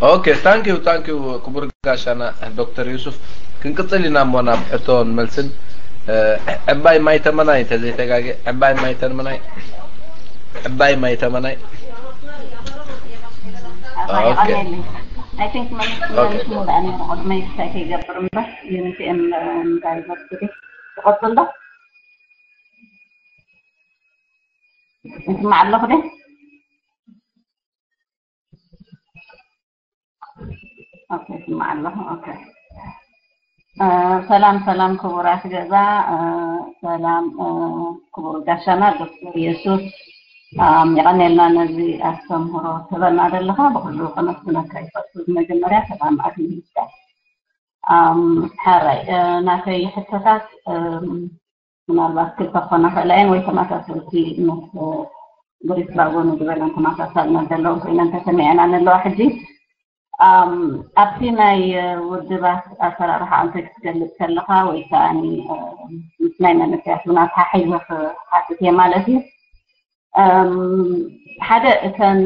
Okay, thank you, thank you ክቡር ጋሻና ዶክተር ዩሱፍ። ክንቅጽል ኢና እሞ ናብ ሕቶን መልስን። ዕባይ ማይ ተመናይ እንተዘይተጋገ፣ ዕባይ ማይ ተመናይ፣ ዕባይ ማይ ተመናይ። Okay. I think መልስ መልስ ሙሉእ ኣነ ቅድመ ይፍታይ ከይገብር እምበር ዩኒቲ እንዳይበርትዲ ትቐጽል ዶ? እስማዕ ኣለኹ ደ? Okay፣ እስማዕ ኣለኹ። Okay። ሰላም ሰላም ክቡራት ገዛ፣ ሰላም ክቡር ጋሻና ዶክተር የሱስ፣ የቐኔልና ነዚ ኣስተምህሮ ትበና ዘለኻ። ብኩሉ ከመስግነካ ይፈቱ። መጀመርያ ሰላም ኣግኝካ። ሓራይ ናተይ ሕቶታት ምናልባት ክልተ ክኾና ክእላ እየን ወይ ተመሳሰልቲ ምስ ግሪስ ባጎ ንዝበለን ተመሳሳልነት ዘለዎም ኮይነን ተሰሚዐና ንለዋ። ሕጂ ኣብቲ ናይ ውድባት ኣሰራርሓ ኣንተ ክትገልፅ ከለኻ ወይ ከዓ ምስ ናይ መንእሰያት እውን ኣተሓሒዘ ክሓትት እየ ማለት እዩ። ሓደ እተን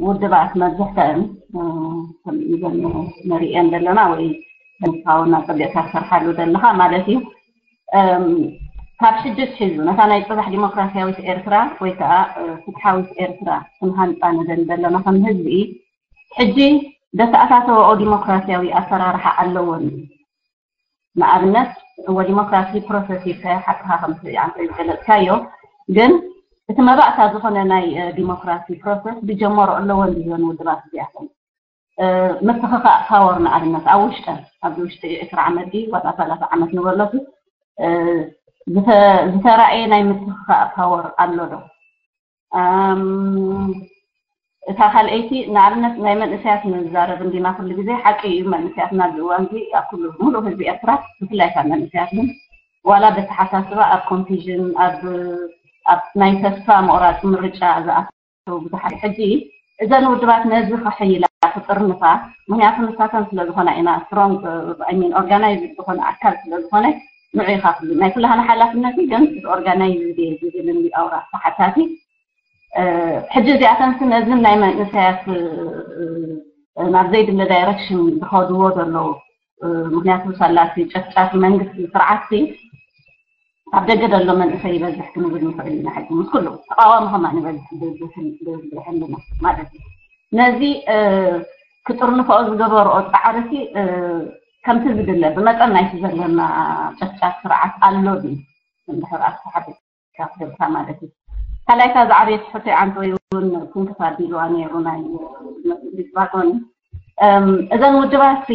ውድባት መብዝሕተን ከምዘን ንሪኤን ዘለና ወይ ንስኻውና ፀቢቕካ ትሰርሓሉ ዘለኻ ማለት እዩ። ካብ ሽዱስ ሒዙ ነታ ናይ ፅባሕ ዲሞክራሲያዊት ኤርትራ ወይ ከዓ ፍትሓዊት ኤርትራ ክንሃንፃ ንደሊ ዘለና ከም ህዝቢ ሕጂ ዘተኣታተወኦ ዲሞክራሲያዊ ኣሰራርሓ ኣለዎን እዩ። ንኣብነት እወ ዲሞክራሲ ፕሮሰስ ኢልካዮ ሓቅኻ ከምቲ ኣንተ ዝገለፅካዮ፣ ግን እቲ መባእታ ዝኾነ ናይ ዲሞክራሲ ፕሮሰስ ዝጀመሮ ኣለዎ እንዲሆን ውድባት እዚኣተን ምትኽኻእ ፓወር ንኣብነት ኣብ ውሽጠን ኣብዚ ውሽጢ ዕስራ ዓመት ድዩ ዋላ ሰላሳ ዓመት ንበሎሲ ዝተራእየ ናይ ምትኽኻእ ፓወር ኣሎ ዶ? እታ ካልኣይቲ ንኣብነት ናይ መንእሰያት ንዛረብ እንዲና ኩሉ ግዜ ሓቂ እዩ። መንእሰያትና ኣብዚ እዋን እዚ ኣብ ኩሉ ሙሉእ ህዝቢ ኤርትራ ብፍላይ ካብ መንእሰያት ግን ዋላ በተሓሳስባ ኣብ ኮንፊዥን ኣብ ኣብ ናይ ተስፋ ምቑራፅ ምርጫ ዝኣተው ብዙሓት ሕጂ እዘን ውድባት ነዚ ከሐይላ ክጥርንፋ ምክንያቱ ንሳተን ስለ ዝኾና ኢና ስትሮንግ ሚን ኦርጋናይዝ ዝኾነ ኣካል ስለ ዝኾነ ንዑ ኢኻ ኩሉ ናይ ኩላህና ሓላፍነት እዩ። ግን ኦርጋናይዝ ዝብል እንዲ ኣውራ ተሓታቲ ሕጂ እዚኣተንስ ነዝን ናይ መንእሰያት ናብ ዘይድለ ዳይረክሽን ዝኸድዎ ዘለዉ ምክንያቱ ሳላሲ ጨፍጫፊ መንግስቲ ስርዓትሲ ኣብ ደገ ዘሎ መንእሰይ ይበዝሕ ክንብል ንኽእል ኢና። ሕጂ ምስ ኩሉ ተቃዋሚ ከማን ይበዝሕ ብዝሕልና ማለት እዩ። ነዚ ክጥርንፈኦ ዝገበርኦ ፃዕርሲ ከምቲ ዝድለ ብመጠን ናይቲ ዘለና ጨፍጫፍ ስርዓት ኣሎ ድዩ እንድሕር ኣስተሓቢርካ ክትብልካ ማለት እዩ። ካልኣይታ ዝዓበየት ሕቶይ ኣንተ ወይ እውን ትንክፍ ኣቢልዋ ነይሩ ናይ ሊትባጎኒ እዘን ውድባትሲ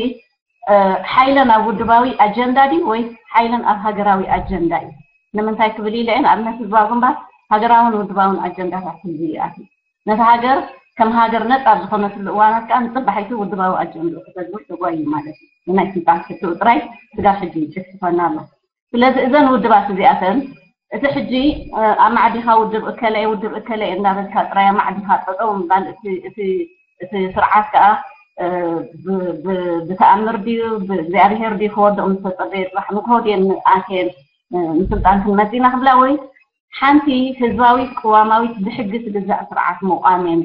ሓይለን ኣብ ውድባዊ ኣጀንዳ ድዩ ወይስ ሓይለን ኣብ ሃገራዊ ኣጀንዳ እዩ? ንምንታይ ክብል ኢለ እየ ንኣብነት ህዝባዊ ግንባር ሃገራውን ውድባውን ኣጀንዳታት ሒዙ ይኣትዩ። ነቲ ሃገር ከም ሃገር ነፃ ኣብ ዝኾነትሉ እዋናት ከዓ ንፅባሒቱ ውድባዊ ኣጀንድኡ ክተግብር ተጓዩ ማለት እዩ። ንናይ ስልጣን ክትኡ ጥራይ ስጋብ ሕጂ ይጭፍጭፈና ኣሎ። ስለዚ እዘን ውድባት እዚኣተን እቲ ሕጂ ኣማዕዲኻ ውድብ እከለ ውድብ እከለ እንዳበልካ ጥራይ ኣማዕዲኻ ጠጠው ምባል እቲ ስርዓት ከዓ ብተኣምር ድዩ ብእግዚኣብሄር ድዩ ክወድቕ ዝተፀበየ ፅባሕ ንግሆ ድየን ኣትየን ንስልጣን ክንመፅእ ኢና ክብላ ወይ ሓንቲ ህዝባዊት ቅዋማዊት ብሕጊ ትግዛእ ስርዓት ምቋም እየን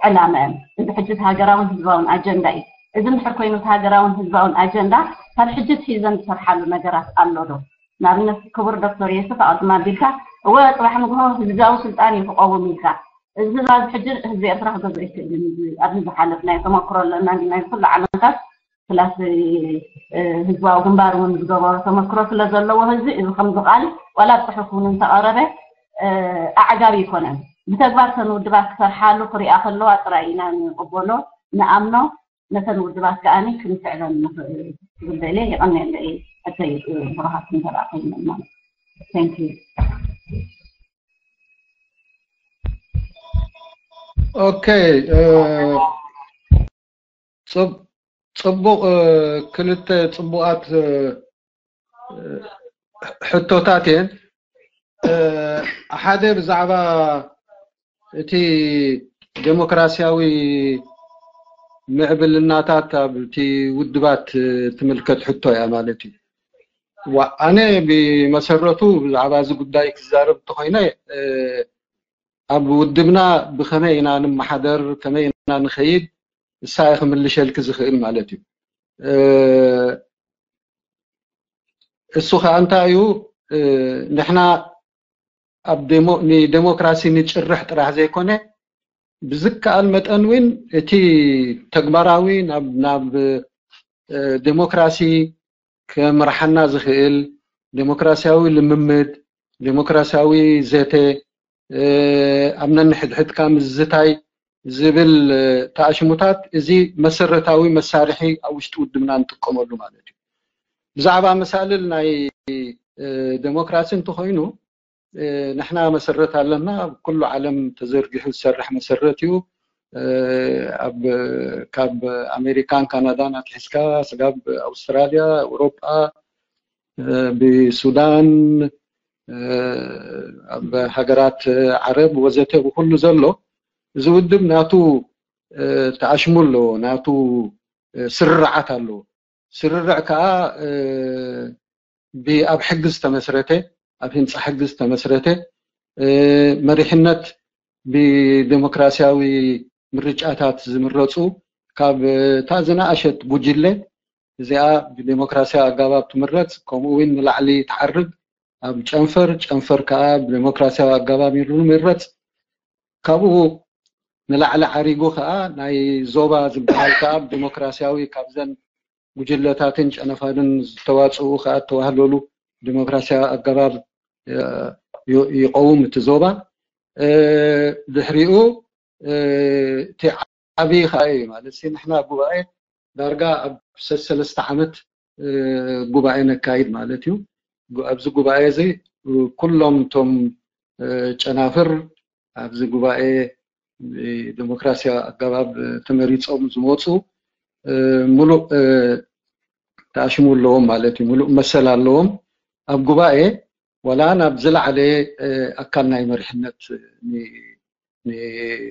ዕላመአን። እዚ ሕጂ እቲ ሃገራውን ህዝባውን ኣጀንዳ እዩ። እዚ እንድሕር ኮይኑ እቲ ሃገራውን ህዝባውን ኣጀንዳ ካብ ሕጂ ትሒዘን ዝሰርሓሉ ነገራት ኣሎ ዶ? ንኣብነት ክቡር ዶክተር የሱፍ ኣቐድም ኣቢልካ እወ ፅባሕ ንግሆ ህዝባዊ ስልጣን እዩ ክቐውም ኢልካ እዚ ህዝባ እዚ ሕጂ ህዝቢ ኤርትራ ክገዝኦ ይክእልን ኣብዚ ዝሓለፍናዮ ተመክሮ ኣለና ናይ ኩሉ ዓመታት ፕላስ ህዝባዊ ግንባር እውን ዝገበሮ ተመክሮ ስለ ዘለዎ ህዝቢ እዚ ከምዚ ቃል ዋላ ብፅሑፍ እውን እንተቐረበ ኣዕጋቢ ይኮነን። ብተግባር ተን ውድባት ክሰርሓሉ ክሪኣ ከለዋ ጥራይ ኢና ንቕበሎ ንኣምኖ ነተን ውድባት ከዓኒ ክንስዕበን ንኽእል ዝብል የቐንየለይ። ሕተይ ብሩሃት እንተረኣ ኮይነን ማለት Thank you. Okay. ጽቡቕ ክልተ ጽቡቓት ሕቶታት እየን። ሓደ ብዛዕባ እቲ ዴሞክራሲያዊ ምዕብልናታት ኣብቲ ውድባት ትምልከት ሕቶ እያ ማለት እዩ። ኣነ ብመሰረቱ ብዛዕባ እዚ ጉዳይ ክዛረብ እንተኮይነ ኣብ ውድብና ብከመይ ኢና ንመሓደር ከመይ ኢና ንኸይድ እሳ እየ ክምልሸልኪ ዝኽእል ማለት እዩ። እሱ ከዓ እንታይ እዩ? ንሕና ኣብ ንዴሞክራሲ ንጭርሕ ጥራሕ ዘይኮነ፣ ብዝከኣል መጠን እውን እቲ ተግባራዊ ናብ ዴሞክራሲ ክምርሓና ዝኽእል ዴሞክራሲያዊ ልምምድ፣ ዴሞክራሲያዊ ዘተ፣ ኣብ ነንሕድሕድካ ምዝታይ ዝብል ተኣሽሙታት፣ እዚ መሰረታዊ መሳርሒ ኣብ ውሽጢ ውድብና ንጥቀመሉ ማለት እዩ። ብዛዕባ መሳልል ናይ ዴሞክራሲ እንተኾይኑ፣ ንሕና መሰረት ኣለና። ኣብ ኩሉ ዓለም ተዘርጊሑ ዝሰርሕ መሰረት እዩ። ኣብ ካብ ኣሜሪካን ካናዳን ኣትሒዝካ ስጋብ ኣውስትራልያ፣ ኤውሮጳ፣ ብሱዳን፣ ኣብ ሃገራት ዓረብ ወዘተ ብኩሉ ዘሎ፣ እዚ ውድብ ናቱ ተኣሽሙ ኣለዎ፣ ናቱ ስርርዓት ኣለዎ። ስርርዕ ከዓ ኣብ ሕጊ ዝተመስረተ፣ ኣብ ህንፃ ሕጊ ዝተመስረተ፣ መሪሕነት ብዴሞክራሲያዊ ምርጫታት ዝምረፁ፣ ካብ እታ ዝነኣሸት ጉጅለ እዚኣ ብዴሞክራሲያዊ ኣገባብ ትምረፅ፣ ከምኡ እውን ንላዕሊ ትዓርግ፣ ኣብ ጨንፈር፣ ጨንፈር ከዓ ብዴሞክራሲያዊ ኣገባብ ይምረፅ። ካብኡ ንላዕሊ ዓሪጉ ከዓ ናይ ዞባ ዝበሃል ከዓ ብዴሞክራሲያዊ ካብዘን ጉጅለታትን ጨነፋርን ዝተዋፅኡ ከዓ እተዋህለሉ ዴሞክራሲያዊ ኣገባብ ይቀውም እቲ ዞባ። ድሕሪኡ እቲ ዓብዪ ከዓ እዩ ማለት ንሕና ጉባኤ ዳርጋ ኣብ ሰለስተ ዓመት ጉባኤ ነካይድ ማለት እዩ። ኣብዚ ጉባኤ እዚ ኩሎም እቶም ጨናፍር ኣብዚ ጉባኤ ብዴሞክራሲያዊ ኣገባብ ተመሪፆም ዝመፁ ምሉእ ተኣሽሙ ኣለዎም ማለት እዩ። ምሉእ መሰል ኣለዎም ኣብ ጉባኤ ዋላ ናብ ዝለዓለ ኣካል ናይ መሪሕነት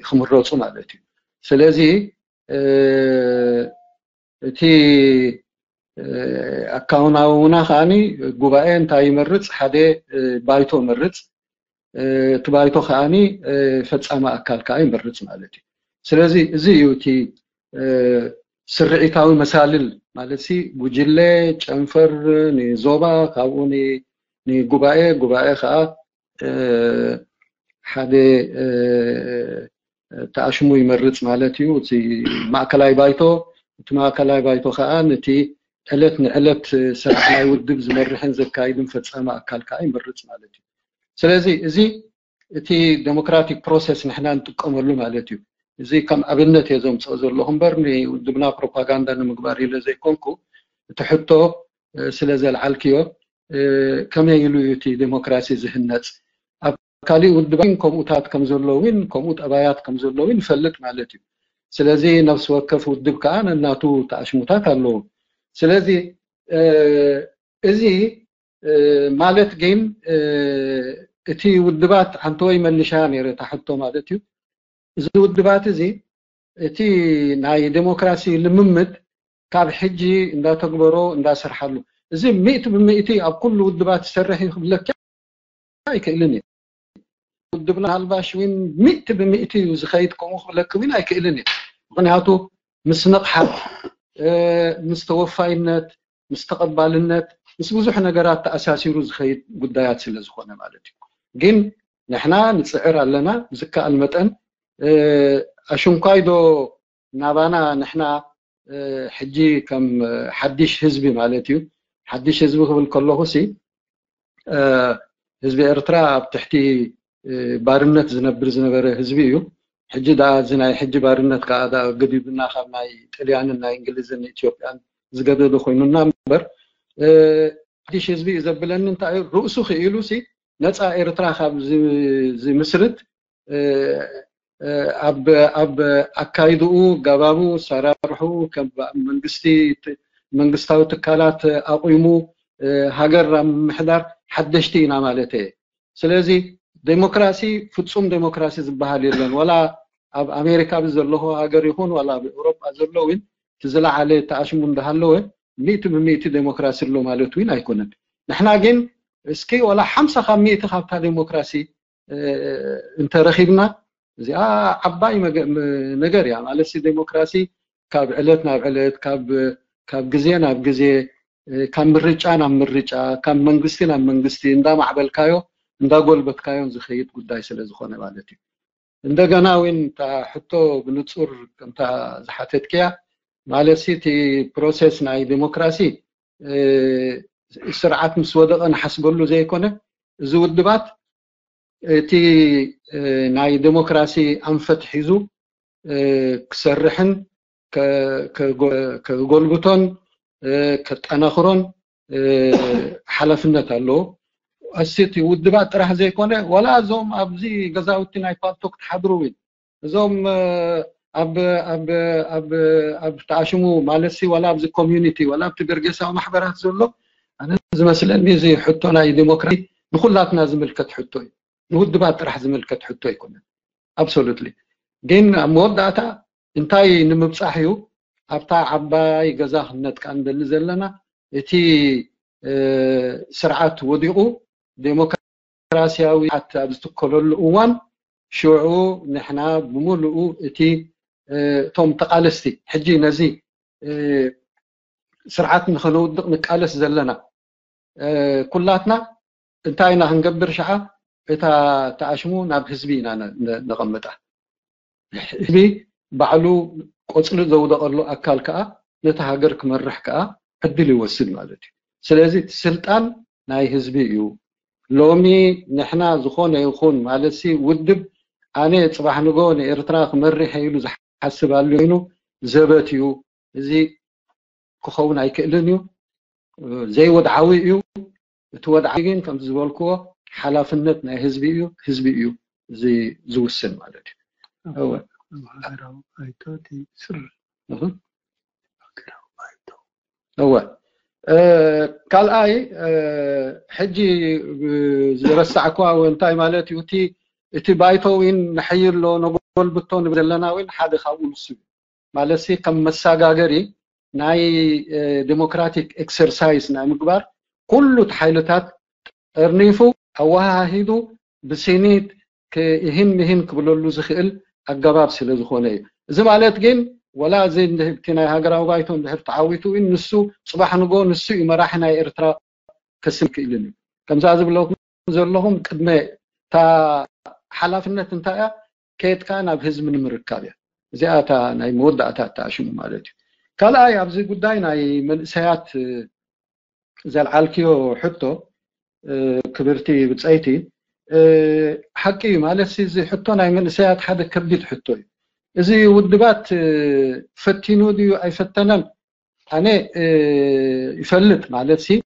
ክምረፁ ማለት እዩ። ስለዚ እቲ ኣካውናውና ከዓኒ ጉባኤ እንታይ ይመርፅ? ሓደ ባይቶ መርፅ፣ እቲ ባይቶ ከዓኒ ፈፃሚ ኣካል ከዓ ይመርፅ ማለት እዩ። ስለዚ እዚ እዩ እቲ ስርዒታዊ መሳልል ማለት ሲ ጉጅለ፣ ጨንፈር፣ ንዞባ፣ ካብኡ ንጉባኤ፣ ጉባኤ ከዓ ሓደ ተኣሽሙ ይመርፅ ማለት እዩ። እቲ ማእከላይ ባይቶ፣ እቲ ማእከላይ ባይቶ ከዓ ነቲ ዕለት ንዕለት ስራሕ ናይ ውድብ ዝመርሕን ዘካይድን ፈፃሚ ኣካል ከዓ ይመርፅ ማለት እዩ። ስለዚ እዚ እቲ ዴሞክራቲክ ፕሮሰስ ንሕና ንጥቀመሉ ማለት እዩ። እዚ ከም ኣብነት እየ ዘምፅኦ ዘለኹ እምበር ንውድብና ፕሮፓጋንዳ ንምግባር ኢለ ዘይኮንኩ፣ እቲ ሕቶ ስለ ዘልዓልክዮ ከመይ ኢሉ እዩ እቲ ዴሞክራሲ ዝህነፅ? ኣብ ካሊእ ውድባት ከምኡታት ከም ዘለውን ከምኡ ጠባያት ከም ዘለውን ይፈልጥ ማለት እዩ። ስለዚ ነፍሲ ወከፍ ውድብ ከዓ ነናቱ ተኣሽሙታት ኣለዎ። ስለዚ እዚ ማለት ግን እቲ ውድባት ኣንተወይ መልሻ ነይረ ታሕቶ ማለት እዩ። እዚ ውድባት እዚ እቲ ናይ ዴሞክራሲ ልምምድ ካብ ሕጂ እንዳተግበሮ እንዳሰርሓሉ፣ እዚ ሚእቲ ብሚእቲ ኣብ ኩሉ ውድባት ዝሰርሕ እዩ ክብለኪ ኣይክእልን እዩ። ውድብና ኣልባሽ እውን ሚእቲ ብሚእቲ እዩ ዝኸይድ ከምኡ ክብለኪ እውን ኣይክእልን እዩ። ምክንያቱ ምስ ንቕሓት፣ ምስ ተወፋይነት፣ ምስ ተቐባልነት፣ ምስ ብዙሕ ነገራት ተኣሳሲሩ ዝኸይድ ጉዳያት ስለ ዝኾነ ማለት እዩ። ግን ንሕና ንፅዕር ኣለና ብዝከኣል መጠን። ኣሽንኳይ ዶ ናባና ንሕና ሕጂ ከም ሓድሽ ህዝቢ ማለት እዩ። ሓድሽ ህዝቢ ክብል ከለኹ ሲ ህዝቢ ኤርትራ ኣብ ትሕቲ ባርነት ዝነብር ዝነበረ ህዝቢ እዩ። ሕጂ ደኣ እዚ ናይ ሕጂ ባርነት ከዓ ደኣ ገዲዱና ካብ ናይ ጥልያንን ናይ እንግሊዝን ኢትዮጵያን ዝገደደ ኮይኑና እምበር፣ ሓድሽ ህዝቢ እዩ ዘብለኒ እንታይ እዩ፣ ርእሱ ክኢሉ ሲ ነፃ ኤርትራ ካብ ዝምስርት ኣብ ኣካይድኡ፣ ኣገባቡ፣ ኣሰራርሑ፣ መንግስታዊ ትካላት ኣቑሙ ሃገር ኣብ ምምሕዳር ሓደሽቲ ኢና ማለት እየ። ስለዚ ዴሞክራሲ ፍፁም ዴሞክራሲ ዝበሃል የለን። ዋላ ኣብ ኣሜሪካ ብዘለኹ ሃገር ይኹን ዋላ ኣብ ኤውሮጳ ዘሎ እውን እቲ ዝለዓለ ተኣሽሙ እንዳሃለወ ሚእቲ ብሚእቲ ዴሞክራሲ ኣሎ ማለት እውን ኣይኮነን። ንሕና ግን እስኪ ዋላ ሓምሳ ካብ ሚእቲ ካብታ ዴሞክራሲ እንተረኺብና እዚኣ ዓባይ ነገር እያ ማለት ዴሞክራሲ ካብ ዕለት ናብ ዕለት፣ ካብ ካብ ግዜ ናብ ግዜ፣ ካብ ምርጫ ናብ ምርጫ፣ ካብ መንግስቲ ናብ መንግስቲ እንዳማዕበልካዮ እንዳጎልበትካዮን ዝኸይድ ጉዳይ ስለ ዝኾነ ማለት እዩ። እንደገና እውን እታ ሕቶ ብንጹር ከምታ ዝሓተትክያ፣ ማለት እቲ ፕሮሰስ ናይ ዲሞክራሲ ስርዓት ምስ ወደቐ ንሓስበሉ ዘይኮነ፣ እዚ ውድባት እቲ ናይ ዲሞክራሲ ኣንፈት ሒዙ ክሰርሕን ከጎልብቶን ከጠናኽሮን ሓላፍነት ኣለዎ። እስቲ ውድባት ጥራሕ ዘይኮነ፣ ዋላ እዞም ኣብዚ ገዛውቲ ናይ ፓልቶክ ትሓድሩ እውን፣ እዞም ኣብ ኣብ ኣብ ኣብ ተኣሽሙ ማለት ሲ፣ ዋላ ኣብዚ ኮሚዩኒቲ፣ ዋላ ኣብቲ በርጌሳዊ ማሕበራት ዘሎ፣ ኣነ ዝመስለኒ እዚ ሕቶ ናይ ዲሞክራሲ ንኩላትና ዝምልከት ሕቶ እዩ። ንውድባት ጥራሕ ዝምልከት ሕቶ ኣይኮነን። ኣብሶሉትሊ። ግን ኣብ መወዳእታ እንታይ ንምብጻሕ እዩ ኣብታ ዓባይ ገዛ ክንነጥቃ ንደሊ ዘለና? እቲ ስርዓት ወዲቑ ዴሞክራሲያዊ ስርዓት ኣብ ዝትከለሉ እዋን፣ ሽዑ ንሕና ብምሉኡ እቲ እቶም ተቓለስቲ፣ ሕጂ ነዚ ስርዓት ንኸነውድቕ ንቃለስ ዘለና ኩላትና እንታይ ኢና ክንገብር ሸዓ? እታ ተኣሽሙ ናብ ህዝቢ ኢና ነቐምጣ። ህዝቢ ባዕሉ ቆፅሊ ዘውደቐሉ ኣካል ከዓ ነቲ ሃገር ክመርሕ ከዓ ዕድል ይወስድ ማለት እዩ። ስለዚ እቲ ስልጣን ናይ ህዝቢ እዩ። ሎሚ ንሕና ዝኾነ ይኹን ማለት ሲ ውድብ ኣነ ፅባሕ ንጎ ንኤርትራ ክመርሕ ኢሉ ዝሓስብ ኣሎ ኮይኑ ዘበት እዩ። እዚ ክኸውን ኣይክእልን እዩ። ዘይወድዓዊ እዩ። እቲ ወድዓዊ ግን ከምቲ ዝበልክዎ ሓላፍነት ናይ ህዝቢ እዩ። ህዝቢ እዩ እዚ ዝውስን ማለት እዩ። እወ። ሃገራዊ ባይቶ እቲ ስር እህ። ሃገራዊ ባይቶ። እወ። ካልኣይ ሕጂ ዝረሳዕክዋ እንታይ ማለት እዩ? እቲ እቲ ባይቶ እውን ንሐይሎ ነጎልብቶ ንብል ዘለና እውን ሓደ ካብኡ ንሱ እዩ። ማለት ሲ ከም መሳጋገሪ ናይ ዲሞክራቲክ ኤክሰርሳይዝ ናይ ምግባር ኩሉ እቲ ሓይልታት ጠርኒፉ ኣወሃሂዱ ብሲኒት ክእህን ምሂን ክብለሉ ዝኽእል ኣገባብ ስለ ዝኾነ እዩ። እዚ ማለት ግን ወላ እዚ እንድህብቲ ናይ ሃገራዊ ባይቶ እንድሕር ተዓዊቱ እውን ንሱ ፅባሕ ንጎ ንሱ እዩ መራሒ ናይ ኤርትራ ከስም ክእልን እዩ። ከምዛ ዝብለኩም ዘለኹም ቅድመ እታ ሓላፍነት እንታይ እያ? ከየድካ ናብ ህዝቢ ንምርካብ እያ። እዚኣ እታ ናይ መወዳእታ እተኣሽሙ ማለት እዩ። ካልኣይ ኣብዚ ጉዳይ ናይ መንእሰያት ዘልዓልክዮ ሕቶ ክብርቲ ብፀይቲ ሓቂ እዩ ማለት እዚ ሕቶ ናይ መንእሰያት ሓደ ከቢድ ሕቶ እዩ። እዚ ውድባት ፈቲኑ ድዩ ኣይፈተነን ኣነ ይፈልጥ ማለት ሲ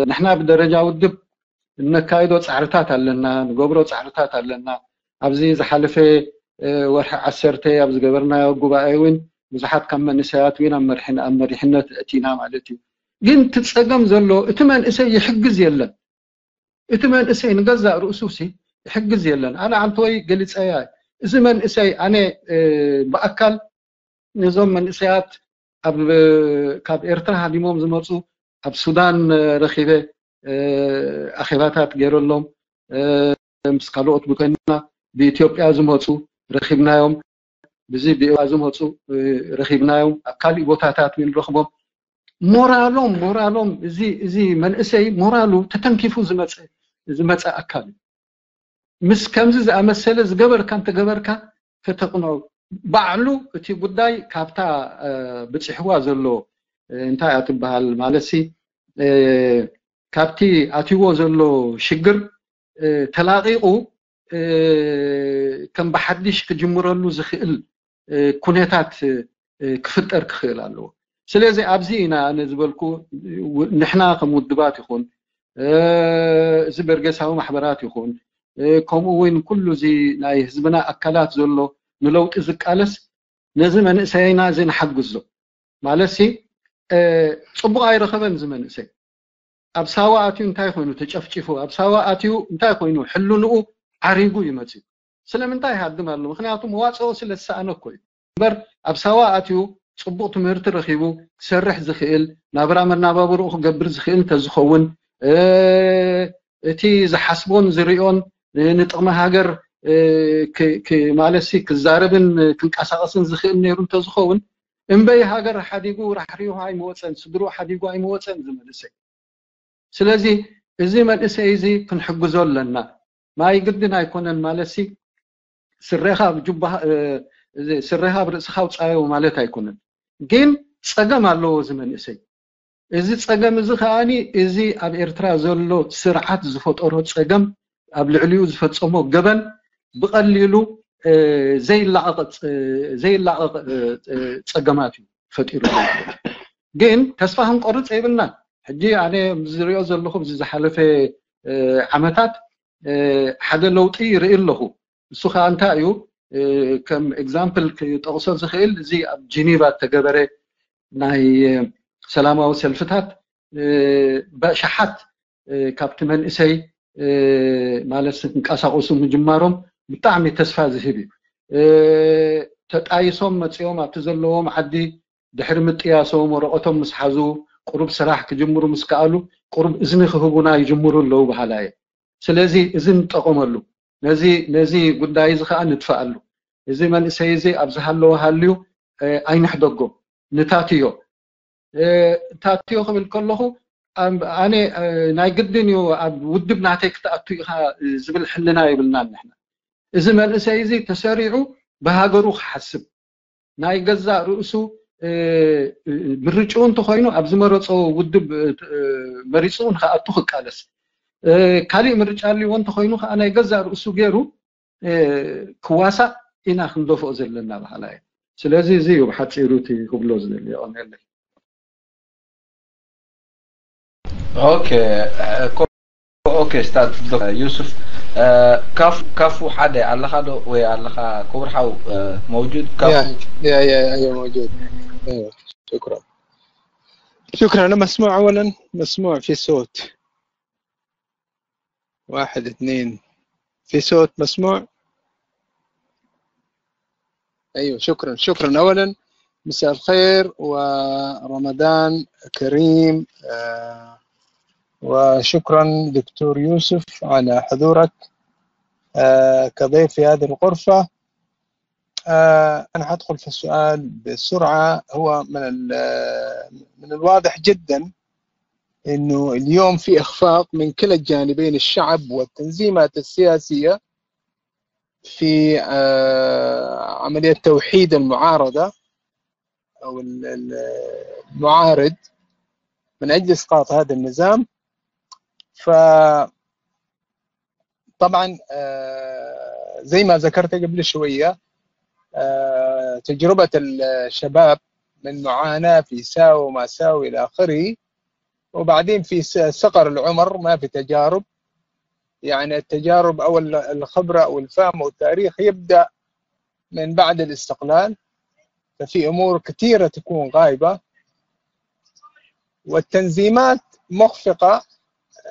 ንሕና ብደረጃ ውድብ እነካይዶ ፃዕርታት ኣለና፣ ንገብሮ ፃዕርታት ኣለና። ኣብዚ ዝሓለፈ ወርሒ ዓሰርተ ኣብ ዝገበርናዮ ጉባኤ እውን ብዙሓት ካብ መንእሰያት እውን ኣብ መሪሕነት ኣእቲና ማለት እዩ። ግን እቲ ፀገም ዘሎ እቲ መንእሰይ ይሕግዝ የለን። እቲ መንእሰይ ንገዛእ ርእሱ ሲ ይሕግዝ የለን። ኣነ ዓንተወይ ገሊፀያ እዚ መንእሰይ ኣነ ብኣካል ነዞም መንእሰያት ኣብ ካብ ኤርትራ ሃዲሞም ዝመፁ ኣብ ሱዳን ረኺበ ኣኼባታት ገይረሎም ምስ ካልኦት ብኮይንና ብኢትዮጵያ ዝመፁ ረኺብናዮም። ብዚ ብኤዋ ዝመፁ ረኺብናዮም ኣብ ካሊእ ቦታታት ንረኽቦም። ሞራሎም ሞራሎም እዚ እዚ መንእሰይ ሞራሉ ተተንኪፉ ዝመፀ ዝመፀ ኣካል እዩ። ምስ ከምዚ ዝኣመሰለ ዝገበርካ እንተገበርካ ከተቕንዑ ባዕሉ እቲ ጉዳይ ካብታ ብፅሕዋ ዘሎ እንታይ እያ ትበሃል ማለት ሲ ካብቲ ኣትዎ ዘሎ ሽግር ተላቂቑ ከም ብሓድሽ ክጅምረሉ ዝኽእል ኩነታት ክፍጠር ክኽእል ኣለዎ። ስለዚ ኣብዚ ኢና ኣነ ዝበልኩ ንሕና ከም ውድባት ይኹን እዚ በርገሳዊ ማሕበራት ይኹን ከምኡ እውን ኩሉ እዚ ናይ ህዝብና ኣካላት ዘሎ ንለውጢ ዝቃለስ ነዚ መንእሰይና እዚ ንሓግዞ ማለት ሲ ፅቡቕ ኣይረኸበን እዚ መንእሰይ ኣብ ሳዋ ኣትዩ እንታይ ኮይኑ ተጨፍጭፉ ኣብ ሳዋ ኣትዩ እንታይ ኮይኑ ሕልንኡ ዓሪጉ ይመፅእ። ስለምንታይ ይሃድም ኣሎ? ምክንያቱ መዋፅኦ ስለ ዝሰኣነ እኮ እዩ እምበር ኣብ ሳዋ ኣትዩ ፅቡቕ ትምህርቲ ረኪቡ ክሰርሕ ዝኽእል ናብራ መናባብርኡ ክገብር ዝኽእል እንተዝኸውን እቲ ዝሓስቦን ዝሪኦን ንጥቕሚ ሃገር ማለት ክዛረብን ክንቀሳቐስን ዝኽእል ነይሩ እንተዝኸውን እምበይ ሃገር ሓዲጉ ራሕሪሁ ኣይመወፀን፣ ስድርኡ ሓዲጉ ኣይመወፀን እዚ መንእሰይ። ስለዚ እዚ መንእሰይ እዚ ክንሕግዞ ኣለና። ማይ ግድን ኣይኮነን ማለት ሲ ስሬኻ ኣብ ጁባኻ፣ እ፣ እዚ ስሬኻ ኣብ ርእስኻ ኣውፃዮ ማለት ኣይኮነን። ግን ፀገም ኣለዎ እዚ መንእሰይ። እዚ ፀገም እዚ ከኣኒ እዚ ኣብ ኤርትራ ዘሎ ስርዓት ዝፈጠሮ ፀገም፣ ኣብ ልዕሊኡ ዝፈፀሞ ገበን ብቐሊሉ፣ እ፣ ዘይላቐቕ፣ እ፣ ዘይላቐቕ፣ እ፣ እ፣ ፀገማት እዩ ፈጢሩ ዘሎ። ግን ተስፋ ክንቆርፅ የብልናን። ሕጂ ኣነ ዝሪኦ ዘለኹ ኣብዚ ዝሓለፈ፣ እ፣ ዓመታት፣ እ፣ ሓደ ለውጢ ይርኢ ኣለኹ። እሱ ከዓ እንታይ እዩ? እ፣ ከም ኤግዛምፕል ክጠቕሶ ዝኽእል እዚ ኣብ ጂኒቫ እተገበረ ናይ፣ እ፣ ሰላማዊ ሰልፍታት፣ እ፣ በሽሓት፣ እ፣ ካብቲ መንእሰይ፣ እ፣ ማለት ክንቀሳቐሱ ምጅማሮም ብጣዕሚ ተስፋ ዝህብ እዩ። እ፣ ተጣይሶም መፂኦም ኣብቲ ዘለዎም ዓዲ ድሕሪ ምጥያሶም ወረቐቶም ምስ ሓዙ፣ ቁሩብ ስራሕ ክጅምሩ ምስ ከኣሉ፣ ቁሩብ እዝኒ ክህቡና ይጅምሩ ኣለዉ በሃላይ እየ። ስለዚ እዚ ንጠቐመሉ። ነዚ፣ ነዚ ጉዳይ እዚ ከኣ ንድፈኣሉ። እዚ መንእሰይ እዚ ኣብ ዝሃለወ ሃልዩ፣ እ፣ ኣይንሕደጎ። ንታትዮ። እ፣ ታትዮ ክብል ከለኹ፣ ኣም-፣ ኣነ፣ እ፣ ናይ ግድን እዩ ኣብ ውድብ ናተይ ክትኣቱ ኢኻ፣ እ፣ ዝብል ሕልና የብልናን ንሕና። እዚ መንእሰይ እዚ ተሰሪዑ ብሃገሩ ክሓስብ፣ ናይ ገዛእ ርእሱ፣ እ፣ እ፣ ምርጭኡ እንተኾይኑ ኣብ ዝመረጾ ውድብ፣ እ፣ እ፣ መሪጹ ንኽኣቱ ክቃለስ፣ እ፣ ካሊእ ምርጫ ኣልዎ እንተኾይኑ ከኣ ናይ ገዛእ ርእሱ ገይሩ፣ እ፣ ክዋሳእ ኢና ክንደፍኦ ዘለና በሃላይ እየ። ስለዚ እዚ እዩ ብሓጺሩ እቲ ክብሎ ዝደሊ። የቐንየለይ። ኦኬ፣ እ፣ ኮ-፣ ኦኬ፣ ስታዝ ዶክተር ዩሱፍ፣ እ፣ ካፉ፣ ካፉ ሓደ ኣለኻ ዶ ወይ ኣለኻ? ክቡር ሓው፣ እ፣ መውጁድ ካፉ? يا يا يا أيوة موجود. أيوة، شكرا. شكرا. أنا مسموع أولا؟ مسموع في صوت؟ واحد، اثنين. في صوت مسموع؟ أيوة، شكرا. شكرا. أولا، مساء الخير ورمضان كريم. آه، وشكرا دكتور يوسف على حضورك، آه، كضيف في هذه الغرفة. آه، أنا حدخل في السؤال بسرعة. هو من ال-، من الواضح جدا إنه اليوم في إخفاق من كلا الجانبين، الشعب والتنظيمات السياسية، في، آه، عملية توحيد المعارضة أو ال-، ال-، المعارض من أجل إسقاط هذا النظام. ف طبعا، آه، زي ما ذكرت قبل شوية، آه، تجربة الشباب من معاناة في ساو وما ساو إلى آخره، وبعدين في س-، صغر العمر ما في تجارب، يعني التجارب أو ال-، الخبرة أو الفهم أو التاريخ يبدأ من بعد الاستقلال، ففي أمور كثيرة تكون غايبة، والتنظيمات مخفقة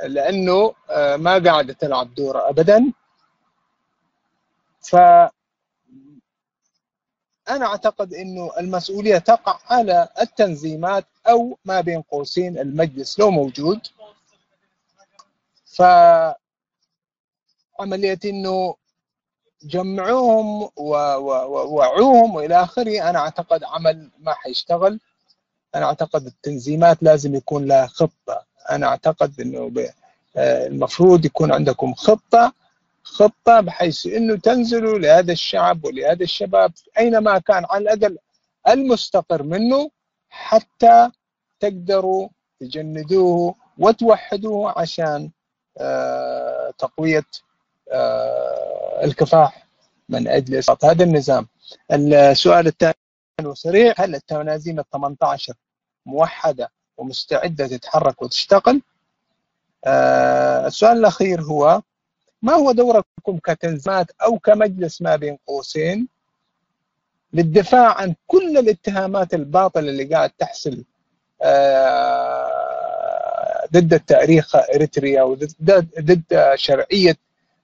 لأنه، آه، ما قاعدة تلعب دورها أبدا. فأنا أعتقد أنه المسؤولية تقع على التنظيمات أو ما بين قوسين المجلس لو موجود. فعملية أنه جمعوهم و-، و-، و-، ووعوهم وإلى آخره، أنا أعتقد عمل ما حيشتغل. أنا أعتقد التنظيمات لازم يكون لها خطة. أنا أعتقد أنه ب-، آه، المفروض يكون عندكم خطة، خطة بحيث أنه تنزلوا لهذا الشعب ولهذا الشباب أينما كان، على الأقل المستقر منه، حتى تقدروا تجندوه وتوحدوه عشان، آه، تقوية، آه، الكفاح من أجل إسقاط هذا النظام. السؤال الثاني وسريع: هل التنازيم الثمنتعش موحدة ومستعدة تتحرك وتشتغل؟ آه، السؤال الأخير هو: ما هو دوركم كتنظيمات أو كمجلس ما بين قوسين للدفاع عن كل الاتهامات الباطلة اللي قاعد تحصل، آه، ضد التاريخ إريتريا وضد، ضد شرعية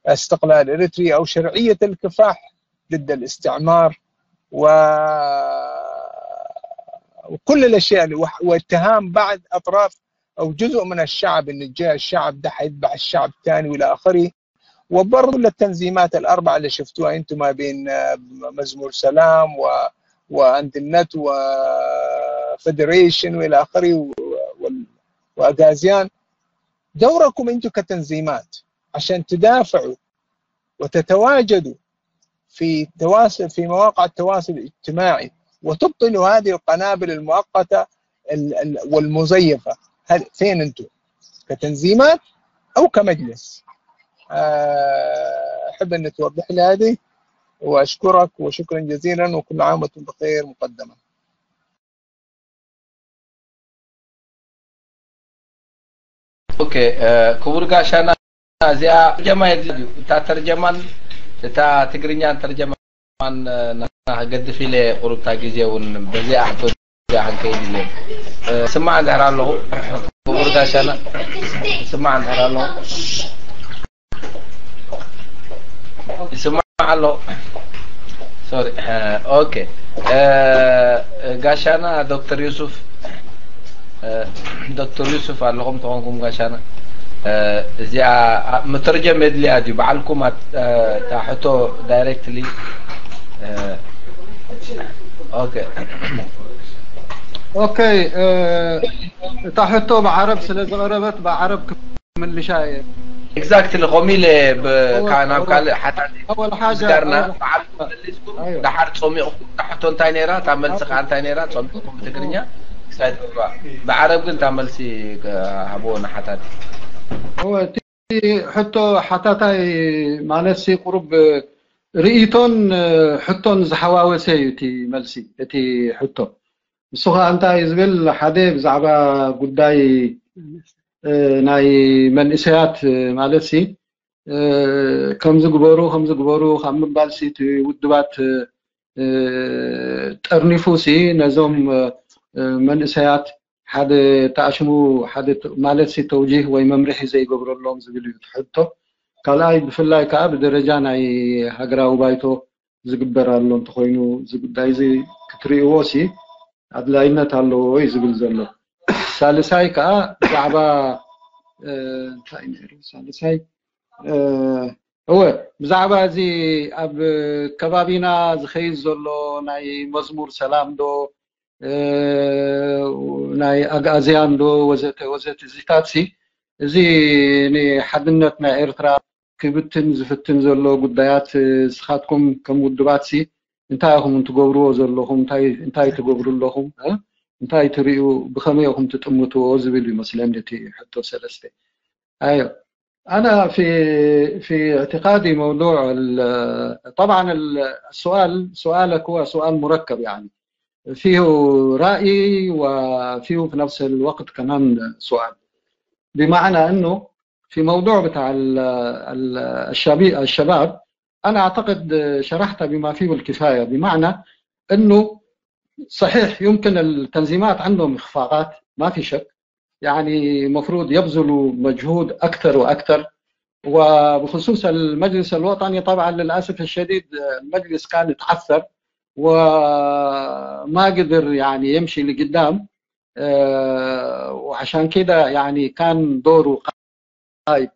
استقلال إريتريا أو شرعية الكفاح ضد الاستعمار و-، وكل الأشياء اللي وح-، واتهام بعض أطراف أو جزء من الشعب إن جاء الشعب ده حيذبح الشعب الثاني وإلى آخره. وبرضه التنظيمات الأربعة اللي شفتوها أنتم ما بين، آه، مزمور سلام و-، وأندنت وفدريشن وإلى آخره و- وال- وأغازيان. دوركم أنتم كتنظيمات عشان تدافعوا وتتواجدوا في التواصل، في مواقع التواصل الاجتماعي، وتبطلوا هذه القنابل المؤقتة ال- ال- والمزيفة. هل فين أنتم كتنظيمات أو كمجلس؟ آه، أحب أن توضح لي هذه، وأشكرك وشكرا جزيلا، وكل عام وأنتم بخير مقدما. ኦኬ፣ ክቡር ጋሻና፣ እዚኣ ተርጀማ የድልያ ድዩ? እታ ተርጀማን እታ ትግርኛን ተርጀማን ናገድፍ ኢለ ቁሩብታ ግዜ እውን በዚኣ ሕቶ እዚኣ ክንከይድ ኢለ። ስማዕ እንድሕር ኣለኹ ክቡር ጋሻና፣ ስማዕ እንድሕር ኣለኹ። ይስማዕ ኣሎ። ሶሪ። ኦኬ፣ ጋሻና ዶክተር ዩሱፍ፣ ዶክተር ዩሱፍ ኣለኹም ተኾንኩም ጋሻና፣ እዚኣ መተርጀም የድልያ ድዩ? በዓልኩም እታ ሕቶ ዳይሬክትሊ። ኦኬ፣ ኦኬ፣ እታ ሕቶ ብዓረብ ስለ ዝቐረበት ብዓረብ ክምልሻ እየ። ኤግዛክትሊ፣ ከምኡ ኢለ ናብ ካልእ ሓታቲ ጋርና በዓልኩም መሊስኩም፣ ደሓር ጸሚቕኩም እታ ሕቶ እንታይ ነይራ፣ እታ መልሲ ከዓ እንታይ ነይራ፣ ጸሚቕኩም ብትግርኛ ክሳይ ትገብሩዋ። ብዓረብ ግን እታ መልሲ ሃብዎ ንሓታቲ። እወ፣ እቲ ሕቶ ሓታታይ ማለት ሲ ቁሩብ ርእይቶን ሕቶን ዝሓዋወሰ እዩ እቲ መልሲ፣ እቲ ሕቶ። ንሱ ከዓ እንታይ እዩ ዝብል፣ ሓደ ብዛዕባ ጉዳይ ናይ መንእሰያት ማለት ሲ ከምዚ ግበሩ ከምዚ ግበሩ ካብ ምባል ሲ እቲ ውድባት ጠርኒፉ ሲ ነዞም መንእሰያት ሓደ ተኣሽሙ ሓደ ማለት ሲ ተውጂህ ወይ መምርሒ ዘይገብረሎም ዝብል እዩ ትሕቶ። ካልኣይ ብፍላይ ከዓ ብደረጃ ናይ ሃገራዊ ባይቶ ዝግበር ኣሎ እንተኮይኑ እዚ ጉዳይ እዚ ክትርእይዎ ሲ ኣድላይነት ኣለዎ እዩ ዝብል ዘሎ። ሳልሳይ ከዓ ብዛዕባ እንታይ ነይሩ ሳልሳይ እወ ብዛዕባ እዚ ኣብ ከባቢና ዝኸይድ ዘሎ ናይ መዝሙር ሰላም ዶ ናይ ኣግኣዝያን ዶ ወዘተ ወዘተ እዚታት ሲ እዚ ንሓድነት ናይ ኤርትራ ክብትን ዝፍትን ዘሎ ጉዳያት ንስኻትኩም ከም ውድባት ሲ እንታይ ኢኹም ትገብርዎ ዘለኹም እንታይ ትገብሩ ኣለኹም እንታይ ትርእዩ ብኸመይ ኢኹም ትጥምትዎ ዝብል እዩ መስለኒ እቲ ሕቶ ሰለስተ ኣዮ أنا في في اعتقادي موضوع طبعا السؤال سؤالك هو سؤال مركب يعني فيه رأي وفيه في نفس الوقت كمان سؤال بمعنى أنه في موضوع بتاع الشباب أنا أعتقد شرحت بما فيه الكفاية بمعنى أنه صحيح يمكن التنظيمات عندهم إخفاقات ما في شك يعني مفروض يبذلوا مجهود أكثر وأكثر وبخصوص المجلس الوطني طبعا للأسف الشديد المجلس كان يتعثر وما قدر يعني يمشي لقدام وعشان كده يعني كان دوره قائد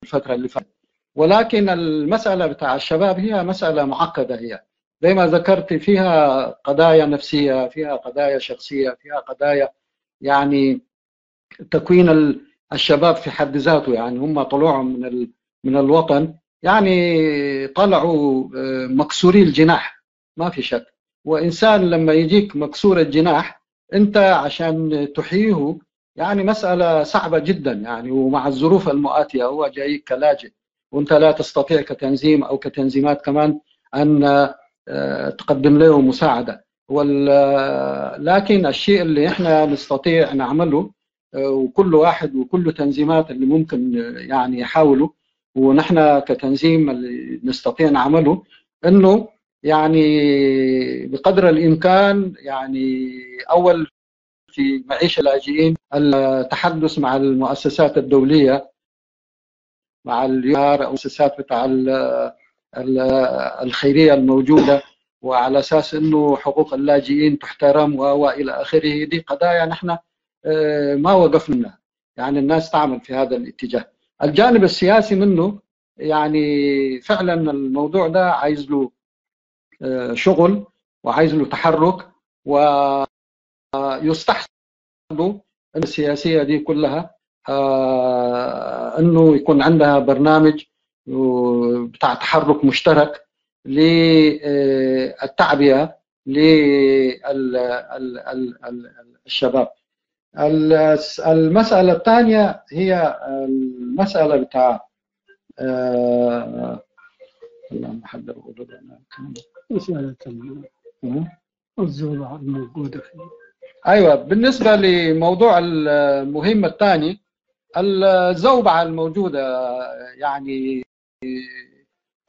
الفترة اللي فاتت ولكن المسألة بتاع الشباب هي مسألة معقدة هي زي ما ذكرت فيها قضايا نفسية فيها قضايا شخصية فيها قضايا يعني تكوين الشباب في حد ذاته يعني هم طلوعهم من من الوطن يعني طلعوا مكسوري الجناح ما في شك وإنسان لما يجيك مكسور الجناح أنت عشان تحييه يعني مسألة صعبة جدا يعني ومع الظروف المؤاتية هو جايك كلاجئ وأنت لا تستطيع كتنظيم أو كتنظيمات كمان أن تقدم له مساعدة وال لكن الشيء اللي احنا نستطيع نعمله وكل واحد وكل تنظيمات اللي ممكن يعني يحاولوا ونحن كتنظيم اللي نستطيع نعمله انه يعني بقدر الامكان يعني اول في معيش اللاجئين التحدث مع المؤسسات الدوليه مع اليار او المؤسسات بتاع الخيريه الموجوده وعلى اساس انه حقوق اللاجئين تحترم والى اخره دي قضايا نحن ما وقفنا يعني الناس تعمل في هذا الاتجاه الجانب السياسي منه يعني فعلا الموضوع ده عايز له شغل وعايز له تحرك، ويستحسن برضو إن السياسية دي كلها، آه، إنه يكون عندها برنامج بتاع تحرك مشترك للتعبئة للشباب. المسألة الثانية هي المسألة بتاع، آه، اللهم حد أقول لنا. مسألة مم. الزوبعة الموجودة في أيوة، بالنسبة لموضوع المهمة الثاني، الزوبعة الموجودة، يعني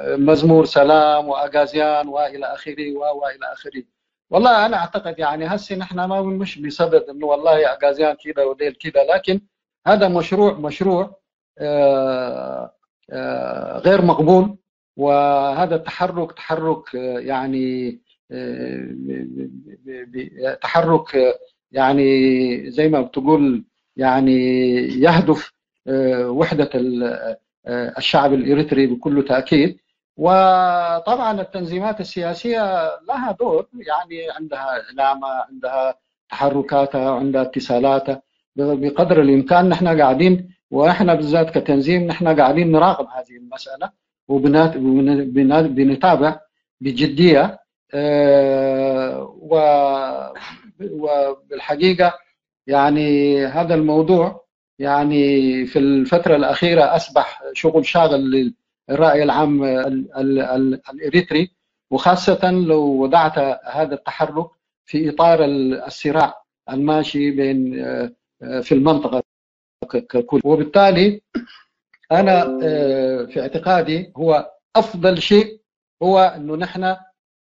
مزمور سلام وأغازيان وإلى آخره و-، وإلى آخره. والله أنا أعتقد، يعني، هسي نحن ما بنمش بصدد إنه والله أغازيان كده وديل كده، لكن هذا مشروع، مشروع، آه، آه، غير مقبول. وهذا التحرك تحرك، آه، يعني، آه، ب-، ب-، ب-، ب-، تحرك، آه، يعني زي ما بتقول، يعني يهدف، آه، وحدة ال-، آه، الشعب الإريتري بكل تأكيد. وطبعا التنظيمات السياسية لها دور، يعني عندها إعلامها، عندها تحركاتها، عندها اتصالاتها. ب-، بقدر الإمكان نحن قاعدين، وإحنا بالذات كتنظيم نحن قاعدين نراقب هذه المسألة، وبنات-، وبن-، بن-، بنتابع بجدية. آه، و-، وبالحقيقة يعني هذا الموضوع يعني في الفترة الأخيرة أصبح شغل شاغل للرأي العام ال-، ال-، ال-، الإريتري، وخاصة لو وضعت هذا التحرك في إطار ال-، الصراع الماشي بين، آه، آه، في المنطقة ك-، ككل. وبالتالي أنا، آه، في اعتقادي هو أفضل شيء هو إنه نحن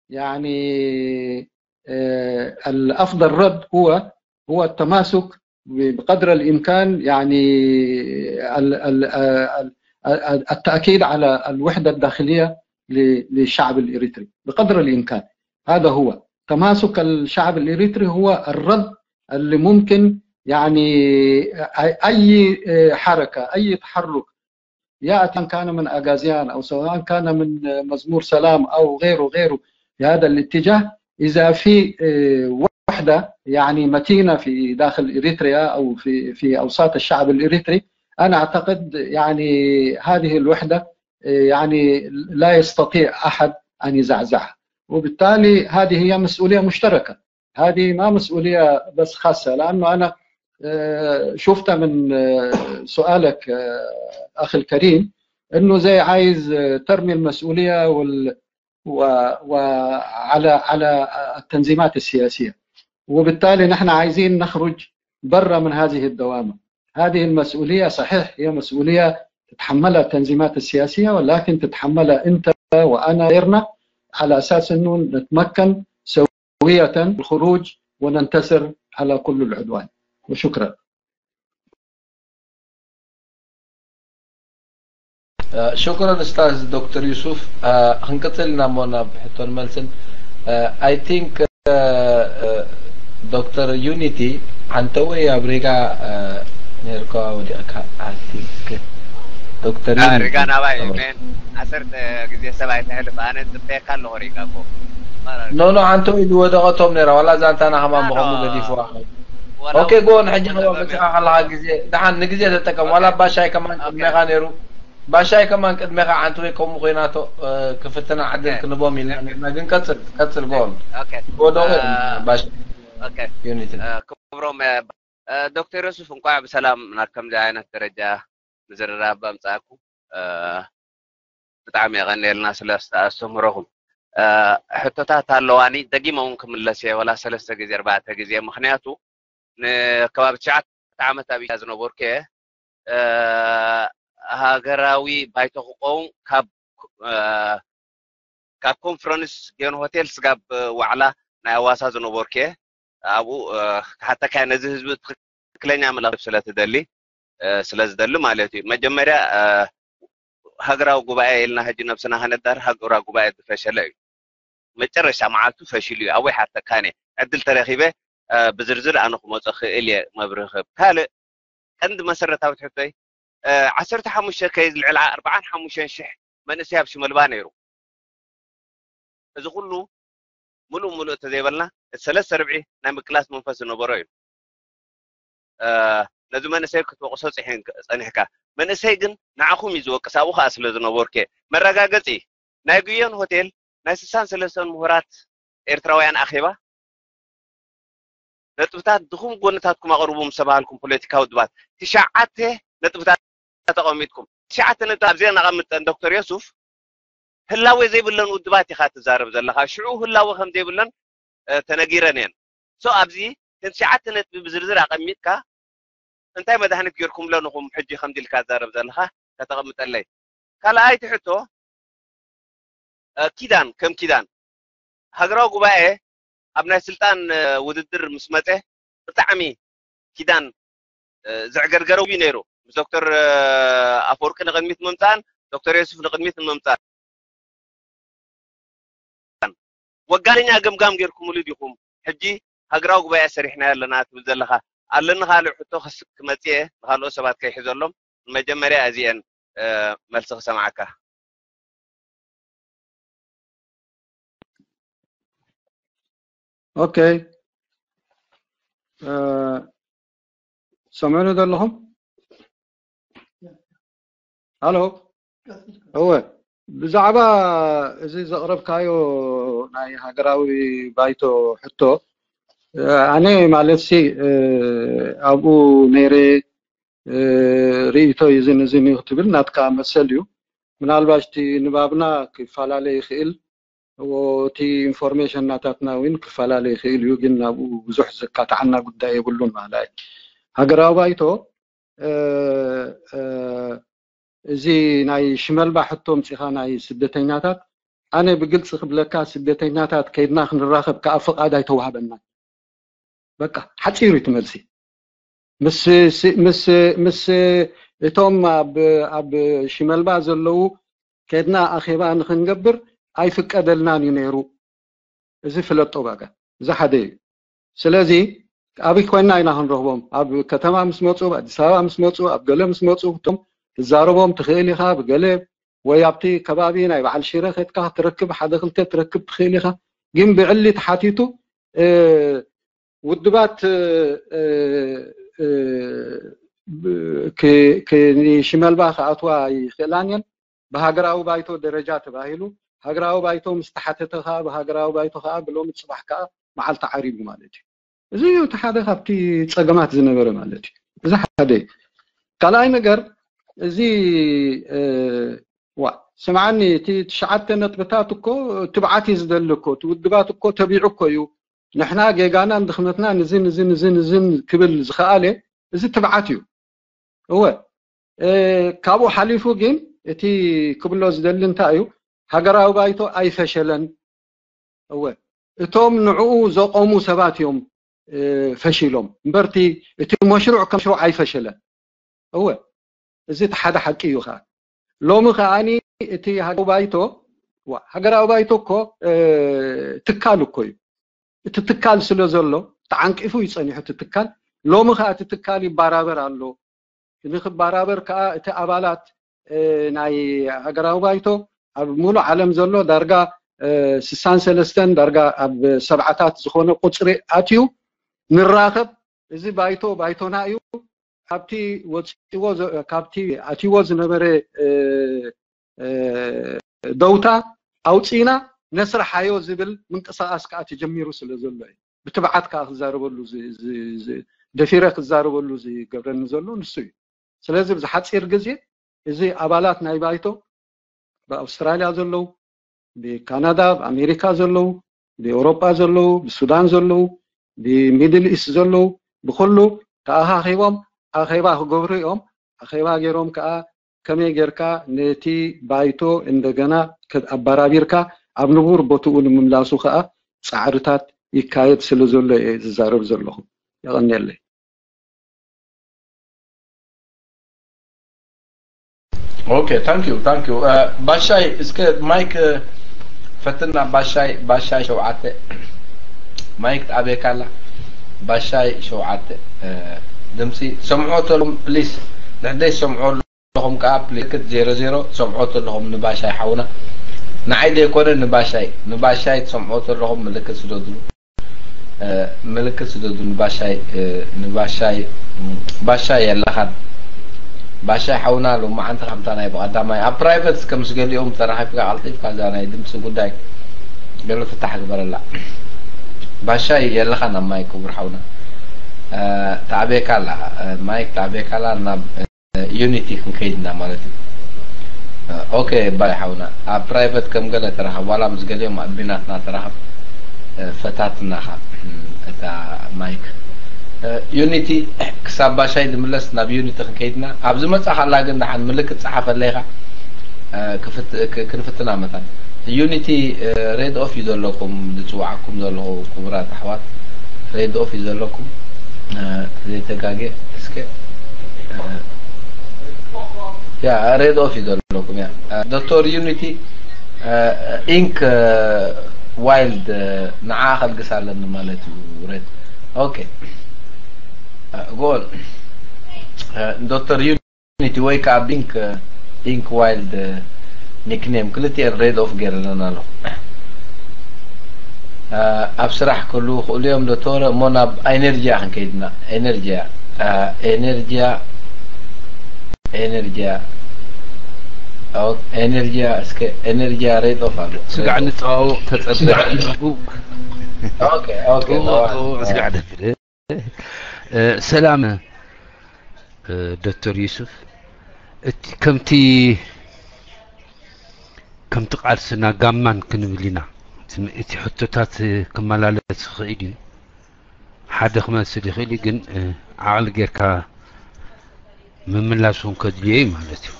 يعني، آه، الأفضل رد هو، هو التماسك بقدر الإمكان، يعني ال-، ال-، آه، ال-، ال-، التأكيد على الوحدة الداخلية ل-، للشعب الإريتري بقدر الإمكان. هذا هو تماسك الشعب الإريتري، هو الرد اللي ممكن يعني أي، أي حركة، أي تحرك يأتي، سواء كان من أغازيان أو سواء كان من مزمور سلام أو غيره، غيره في هذا الاتجاه، إذا في، آه، وحدة يعني متينة في داخل إريتريا أو في، في أوساط الشعب الإريتري، أنا أعتقد يعني هذه الوحدة، آه، يعني لا يستطيع أحد أن يزعزعها. وبالتالي هذه هي مسؤولية مشتركة، هذه ما مسؤولية بس خاصة، لأنه أنا، آه، شفتها من، آه، سؤالك، آه، أخي الكريم، إنه زي عايز، آه، ترمي المسؤولية وال-، و-، وعلى، على التنظيمات السياسية، وبالتالي نحن عايزين نخرج برا من هذه الدوامة. هذه المسؤولية صحيح هي مسؤولية تتحملها التنظيمات السياسية، ولكن تتحملها أنت وأنا غيرنا، على أساس أنه نتمكن سوية الخروج وننتصر على كل العدوان. وشكرا. ሽኩረን ኡስታዝ ዶክተር ዩሱፍ። ክንቅፅል ኢና እሞ ናብ ሕቶን መልስን። I think ዶክተር ዩኒቲ ዓንተወይ ኣብ ሪጋ ነርካ ወዲቕካ። I think ዶክተር ሪጋ ናባይ ሜን ዓሰርተ ግዜ ሰብ ኣይተሕልፍ። ኣነ ፅበየካ ኣለኹ ሪጋ እኮ። ኖ ኖ ዓንተወይ ዝወደቐቶም ነራ ዋላ ዛንታና ከማን ብኸምኡ ገዲፍዋ። ኦኬ ጎን ሕጂ ከለካ ግዜ ደሓን ንግዜ ተጠቀም። ዋላ ባሻይ ከማን ቅድሜኻ ነይሩ። ባሻይ ከማን ቅድሜኻ ዓንተወይ ከምኡ ኮይናቶ ክፍትና ዕድል ክንቦም ኢልና ነርና። ግን ቀጽል ቀጽል ጎን ኦኬ ወደቑ ኦኬ ዩኒቲ ክብሮም ዶክተር ዮሱፍ እንኳዕ ብሰላም ናብ ከምዚ ዓይነት ደረጃ ምዝርራብ ኣምጻእኩ። ብጣዕሚ የቐንየልና ስለ ኣስተምህሮኹም። ሕቶታት ኣለዋኒ፣ ደጊመ እውን ክምለስ እየ፣ ወላ ሰለስተ ግዜ ኣርባዕተ ግዜ፣ ምኽንያቱ ንከባቢ ትሽዓተ ዓመት ኣብ ኢትዮጵያ ዝነበርኩ እየ። ሃገራዊ ባይቶ ክኸውን ካብ ካብ ኮንፈረንስ ጌን ሆቴል ስጋብ ዋዕላ ናይ ኣዋሳ ዝነበርኩ እየ። ኣብኡ ክሓተካ ነዚ ህዝቢ ትኽክለኛ ምላሽ ስለ ትደሊ ስለ ዝደሊ ማለት እዩ። መጀመርያ ሃገራዊ ጉባኤ ኢልና ሕጂ ነብስና ከነዳር ሃገራዊ ጉባኤ ዝፈሸለ እዩ። መጨረሻ መዓልቱ ፈሽሉ እዩ። ኣብኡ ይሓተካን እየ። ዕድል ተረኺበ ብዝርዝር ኣነ ክመጾ ክእል እየ መብርሂ ክህብ። ካልእ ቀንዲ መሰረታዊት ሕቶይ ዓሰርተ ሓሙሽተ ከይ ዝልዕል ኣርባዓን ሓሙሽተን ሽሕ መንእሰይ ኣብ ሽመልባ ነይሩ። እዚ ኩሉ ሙሉእ ሙሉእ እንተዘይበልና እቲ ሰለስተ ርብዒ ናይ ምቅላስ መንፈስ ዝነበሮ እዩ። ነዚ መንእሰይ ክትወቅሶ ጸኒሕካ፣ መንእሰይ ግን ንዓኹም እዩ ዝወቅስ፣ ኣብኡ ከዓ ስለ ዝነበርኩ። መረጋገጺ ናይ ጉዮን ሆቴል ናይ ስሳን ሰለስተን ምሁራት ኤርትራውያን ኣኼባ ነጥብታት ድኹም ጎንታትኩም ኣቕርቡ ምስ ተባሃልኩም ፖለቲካዊ ውድባት ትሽዓተ ነጥብታት ተቐሚጥኩም፣ ትሽዓተ ነጥቢ ኣብዚአን ኣቐምጠን ዶክተር ዮሱፍ ህላዌ ዘይብለን ውድባት ኢኻ ትዛረብ ዘለኻ። ሽዑ ህላወ ከም ዘይብለን ተነጊረን እየን። ሶ ኣብዚ እተን ትሽዓተ ነጥቢ ብዝርዝር ኣቐሚጥካ እንታይ መድሃኒት ጌርኩምለን ኢኹም ሕጂ ከምዚ ኢልካ ትዛረብ ዘለኻ ከተቐምጠለይ። ካልኣይቲ ሕቶ፣ ኪዳን ከም ኪዳን ሃገራዊ ጉባኤ ኣብ ናይ ስልጣን ውድድር ምስ መፀ ብጣዕሚ ኪዳን ዘዕገርገረው እዩ ነይሩ። ምስ ዶክተር ኣፈወርቂ ንቕድሚት ምምፃእን ዶክተር ዮሱፍ ንቕድሚት ምምፃእን ወጋነኛ ገምጋም ጌርኩምሉ ዲኹም? ሕጂ ሃገራዊ ጉባኤ ሰሪሕና ኣለና ትብል ዘለኻ ኣለኒ ካልእ ሕቶ ክመፅእ እየ ንካልኦት ሰባት ከይሕዘሎም ንመጀመርያ እዚአን መልሲ ክሰምዓካ። ኦኬ ሰምዑኒ ዘለኹም? ሃሎ እወ፣ ብዛዕባ እዚ ዘቕረብካዮ ናይ ሃገራዊ ባይቶ ሕቶ ኣነ ማለት ሲ ኣብኡ ነይረ ርእይቶ ይዝን እዝን እዩ ክትብል ናትካ መሰል እዩ። ምናልባሽ እቲ ንባብና ክፈላለ ይኽእል፣ እቲ ኢንፎርሜሽን ናታትና እውን ክፈላለ ይኽእል እዩ፣ ግን ናብኡ ብዙሕ ዘካትዓና ጉዳይ የብሉን። ማለት ሃገራዊ ባይቶ እዚ ናይ ሽመልባ ሕቶ ምፂኻ ናይ ስደተኛታት ኣነ ብግልፂ ክብለካ ስደተኛታት ከይድና ክንራኸብ ከዓ ፍቓድ ኣይተዋህበና። በቃ ሓፂሩ እቲ መልሲ። ምስ ምስ ምስ እቶም ኣብ ኣብ ሽመልባ ዘለዉ ከድና ኣኼባ ንክንገብር ኣይፍቀደልናን እዩ ነይሩ። እዚ ፍለጦ ባጋ እዚ ሓደ እዩ። ስለዚ ኣበይ ኮይና ኢና ክንረኽቦም? ኣብ ከተማ ምስ መፁ፣ ኣብ ኣዲስ ኣበባ ምስ መፁ፣ ኣብ ገለ ምስ መፁ እቶም ትዛረቦም ትኽእል ኢኻ ብገለ ወይ ኣብቲ ከባቢ ናይ በዓል ሽረ ከድካ ክትረክብ ሓደ ክልተ ትረክብ ትኽእል ኢኻ። ግን ብዕሊ ተሓቲቱ ውድባት ንሽመልባ ክኣትዋ ይኽእላን እየን። ብሃገራዊ ባይቶ ደረጃ ተባሂሉ ሃገራዊ ባይቶ ምስ ተሓተተ ከዓ ብሃገራዊ ባይቶ ከዓ ብሎሚ ፅባሕ ከዓ መዓልቲ ዓሪቡ ማለት እዩ። እዚ እዩ እቲ ሓደ ካብቲ ፀገማት ዝነበረ ማለት እዩ። እዚ ሓደ እዩ። ካልኣይ ነገር እዚ ዋ ስምዓኒ እቲ ትሽዓተ ነጥብታት እኮ ትብዓት እዩ ዝደሊ እኮ እቲ ውድባት እኮ ተቢዑ እኮ እዩ ንሕና ጌጋናን ድኽመትናን እዝን እዝን እዝን እዝን ክብል ዝኸኣለ እዚ ትብዓት እዩ። እወ ካብኡ ሓሊፉ ግን እቲ ክብሎ ዝደሊ እንታይ እዩ ሃገራዊ ባይቶ ኣይፈሸለን። እወ እቶም ንዕኡ ዘቆሙ ሰባት እዮም ፈሺሎም እምበርቲ እቲ መሽሩዕ ከም ሽሩዕ ኣይፈሸለን። እወ እዚ እቲ ሓደ ሓቂ እዩ። ከዓ ሎሚ ከዓኒ እቲ ሃገራዊ ባይቶ ሃገራዊ ባይቶ እኮ ትካል እኮ እዩ። እቲ ትካል ስለ ዘሎ ተዓንቂፉ እዩ ፀኒሑ እቲ ትካል። ሎሚ ከዓ እቲ ትካል ይባራበር ኣሎ። ንክባራበር ከዓ እቲ ኣባላት ናይ ሃገራዊ ባይቶ ኣብ ሙሉእ ዓለም ዘሎ ዳርጋ ስሳን ሰለስተን ዳርጋ ኣብ ሰብዓታት ዝኾነ ቁፅሪ ኣትዩ ንራኸብ። እዚ ባይቶ ባይቶና እዩ። ካብቲ ወፅዎ ካብቲ ኣትይዎ ዝነበረ ደውታ ኣውፂና ነስርሓዮ ዝብል ምንቅስቃስ ከዓ ተጀሚሩ ስለ ዘሎ እዩ። ብትብዓት ከዓ ክዛረበሉ ደፊረ ክዛረበሉ ዝገብረኒ ዘሎ ንሱ እዩ። ስለዚ ብዝሓፂር ግዜ እዚ ኣባላት ናይ ባይቶ ብኣውስትራልያ ዘለዉ፣ ብካናዳ፣ ብኣሜሪካ ዘለዉ፣ ብኤውሮጳ ዘለዉ፣ ብሱዳን ዘለዉ፣ ብሚድል ኢስት ዘለዉ ብኩሉ ተኣኻኺቦም ኣኼባ ክገብሩ እዮም። ኣኼባ ገይሮም ከዓ ከመይ ጌርካ ነቲ ባይቶ እንደገና ኣባራቢርካ ኣብ ንቡር ቦትኡ ንምምላሱ ከዓ ፃዕርታት ይካየድ ስለ ዘሎ እየ ዝዛረብ ዘለኹ። የቐንየለይ። Okay, thank you, thank you. ባሻይ እስከ ማይክ ፈትና። ባሻይ ባሻይ ሸውዓተ ማይክ ጣቤካላ። ባሻይ ሸውዓተ ድምፂ ሰምዖ ተሎም ፕሊስ። ንሕደይ ሰምዖ ኣለኹም ከዓ ፕሊክት ዜሮ ዜሮ ሰምዖ ተለኹም ንባሻይ ሓውና። ንዓይ ዘይኮነ ንባሻይ ንባሻይ ትሰምዖ ዘለኹም ምልክት ስደዱ። ምልክት ስደዱ ንባሻይ። ንባሻይ ባሻይ የለኻን። ባሻይ ሓውና ሎማዓንቲ ከምታ ናይ ብቐዳማይ ኣብ ፕራይቨት እስከ ምስ ገሊኦም ተራኺብካ ቀልጢፍካ እዛ ናይ ድምፂ ጉዳይ ገለ ፍታሕ ግበረላ። ባሻይ የለኻን ኣብ ማይክ ክቡር ሓውና። ተዕቤካ ኣላ። ማይክ ተዕቤካ ኣላ ናብ ዩኒቲ ክንከይድ ኢና ማለት እዩ። ኦኬ ባይ ሓውና ኣብ ፕራይቨት ከም ገለ ተራኸብ ዋላ ምስ ገሊኦም ኣድሚናትና ተራኸብ። ፈታትናኻ እታ ማይክ ዩኒቲ ክሳብ ባሻይ ዝምለስ ናብ ዩኒቲ ክንከይድና ኣብ ዝመጻ ካላ ግን ደሓን ምልክት ጸሓፈለይኻ። ክንፍትና መታን ዩኒቲ ሬድ ኦፍ እዩ ዘለኩም ዝጽዋዓኩም ዘለኹ ክቡራት ኣሕዋት። ሬድ ኦፍ እዩ ዘለኩም ዘይተጋጌ እስከ ያ ሬድ ኦፍ እዩ ዘለኩም ያ ዶክተር ዩኒቲ ኢንክ ዋይልድ ንዓ ከልግስ ኣለኒ ማለት እዩ። ሬድ ኦኬ ጎል ዶክተር ዩኒቲ ወይ ከዓ ቢንክ ኢንክ ዋይልድ ኒክኔም ክልቲኤን ሬድ ኦፍ ገይረ ኣለና ኣለኹ። ኣብ ስራሕ ክህልዉ ይኽእሉ እዮም ዶክተር እሞ ናብ ኤነርጂያ ክንከይድና ኤነርጂያ ኤነርጂያ ኤነርጂያ ኤነርጂያ እስከ ኤነርጂያ ሬድ ኦፍ ኣሎ። ስጋዕ ንጠዋውቕ ተጸበ ኦኬ ኦኬ ጥውቕ ጥውቕ ስጋዕ ደፊለ ሰላም ዶክተር ዩሱፍ እቲ ከምቲ ከምቲ ቃልስና ጋማን ክንብል ኢና። እቲ ሕቶታት ክመላለስ ይኽእል እዩ። ሓደ ክመስል ይኽእል እዩ፣ ግን ዓቕሊ ጌርካ ምምላስ እውን ከድልዮ እዩ ማለት እዩ።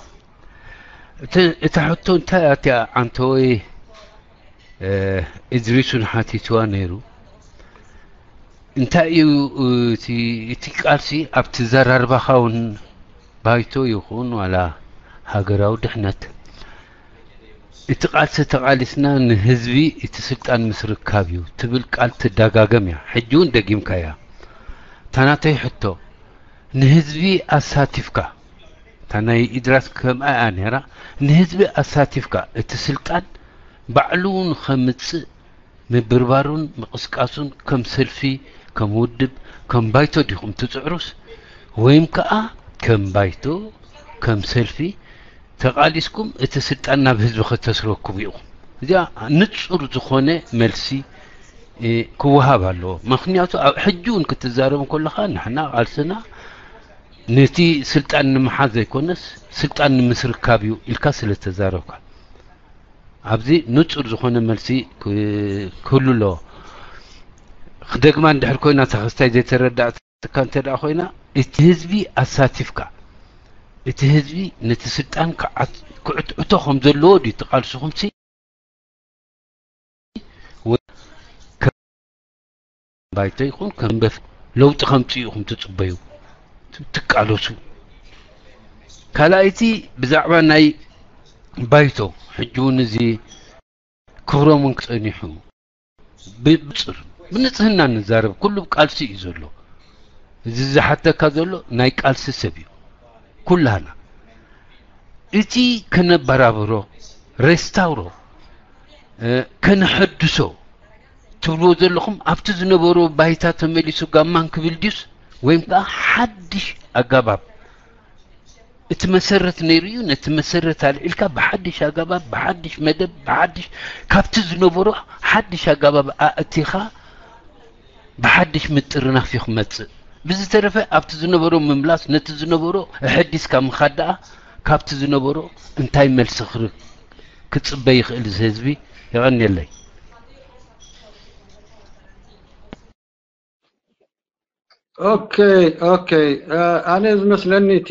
እታ ሕቶ እንታይ እያ ዓንተወይ እድሪሱን ሓቲትዋ ነይሩ። እንታይ እዩ እቲ ቃልሲ ኣብቲ ዘራርባኻ እውን ባይቶ ይኹን ዋላ ሃገራዊ ድሕነት እቲ ቃልሲ ተቓሊስና ንህዝቢ እቲ ስልጣን ምስርካብ እዩ ትብል ቃል ትደጋገም እያ። ሕጂ እውን ደጊምካ እያ። ታናተይ ሕቶ ንህዝቢ ኣሳቲፍካ እታ ናይ ኢድራስ ከምኣ እያ ነይራ። ንህዝቢ ኣሳቲፍካ እቲ ስልጣን ባዕሉ ንኸምጽእ ምብርባሩን ምቕስቃሱን ከም ሰልፊ፣ ከም ውድብ፣ ከም ባይቶ ዲኹም ትጽዕሩስ ወይም ከኣ ከም ባይቶ፣ ከም ሰልፊ ተቓሊስኩም እቲ ስልጣን ናብ ህዝቢ ከተስረክቡ ኢኹም? እዚኣ ንጹር ዝኾነ መልሲ ክወሃብ ኣለዎ። ምኽንያቱ ኣብ ሕጂ እውን ክትዛረብ እንከለኻ ንሕና ቃልስና ነቲ ስልጣን ንምሓዝ ዘይኮነስ ስልጣን ንምስርካብ እዩ ኢልካ ስለ ተዛረብካ ኣብዚ ንጹር ዝኾነ መልሲ ክህሉ ኣለዎ። ክደግማ እንድሕር ኮይና እታ ክስታይ ዘይተረዳእትካ እንተ ደኣ ኮይና እቲ ህዝቢ ኣሳቲፍካ እቲ ህዝቢ ነቲ ስልጣን ክዕትዕቶ ከም ዘለዎ ድዩ እቲ ቃልስኹምሲ ባይቶ ይኹን ከም በፊት ለውጢ ከምፅኡ ኢኹም ትፅበዩ ትቃለሱ። ካልኣይቲ ብዛዕባ ናይ ባይቶ ሕጂ እውን እዚ ክብሮም እውን ክፀኒሑ ብፅር ብንፅህና ንዛረብ ኩሉ ቃልሲ እዩ ዘሎ። እዚ ዝሓተካ ዘሎ ናይ ቃልሲ ሰብ እዩ። ኩላና እቲ ከነበራብሮ ሬስታውሮ ከነሐድሶ ትብልዎ ዘለኹም ኣብቲ ዝነበሮ ባይታ ተመሊሱ ጋማን ክብል ድዩስ ወይም ከዓ ሓድሽ ኣጋባብ እቲ መሰረት ነይሩ እዩ ነቲ መሰረት ኣልዒልካ ብሓድሽ ኣጋባብ ብሓድሽ መደብ ብሓድሽ ካብቲ ዝነበሮ ሓድሽ ኣጋባብ ኣእቲኻ ብሓድሽ ምጥርናፍ እዩ ክመፅእ። ብዝተረፈ ኣብቲ ዝነበሮ ምምላስ ነቲ ዝነበሮ ኣሐዲስካ ምኻድ ደኣ ካብቲ ዝነበሮ እንታይ መልሲ ክጽበ ይኽእል እዚ ህዝቢ? የቐንየለይ። ኦኬ ኦኬ ኣነ ዝመስለኒ እቲ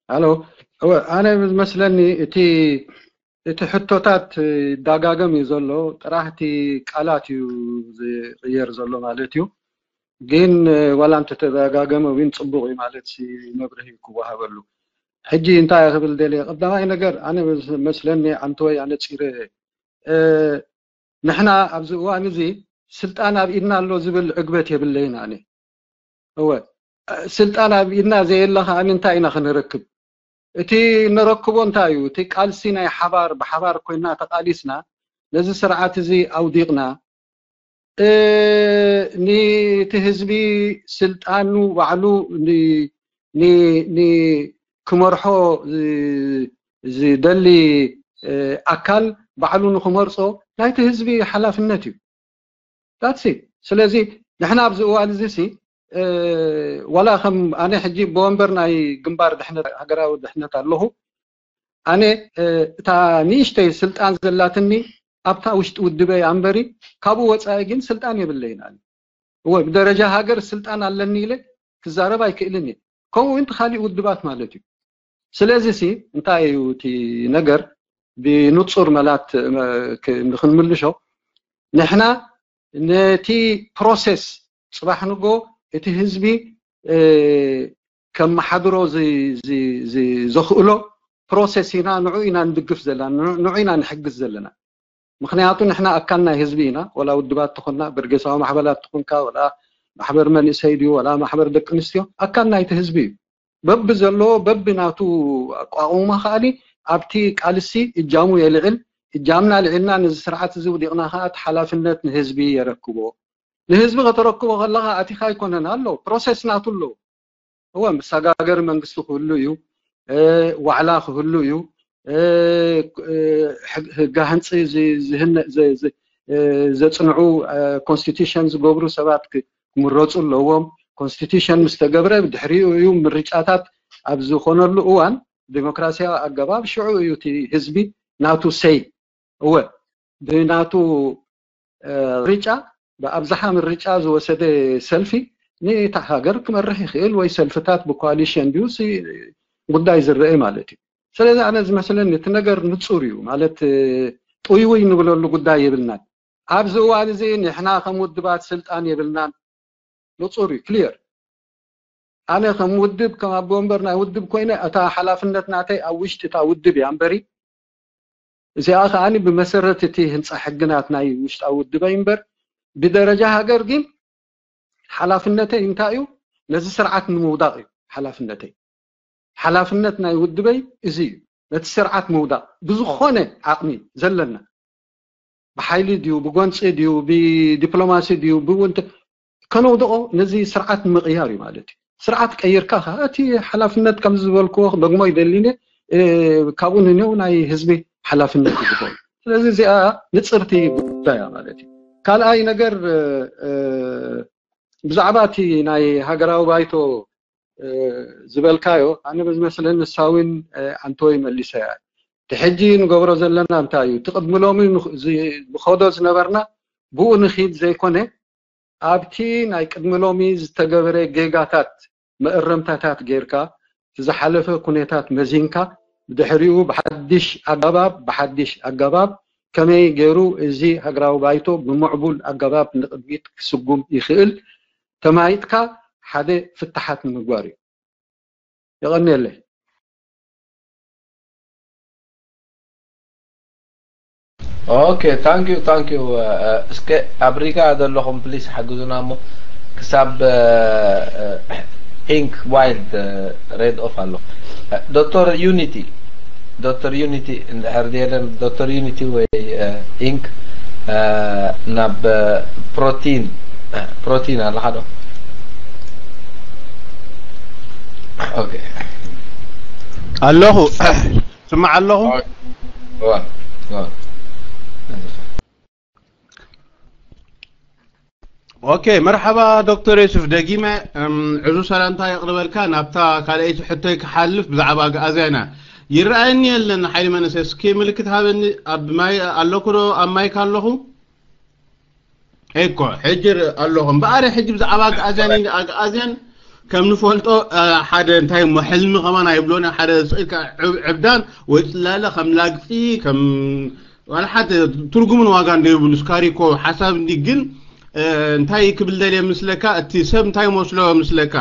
ኣሎ ኣነ ዝመስለኒ እቲ እቲ ሕቶታት ይዳጋገም እዩ ዘሎ ጥራሕ እቲ ቃላት እዩ ዝቅየር ዘሎ ማለት እዩ ግን ዋላ እንተተደጋገመ እውን ፅቡቅ እዩ ማለት መብርሂ ክወሃበሉ ሕጂ እንታይ ክብል ደልየ ቀዳማይ ነገር ኣነ መስለኒ ኣንተወይ ኣነፂረ ንሕና ኣብዚ እዋን እዚ ስልጣን ኣብ ኢድና ኣሎ ዝብል ዕግበት የብለይን ኣነ እወ ስልጣን ኣብ ኢድና ዘየለ ከኣ እንታይ ኢና ክንረክብ እቲ እንረክቦ እንታይ እዩ? እቲ ቃልሲ ናይ ሓባር፣ ብሓባር ኮይና ተቃሊስና ነዚ ስርዓት እዚ ኣውዲቕና፣ እ፣ ንቲ ህዝቢ ስልጣኑ ባዕሉ ን- ን- ን- ክመርሖ ዝ- ዝደሊ፣ እ፣ ኣካል ባዕሉ ንክመርጾ ናይቲ ህዝቢ ሓላፍነት እዩ። That's it። ስለዚ ንሕና ኣብዚ እዋን እዚ ሲ፣ እ፣ ዋላ ከም ኣነ ሕጂ ብወንበር ናይ ግንባር ድሕነት፣ ሃገራዊ ድሕነት ኣለኹ። ኣነ፣ እ፣ እታ ንእሽተይ ስልጣን ዘላትኒ ኣብታ ውሽጢ ውድበይ ኣንበሪ፣ ካብኡ ወጻኢ ግን ስልጣን የብለይን ኣነ። እወ፣ ብደረጃ ሃገር ስልጣን ኣለኒ ኢለ ክዛረብ ኣይክእልን እየ። ከምኡ እውን እቲ ካሊእ ውድባት ማለት እዩ። ስለዚ ሲ እንታይ እዩ እቲ ነገር? ብንጹር መላት፣ እ፣ ክ- ንክንምልሾ፣ ንሕና ነቲ ፕሮሰስ ጽባሕ ንጎ እቲ ህዝቢ፣ እ፣ ከመሓድሮ ዝ- ዝ- ዝ- ዘኽእሎ ፕሮሰስ ኢና፣ ንዑ ኢና ንድግፍ ዘለና፣ ንዑ ኢና ንሕግዝ ዘለና። ምክንያቱ ንሕና ኣካል ናይ ህዝቢ ኢና። ወላ ውድባት ትኹና፣ በርጌሳዊ ማሕበራት ትኹንካ፣ ወላ ማሕበር መንእሰይ ድዩ፣ ወላ ማሕበር ደቂ ኣንስትዮ፣ ኣካል ናይቲ ህዝቢ እዩ። በቢ ዘለዎ በቢ ናቱ ኣቋቑማ ከኣሊ ኣብቲ ቃልሲ እጃሙ የልዕል። እጃምና ልዕልና ነዚ ስርዓት እዚ ውዲቕና ከኣ እቲ ሓላፍነት ንህዝቢ የረክቦ። ንህዝቢ ከተረክቦ ከለኻ ኣቲኻ ኣይኮነን ኣሎ፣ ፕሮሰስ ናቱ ኣሎ። እወ፣ መሰጋገሪ መንግስቲ ክህሉ እዩ፣ እ፣ ዋዕላ ክህሉ እዩ፣ እ፣ እ፣ ሕግ- ህገ ሃንፂ ዝ- ዝህነ- ዘ- ዘ- እ፣ ዘፅንዑ፣ እ፣ ኮንስቲቱሽን ዝገብሩ ሰባት ክ- ክምረፁ ኣለዎም። ኮንስቲቱሽን ምስ ተገብረ ብድሕሪኡ እዩ ምርጫታት ኣብ ዝኾነሉ እዋን ዲሞክራሲያዊ ኣገባብ ሽዑ እዩ እቲ ህዝቢ ናቱ ሰይ እወ ብናቱ፣ እ፣ ምርጫ ብኣብዝሓ ምርጫ ዝወሰደ ሰልፊ ንታ ሃገር ክመርሕ ይኽእል ወይ ሰልፍታት ብኮኣሊሽን ድዩ ሲ ጉዳይ ዝረአ ማለት እዩ። ስለዚ ኣነ ዝመስለኒ እቲ ነገር ንጹር እዩ ማለት፣ እ፣ ጥውይውይ ንብለሉ ጉዳይ የብልናን። ኣብዚ እዋን እዚ ንሕና ከም ውድባት ስልጣን የብልናን። ንጹር እዩ፣ ክሊየር። ኣነ ከም ውድብ፣ ከም ኣቦ ወንበር ናይ ውድብ ኮይነ እታ ሓላፍነት ናተይ ኣብ ውሽጢ እታ ውድብ እያ እምበሪ እዚኣ ከኣ ብመሰረት እቲ ህንፃ ሕግናት ናይ ውሽጣዊ ውድበይ እምበር ብደረጃ ሃገር ግን ሓላፍነተይ እንታይ እዩ? ነዚ ስርዓት ንምውዳቕ እዩ ሓላፍነተይ። ሓላፍነት ናይ ውድበይ እዚ እዩ። ነቲ ስርዓት ምውዳቕ ብዝኾነ ዓቕሚ ዘለና ብሓይሊ ድዩ ብጎንፂ ድዩ ብዲፕሎማሲ ድዩ ብውንት ከነውድቖ ነዚ ስርዓት ንምቕያር እዩ ማለት እዩ። ስርዓት ቀይርካ ከ እቲ ሓላፍነት ከም ዝበልክዎ ክደግሞ ይደሊኒ ካብኡ ንኔው ናይ ህዝቢ ሓላፍነት እዩ ዝኾኑ። ስለዚ እዚኣ ንፅርቲ ጉዳያ ማለት እዩ። ካልኣይ ነገር ብዛዕባ እቲ ናይ ሃገራዊ ባይቶ ዝበልካዮ ኣነ ብዝመስለኒ ንሳ እውን ኣንተወይ መሊሰያ። እቲ ሕጂ ንገብሮ ዘለና እንታይ እዩ? እቲ ቅድሚ ሎሚ ንኸዶ ዝነበርና ብኡ ንኺድ ዘይኮነ ኣብቲ ናይ ቅድሚ ሎሚ ዝተገበረ ጌጋታት መእረምታታት ጌርካ እቲ ዝሓለፈ ኩነታት መዚንካ ብድሕሪኡ ብሓድሽ ኣገባብ ብሓድሽ ኣገባብ ከመይ ገይሩ እዚ ሃገራዊ ባይቶ ብምዕቡል ኣገባብ ንቕድሚት ክስጉም ይኽእል ተማይጥካ ሓደ ፍታሓት ንምግባር እዩ። የቐንየለይ። Okay, thank you, thank you. እስከ ኣብ ሪጋ ዘለኹም ፕሊስ ሓግዙና እሞ ክሳብ ኢንክ ዋይልድ ሬድ ኦፍ ኣሎ። ዶክተር ዩኒቲ ዶክተር ዩኒቲ እንድሕር የለን ዶክተር ዩኒቲ ወይ ኢንክ ናብ ፕሮቲን ፕሮቲን ኣለኻ ዶ? ኣለኹ ስማዕ ኣለኹ። ኦኬ መርሓባ ዶክተር የሱፍ፣ ደጊመ ዕዙ ሰላምታ የቕርበልካ። ናብታ ካልኣይቲ ሕቶይ ክሓልፍ ብዛዕባ ኣግኣዝያና ይረኣየኒ የለን። ሓይሊ መንእሰይ እስኪ ምልክት ሃበኒ። ኣብ ማይ ኣለኩ ዶ? ኣብ ማይክ ኣለኹ? እኮ ሕጂ ኣለኹ። እምበኣር ሕጂ ብዛዕባ ኣግኣዝያን ኣግኣዝያን ከም ንፈልጦ ሓደ እንታይ እሞ ሕልሚ ከማን ኣይብሎን ሓደ ስእልካ ዕብዳን ወይ ጽላለ ከም ላግጺ ከም ዋላ ሓደ ትርጉምን ዋጋን ዘይብሉ ስካሪኮ ሓሳብ እንዲ ግን እንታይ ክብል ደልየ ምስለካ እቲ ሰብ እንታይ መስሎ ምስለካ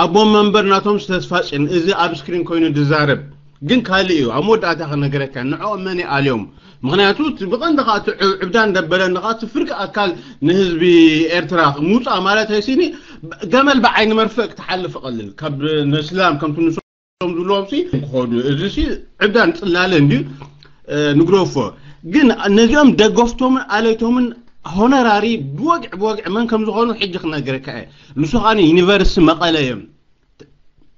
ኣቦ መንበር ናቶም ዝተስፋጭን እዚ ኣብ ስክሪን ኮይኑ ዝዛረብ ግን ካልእ እዩ ኣብ መወዳእታ ክነገረካ ንዕኦም መን ይኣልዮም ምክንያቱ ብቐንዲ ከዓ እቲ ዕብዳን ደበለኒ ከዓ እቲ ፍርቂ ኣካል ንህዝቢ ኤርትራ ምውፃእ ማለት ኣይሲኒ ገመል ብዓይኒ መርፍእ ክትሓልፍ ቀልል ካብ ንስላም ከምቲ ንሱ ዝብልዎም ሲ ክኾኑ፣ እዚ ሲ ዕብዳን ጽላለ እንድዩ። ንግደፎ። ግን ነዚኦም ደገፍቶምን ኣለይቶምን ሆነራሪ ብወግዒ ብወግዒ መን ከም ዝኾኑ ሕጂ ክነግረካ እየ። ንሱ ኸኣ ዩኒቨርሲቲ መቐለ እዮም።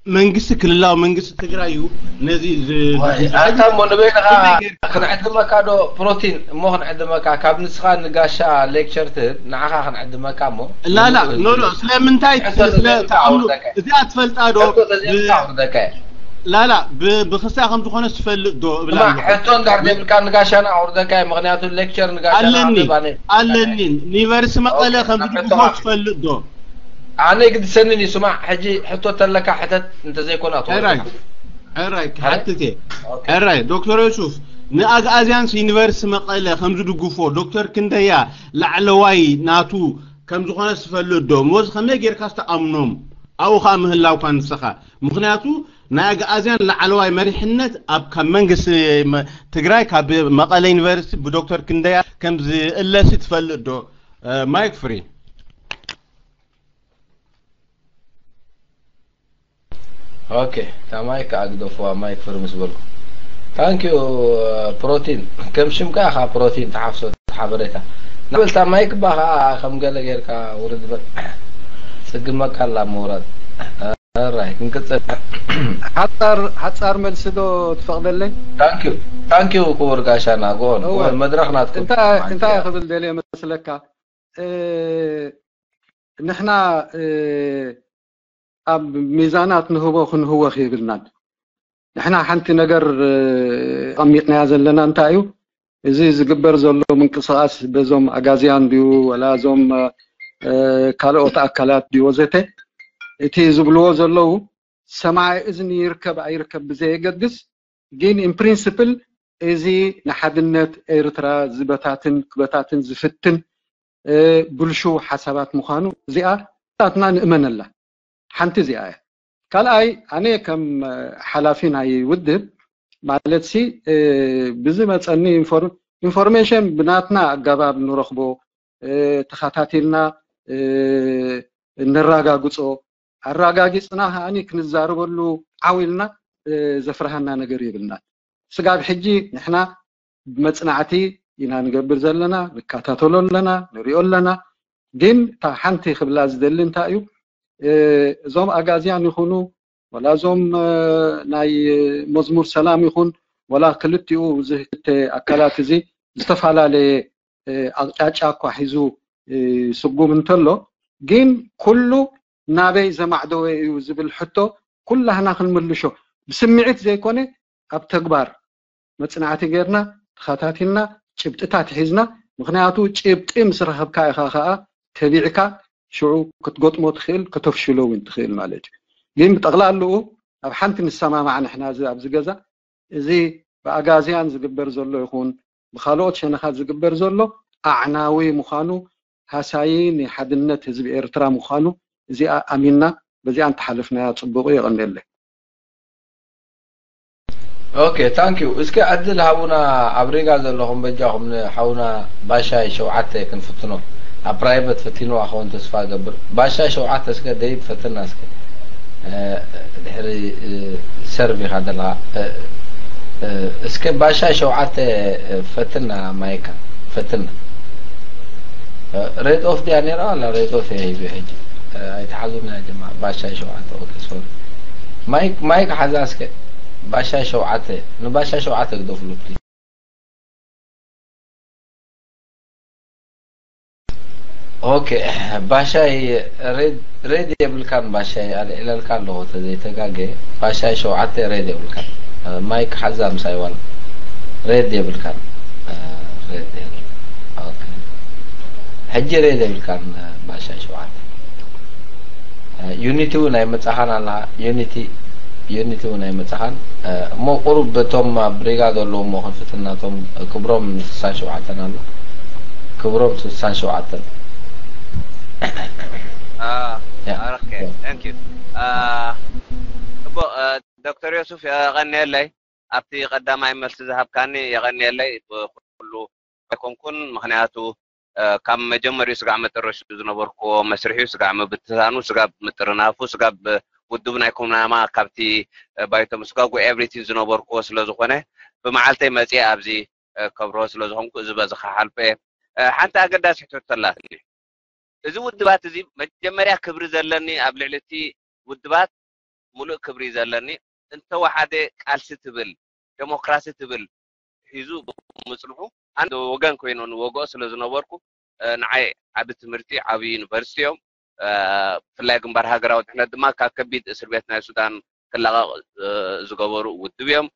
መንግስቲ፣ ክልላዊ መንግስቲ ትግራይ እዩ ነዚ ዝ- ኣታ እሞ ንበይንኻ ክንዕድመካ ዶ ፕሮቲን እሞ ክንዕድመካ ካብ ንስኻ ንጋሻ ሌክቸር ትህብ ንዓኻ ክንዕድመካ እሞ ላላ ኖ ኖ ስለምንታይ ስለ ተኣምኑ እዚኣ ትፈልጣ ዶ ኣውርደካ ላላ ብክስታ ከም ዝኾነ ትፈልጥ ዶ እብላ ሕቶ እንድሕር ዘይብልካ ንጋሻና ኣውርደካ ምክንያቱ ሌክቸር ንጋሻና ኣለኒ ኣለኒ ዩኒቨርሲቲ መቐለ ከም ዝድግፎ ትፈልጥ ዶ ኣነ ግድሰንን እዩ ስማዕ ሕጂ ሕቶ ተለካ ሕተት እንተዘይኮነ ሕራይ ክሓትት እየ ሕራይ ዶክተር ዮሱፍ ንኣግኣዝያንስ ዩኒቨርሲቲ መቐለ ከም ዝድግፎ ዶክተር ክንደያ ላዕለዋይ ናቱ ከም ዝኾነ ዝፈልጥ ዶ እሞዚ ከመይ ጌርካ ዝተኣምኖም ኣብኡ ከዓ ምህላውካ ንስኻ ምክንያቱ ናይ ኣግኣዝያን ላዕለዋይ መሪሕነት ኣብ ካብ መንግስቲ ትግራይ ካብ መቐለ ዩኒቨርሲቲ ብዶክተር ክንደያ ከም ዝእለሲ ትፈልጥ ዶ ማይክ ፍሪ ኦኬ እታ ማይክ ኣግደፍዋ ማይክ ፍሪ ምስ በልኩ ታንኪዩ ፕሮቲን ከም ሽምካ ኢኻ ፕሮቲን ተሓፍሶ ሓበሬታ ንብል እታ ማይክ ባ ከዓ ከም ገለ ጌርካ ውርድ በል ጽግመካ ኣላ ምውራድ ራይ ክንቅጽል ሓጻር ሓጻር መልሲ ዶ ትፈቕደለይ ታንኪዩ ታንኪዩ ክቡር ጋሻና ጎን እወ። ጎን መድረኽ ናትኩም እንታይ እንታይ ክብል ደልየ መስለካ እ፣ ንሕና እ፣ ኣብ ሚዛናት ንህቦ ክንህወኽ የብልናን ንሕና ሓንቲ ነገር እ፣ ኣሚጥናያ ዘለና እንታይ እዩ እዚ ዝግበር ዘሎ ምንቅስቃስ በዞም ኣጋዝያን ድዩ ወላ እዞም እ፣ ካልኦት ኣካላት ድዩ ወዘተ እቲ ዝብልዎ ዘለዉ ሰማዒ እዝኒ ይርከብ ኣይርከብ ብዘየገድስ ግን in principle እዚ ንሓድነት ኤርትራ ዝበታትን ክበታትን ዝፍትን እ፣ ብልሹው ሓሳባት ምዃኑ እዚኣ ናትና ንእመነላ ሓንቲ እዚኣ እያ ካልኣይ ኣነ ከም እ፣ ሓላፊ ናይ ውድብ ማለት ሲ እ፣ ብዝመፀኒ ኢንፎር- ኢንፎርሜሽን ብናትና ኣገባብ ንረኽቦ እ፣ ተኸታቲልና እ፣ ነራጋግፆ ኣራጋጊፅና ከዓኒ ክንዛረበሉ ዓው ኢልና እ፣ ዘፍርሃና ነገር የብልናን ስጋብ ሕጂ ንሕና ብመፅናዕቲ ኢና ንገብር ዘለና ንከታተሎ ኣለና ንሪኦ ኣለና ግን እታ ሓንቲ ክብላ ዝደሊ እንታይ እዩ እ፣ እዞም ኣጋዝያን ይኹኑ ወላ እዞም እ፣ ናይ መዝሙር ሰላም ይኹን ወላ ክልቲኡ እዚ ክልተ ኣካላት እዚ ዝተፈላለየ እ፣ ኣቕጫጫ እኳ ሒዙ እ፣ ይስጉም እንተሎ ግን ኩሉ ናበይ ዘማዕደወ እዩ ዝብል ሕቶ ኩላህና ክንምልሾ ብስምዒት ዘይኮነ ኣብ ተግባር መፅናዕቲ ጌርና ተኸታቲልና ጭብጥታት ሒዝና ምኽንያቱ ጭብጢ ምስ ረኸብካ ኢኻ ከዓ ተቢዕካ ሽዑ ክትገጥሞ ትኽእል ከተፍሽሎ እውን ትኽእል ማለት እዩ ግን ብጠቕላልኡ ኣብ ሓንቲ ንሰማማዕ ንሕና እዚ ኣብዚ ገዛ እዚ ብኣጋዝያን ዝግበር ዘሎ ይኹን ብካልኦት ሸነኻት ዝግበር ዘሎ ኣዕናዊ ምዃኑ ሃሳዪ ንሓድነት ህዝቢ ኤርትራ ምዃኑ እዚኣ ኣሚንና በዚኣ እንተሓለፍናያ ፅቡቕ እዩ የቐንየለይ ኦኬ ታንክ ዩ እስኪ ዕድል ሃቡና ኣብ ሪጋ ዘለኹም በጃኹም ንሓውና ባሻይ ሸውዓተ ክንፍትኖ ኣብ ፕራይቨት ፈቲንዋ ክኸውን ተስፋ ገብር ባሻይ ሸውዓተ እስከ ደይብ ፈትና እስከ ድሕሪ ሰርቭ ኢኻ ዘለኻ እስከ ባሻይ ሸውዓተ ፈትና ማይካ ፈትና ሬድ ኦፍ ድያ ነራ ዋላ ሬድ ኦፍ እየ ሂቡ ሕጂ ኣይትሓዙና ጀማ ባሻይ ሸውዓተ ኦኬ ሶሪ ማይክ ማይክ ሓዛ እስከ ባሻይ ሸውዓተ ንባሻይ ሸውዓተ ግደፍሉ ፕሊዝ ኦኬ ባሻይ ሬድ የብልካን ባሻይ ኣልዒለልካ ኣለኹ ተዘይተጋገ ባሻይ ሸውዓተ ሬድ የብልካን ማይክ ሓዛ ምሳይ ዋላ ሬድ የብልካን ሬድ የብልካን ኦኬ ሕጂ ሬድ የብልካን ባሻይ ሸውዓተ ዩኒቲ እውን ኣይመጻኻን ኣለኻ ዩኒቲ ዩኒቲ እውን ኣይመጻኻን እሞ ቁሩብ በቶም ኣብ ሪጋ ዘለዉ እሞ ክንፍትና እቶም ክብሮም ስሳን ሸውዓተን ኣሎ ክብሮም ስሳን ሸውዓተን ዶክተር ዮሱፍ የቐንየለይ ኣብቲ ቀዳማይ መልሲ ዝሃብካኒ የቐንየለይ ብኩሉ ኣይኮንኩን ምክንያቱ ካብ መጀመሪኡ ስጋዕ መጠረሹ ዝነበርክዎ መስርሒ ስጋዕ ምብትታኑ ስጋብ ምጥርናፉ ስጋብ ውድብ ናይ ኩናማ ካብቲ ባይቶ ምስጋጉ ኤቭሪቲን ዝነበርኩዎ ስለ ዝኾነ ብመዓልተይ መፅየ ኣብዚ ከብርሆ ስለ ዝኾንኩ እዚ በዚ ክሓልፎ እየ። ሓንቲ ኣገዳሲት ሕቶ ኣላትኒ። እዚ ውድባት እዚ መጀመርያ ክብሪ ዘለኒ ኣብ ልዕሊ እቲ ውድባት ሙሉእ ክብሪ ዘለኒ እንተወሓደ ቃልሲ ትብል ደሞክራሲ ትብል ሒዙ ምፅንሑ ኣነ ወገን ኮይኑ ንወግኦ ስለ ዝነበርኩ ንዓይ ዓቢ ትምህርቲ ዓቢ ዩኒቨርሲቲ እዮም። ብፍላይ ግንባር ሃገራዊ ድሕነት ድማ ካብ ከቢድ እስር ቤት ናይ ሱዳን ክላቐቕ ዝገበሩ ውድብ እዮም።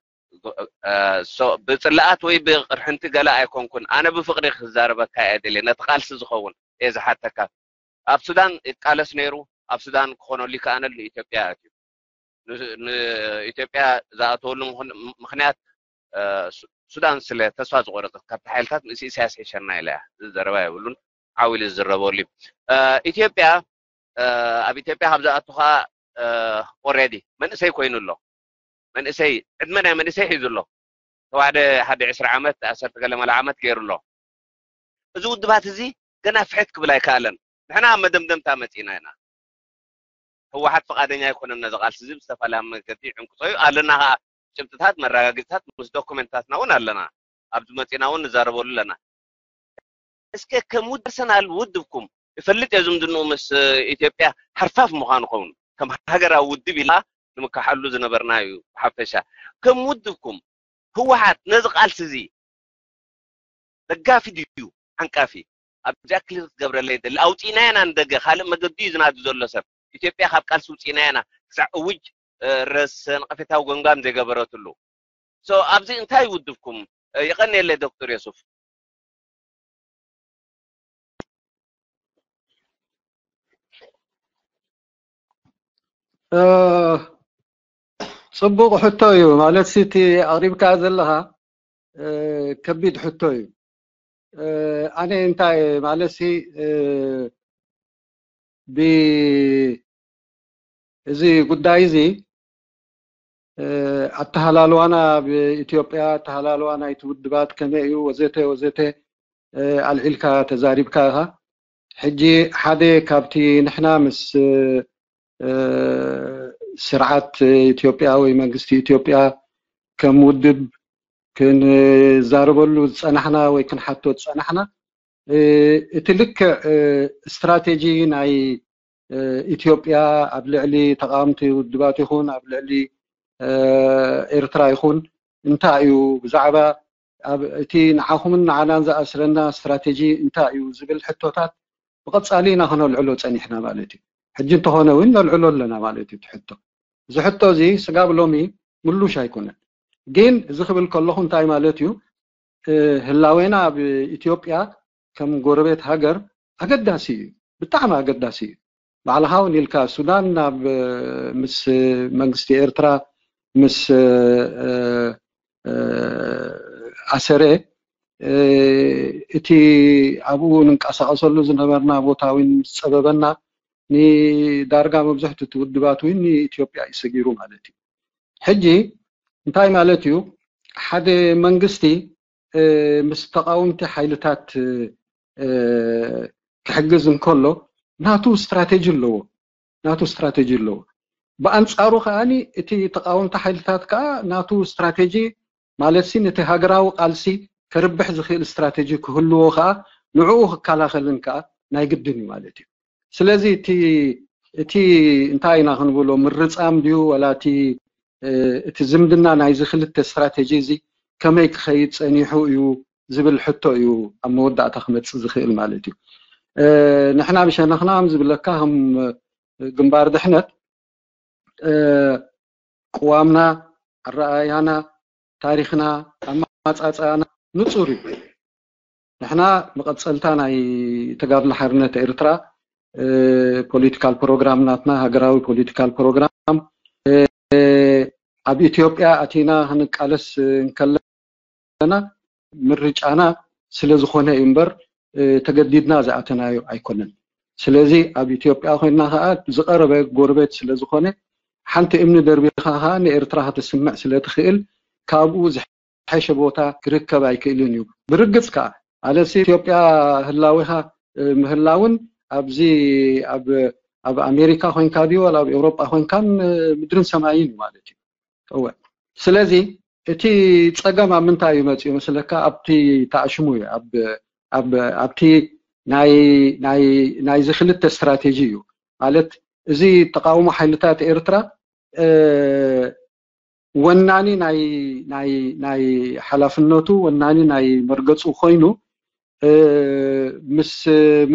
ብፅላኣት ወይ ብቅርሕንቲ ገለ ኣይኮንኩን። ኣነ ብፍቅሪ ክዛረበካ እየ ደልየ ነቲ ቃልሲ ዝኸውን እየ ዝሓተካ። ኣብ ሱዳን ይቃለስ ነይሩ። ኣብ ሱዳን ክኾነሉ ይከኣነሉ ኢትዮጵያ ኣትዩ። ንኢትዮጵያ ዝኣተወሉ ምኽንያት ሱዳን ስለ ተስፋ ዝቆረፀት ካብቲ ሓይልታት ምስ ኢሳያስ ሒሸና ኢላ እያ። እዚ ዘረባ የብሉን። ዓው ኢሉ ዝዝረበሉ እዩ። ኢትዮጵያ ኣብ ኢትዮጵያ ካብ ዝኣቱ ከዓ ኦሬዲ መንእሰይ ኮይኑ ኣሎ። መንእሰይ ዕድመ ናይ መንእሰይ ሒዙ ኣሎ። ተዋሕደ ሓደ ዕስራ ዓመት ዓሰርተ ገለ መለ ዓመት ገይሩ ኣሎ። እዚ ውድባት እዚ ገና ፍሕት ክብል ኣይከኣለን። ንሕና ኣብ መደምደምታ መፂና ኢና። ህወሓት ፍቓደኛ ኣይኮነን ነዚ ቃልሲ እዚ ብዝተፈላለየ መገዲ ዕንቅፆ እዩ ኣለና ከዓ ጭብጥታት መረጋገፅታት ምስ ዶኩመንታትና እውን ኣለና። ኣብዚ መፂና እውን ንዛረበሉ ኣለና። እስከ ከም ውድ ፐርሰናል ውድብኩም ይፈልጥ እየ ዝምድንኡ ምስ ኢትዮጵያ ሓርፋፍ ምዃኑ ኸውን ከም ሃገራዊ ውድብ ኢላ ንምካሓሉ ዝነበርና እዩ። ብሓፈሻ ከም ውድብኩም ህወሓት ነዚ ቃልሲ እዚ ደጋፊ ድዩ ዓንቃፊ? ኣብዚ ኣክሊል ክትገብረለይ ይደሊ። ኣውፂእናዮ ኢና ንደገ ካልእ መገዲ እዩ ዝናዱ ዘሎ ሰብ። ኢትዮጵያ ካብ ቃልሲ ውፂእናዮ ኢና ክሳዕ እውጅ ረስ ነቐፌታዊ ገምጋም ዘይገበረትሉ። ሶ ኣብዚ እንታይ ውድብኩም? የቐንየለይ ዶክተር የሱፍ። ጽቡቕ ሕቶ እዩ። ማለት እቲ ኣቕሪብካ ዘለኻ ከቢድ ሕቶ እዩ። ኣነ እንታይ ማለት ሲ ብ እዚ ጉዳይ እዚ ኣተሃላልዋና ኣብ ኢትዮጵያ ኣተሃላልዋ ናይቲ ውድባት ከመይ እዩ ወዘተ ወዘተ ኣልዒልካ ተዛሪብካ ኢኻ። ሕጂ ሓደ ካብቲ ንሕና ምስ ስርዓት ኢትዮጵያ ወይ መንግስቲ ኢትዮጵያ ከም ውድብ ክንዛረበሉ ዝፀናሕና ወይ ክንሓቶ ዝፀናሕና እቲ ልክዕ ስትራቴጂ ናይ ኢትዮጵያ ኣብ ልዕሊ ተቃወምቲ ውድባት ይኹን ኣብ ልዕሊ ኤርትራ ይኹን እንታይ እዩ ብዛዕባ እቲ ንዓኹምን ንዓናን ዝኣስረና ስትራቴጂ እንታይ እዩ ዝብል ሕቶታት ብቐፃሊ ኢና ክነልዕሎ ፀኒሕና ማለት እዩ። ሕጂ እንተኾነ እውን ነልዕሎ ኣለና ማለት እዩ። እቲ ሕቶ እዚ ሕቶ እዚ ስጋብ ሎሚ ምሉሽ ኣይኮነን። ግን እዚ ክብል ከለኹ እንታይ ማለት እዩ? ህላዌና ኣብ ኢትዮጵያ ከም ጎረቤት ሃገር ኣገዳሲ እዩ፣ ብጣዕሚ ኣገዳሲ እዩ። ባዕልኻ እውን ኢልካ ሱዳን ናብ ምስ መንግስቲ ኤርትራ ምስ ኣሰረ እቲ ኣብኡ ንንቀሳቐሰሉ ዝነበርና ቦታ እውን ምስ ፀበበና ንዳርጋ መብዝሕቱ እቲ ውድባት እውን ንኢትዮጵያ እዩ ሰጊሩ ማለት እዩ። ሕጂ እንታይ ማለት እዩ? ሓደ መንግስቲ ምስ ተቃወምቲ ሓይልታት ክሕግዝ እንከሎ ናቱ ስትራቴጂ ኣለዎ፣ ናቱ ስትራቴጂ ኣለዎ። ብኣንፃሩ ከዓኒ እቲ ተቃወምቲ ሓይልታት ከዓ ናቱ ስትራቴጂ ማለት ሲ ነቲ ሃገራዊ ቃልሲ ከርብሕ ዝኽእል ስትራቴጂ ክህልዎ ከዓ ንዕኡ ክከላኸልን ከዓ ናይ ግድን እዩ ማለት እዩ። ስለዚ እቲ እቲ እንታይ ኢና ክንብሎ ምርፃም ድዩ ወላ እቲ እቲ ዝምድና ናይዚ ክልተ ስትራቴጂ እዚ ከመይ ክኸይድ ፀኒሑ እዩ ዝብል ሕቶ እዩ ኣብ መወዳእታ ክመፅእ ዝኽእል ማለት እዩ። ንሕና ብሸነኽና ከም ዝብለካ ከም ግንባር ድሕነት ቅዋምና፣ ኣረኣያና፣ ታሪኽና፣ ኣመፃፅኣና ንፁር እዩ። ንሕና መቐፀልታ ናይ ተጋድሎ ሓርነት ኤርትራ ፖለቲካል ፕሮግራም ናትና ሃገራዊ ፖለቲካል ፕሮግራም ኣብ ኢትዮጵያ ኣቲና ክንቃለስ እንከለና ምርጫና ስለ ዝኾነ እዩ እምበር ተገዲድና ዝኣተናዮ ኣይኮነን። ስለዚ ኣብ ኢትዮጵያ ኮይንና ከዓ ዝቐረበ ጎረቤት ስለ ዝኾነ ሓንቲ እምኒ ደርቢኻ ከዓ ንኤርትራ ከተስምዕ ስለ ትኽእል ካብኡ ዝሐሸ ቦታ ክርከብ ኣይክእልን እዩ። ብርግጽ ከዓ ኣለሲ ኢትዮጵያ ህላዊኻ ምህላውን ኣብዚ ኣብ ኣብ ኣሜሪካ ኮይንካ ድዩ ዋላ ኣብ ኤውሮጳ ኮይንካን ምድርን ሰማይን እዩ ማለት እዩ። እወ። ስለዚ እቲ ጸገም ኣብ ምንታይ እዩ መጽኡ መስለካ? ኣብቲ ተኣሽሙ እዩ። ኣብ ኣብቲ ናይ ናይ ናይዚ ክልተ ስትራቴጂ እዩ ማለት እዚ ተቃውሞ ሓይልታት ኤርትራ ወናኒ ናይ ናይ ናይ ሓላፍነቱ ወናኒ ናይ መርገጹ ኮይኑ ምስ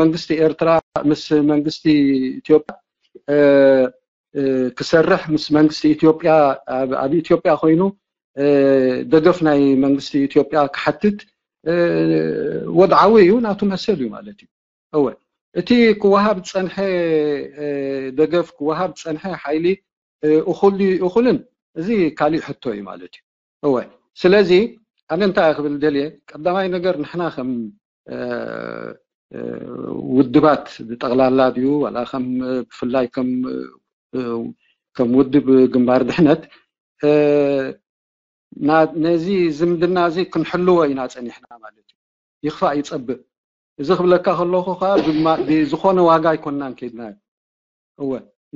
መንግስቲ ኤርትራ ምስ መንግስቲ ኢትዮጵያ ክሰርሕ ምስ መንግስቲ ኢትዮጵያ ኣብ ኢትዮጵያ ኮይኑ ደገፍ ናይ መንግስቲ ኢትዮጵያ ክሓትት ወድዓዊ እዩ ናቱ መሰል እዩ ማለት እዩ። እወ እቲ ክወሃብ ዝጸንሐ ደገፍ ክወሃብ ዝጸንሐ ሓይሊ እኹል ድዩ እኹልን እዚ ካሊእ ሕቶ እዩ ማለት እዩ። እወ ስለዚ ኣነ እንታይ ክብል ደልየ ቀዳማይ ነገር ንሕና ከም ውድባት ብጠቕላላ ድዩ ዋላ ከም ብፍላይ ከም ከም ውድብ ግንባር ድሕነት ነዚ ዝምድና እዚ ክንሕልዎ ኢና ጸኒሕና ማለት እዩ። ይኽፋእ ይጸብእ። እዚ ክብለካ ከለኹ ከዓ ብዝኾነ ዋጋ ኣይኮንናን ከይድናዮ። እወ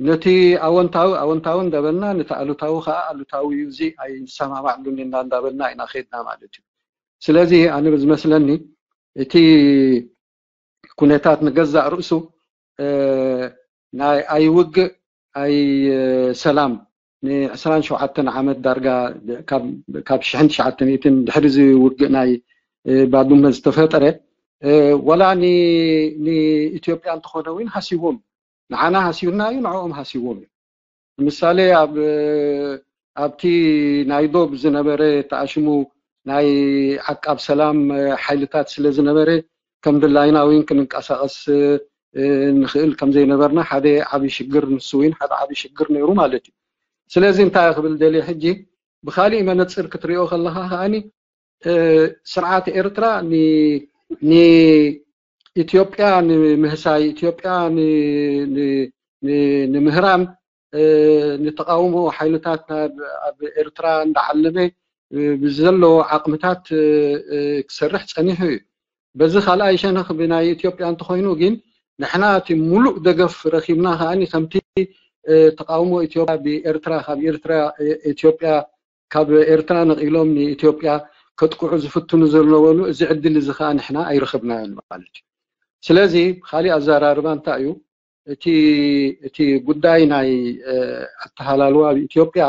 ነቲ ኣወንታዊ ኣወንታዊ እንዳበልና ነቲ ኣሉታዊ ከዓ ኣሉታዊ እዩ። እዚ ኣይንሰማማዕሉን ኢና እንዳበልና ኢና ከይድና ማለት እዩ። ስለዚ ኣነ ብዝመስለኒ እቲ ኩነታት ንገዛእ ርእሱ ናይ ኣይውግእ ኣይ ሰላም ን27 ዓመት ዳርጋ ካብ ሽሕን ትሽዓተ ሚእትን ድሕሪ እዚ ውግእ ናይ ባዱመ ዝተፈጠረ ዋላ ንኢትዮጵያ እንተኾነ እውን ሃሲዎም ንዓና ሃሲውና እዩ ንዕኦም ሃሲዎም እዩ። ንምሳሌ ኣብ ኣብቲ ናይ ዶብ ዝነበረ ተኣሽሙ ናይ ዓቃብ ሰላም ሓይልታት ስለ ዝነበረ ከም ድላይና እውን ክንንቀሳቐስ ንኽእል ከም ዘይነበርና ሓደ ዓብዪ ሽግር ንሱ እውን ሓደ ዓብዪ ሽግር ነይሩ ማለት እዩ። ስለዚ እንታይ ክብል ደልየ ሕጂ ብኻሊእ መነፅር ክትሪኦ ከለኻ ከዓኒ ስርዓት ኤርትራ ንኢትዮጵያ ንምህሳይ ኢትዮጵያ ንምህራም ንተቃውሞ ሓይልታት ኣብ ኤርትራ እንዳዓለመ ብዘለዎ ዓቕምታት ክሰርሕ ጸኒሑ እዩ። በዚ ካልኣይ ሸነኽ ብናይ ኢትዮጵያ እንተኾይኑ ግን ንሕና እቲ ሙሉእ ደገፍ ረኺብና ከዓኒ ከምቲ ተቃውሞ ኢትዮጵያ ብኤርትራ ካብ ኤርትራ ኢትዮጵያ ካብ ኤርትራ ነቒሎም ንኢትዮጵያ ከጥቅዑ ዝፍትኑ ዘለበሉ እዚ ዕድል እዚ ከዓ ንሕና ኣይረኸብናዮን ማለት እዩ። ስለዚ ብካሊእ ኣዘራርባ እንታይ እዩ እቲ እቲ ጉዳይ ናይ ኣተሃላልዋ ኣብ ኢትዮጵያ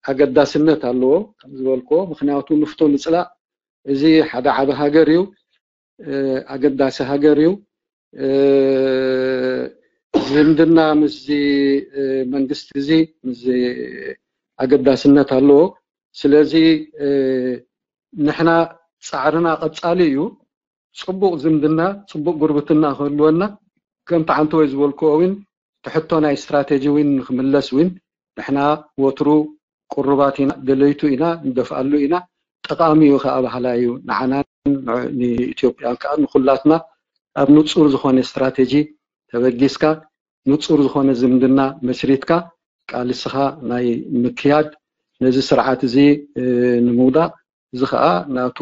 ኣገዳስነት ኣለዎ ከም ዝበልክዎ፣ ምክንያቱ ንፍቶ ንፅላእ እዚ ሓደ ዓቢ ሃገር እዩ፣ ኣገዳሲ ሃገር እዩ። ዝምድና ምስዚ መንግስቲ እዚ ምስዚ ኣገዳስነት ኣለዎ። ስለዚ ንሕና ፃዕርና ቀፃሊ እዩ። ፅቡቕ ዝምድና፣ ፅቡቕ ጉርብትና ክህልወና ከምቲ ዓንተወይ ዝበልክዎ እውን እቲ ሕቶ ናይ ስትራቴጂ እውን ንክምለስ እውን ንሕና ወትሩ ቅሩባት ኢና፣ ደለይቱ ኢና፣ ንደፍኣሉ ኢና። ጠቓሚ እዩ ከዓ በሃላይ እዩ ንዓናን ንኢትዮጵያን ከዓ ንኩላትና ኣብ ንፁር ዝኾነ ስትራቴጂ ተበጊስካ ንፁር ዝኾነ ዝምድና መስሪትካ ቃልስኻ ናይ ምክያድ ነዚ ስርዓት እዚ ንምውዳቕ እዚ ከዓ ናቱ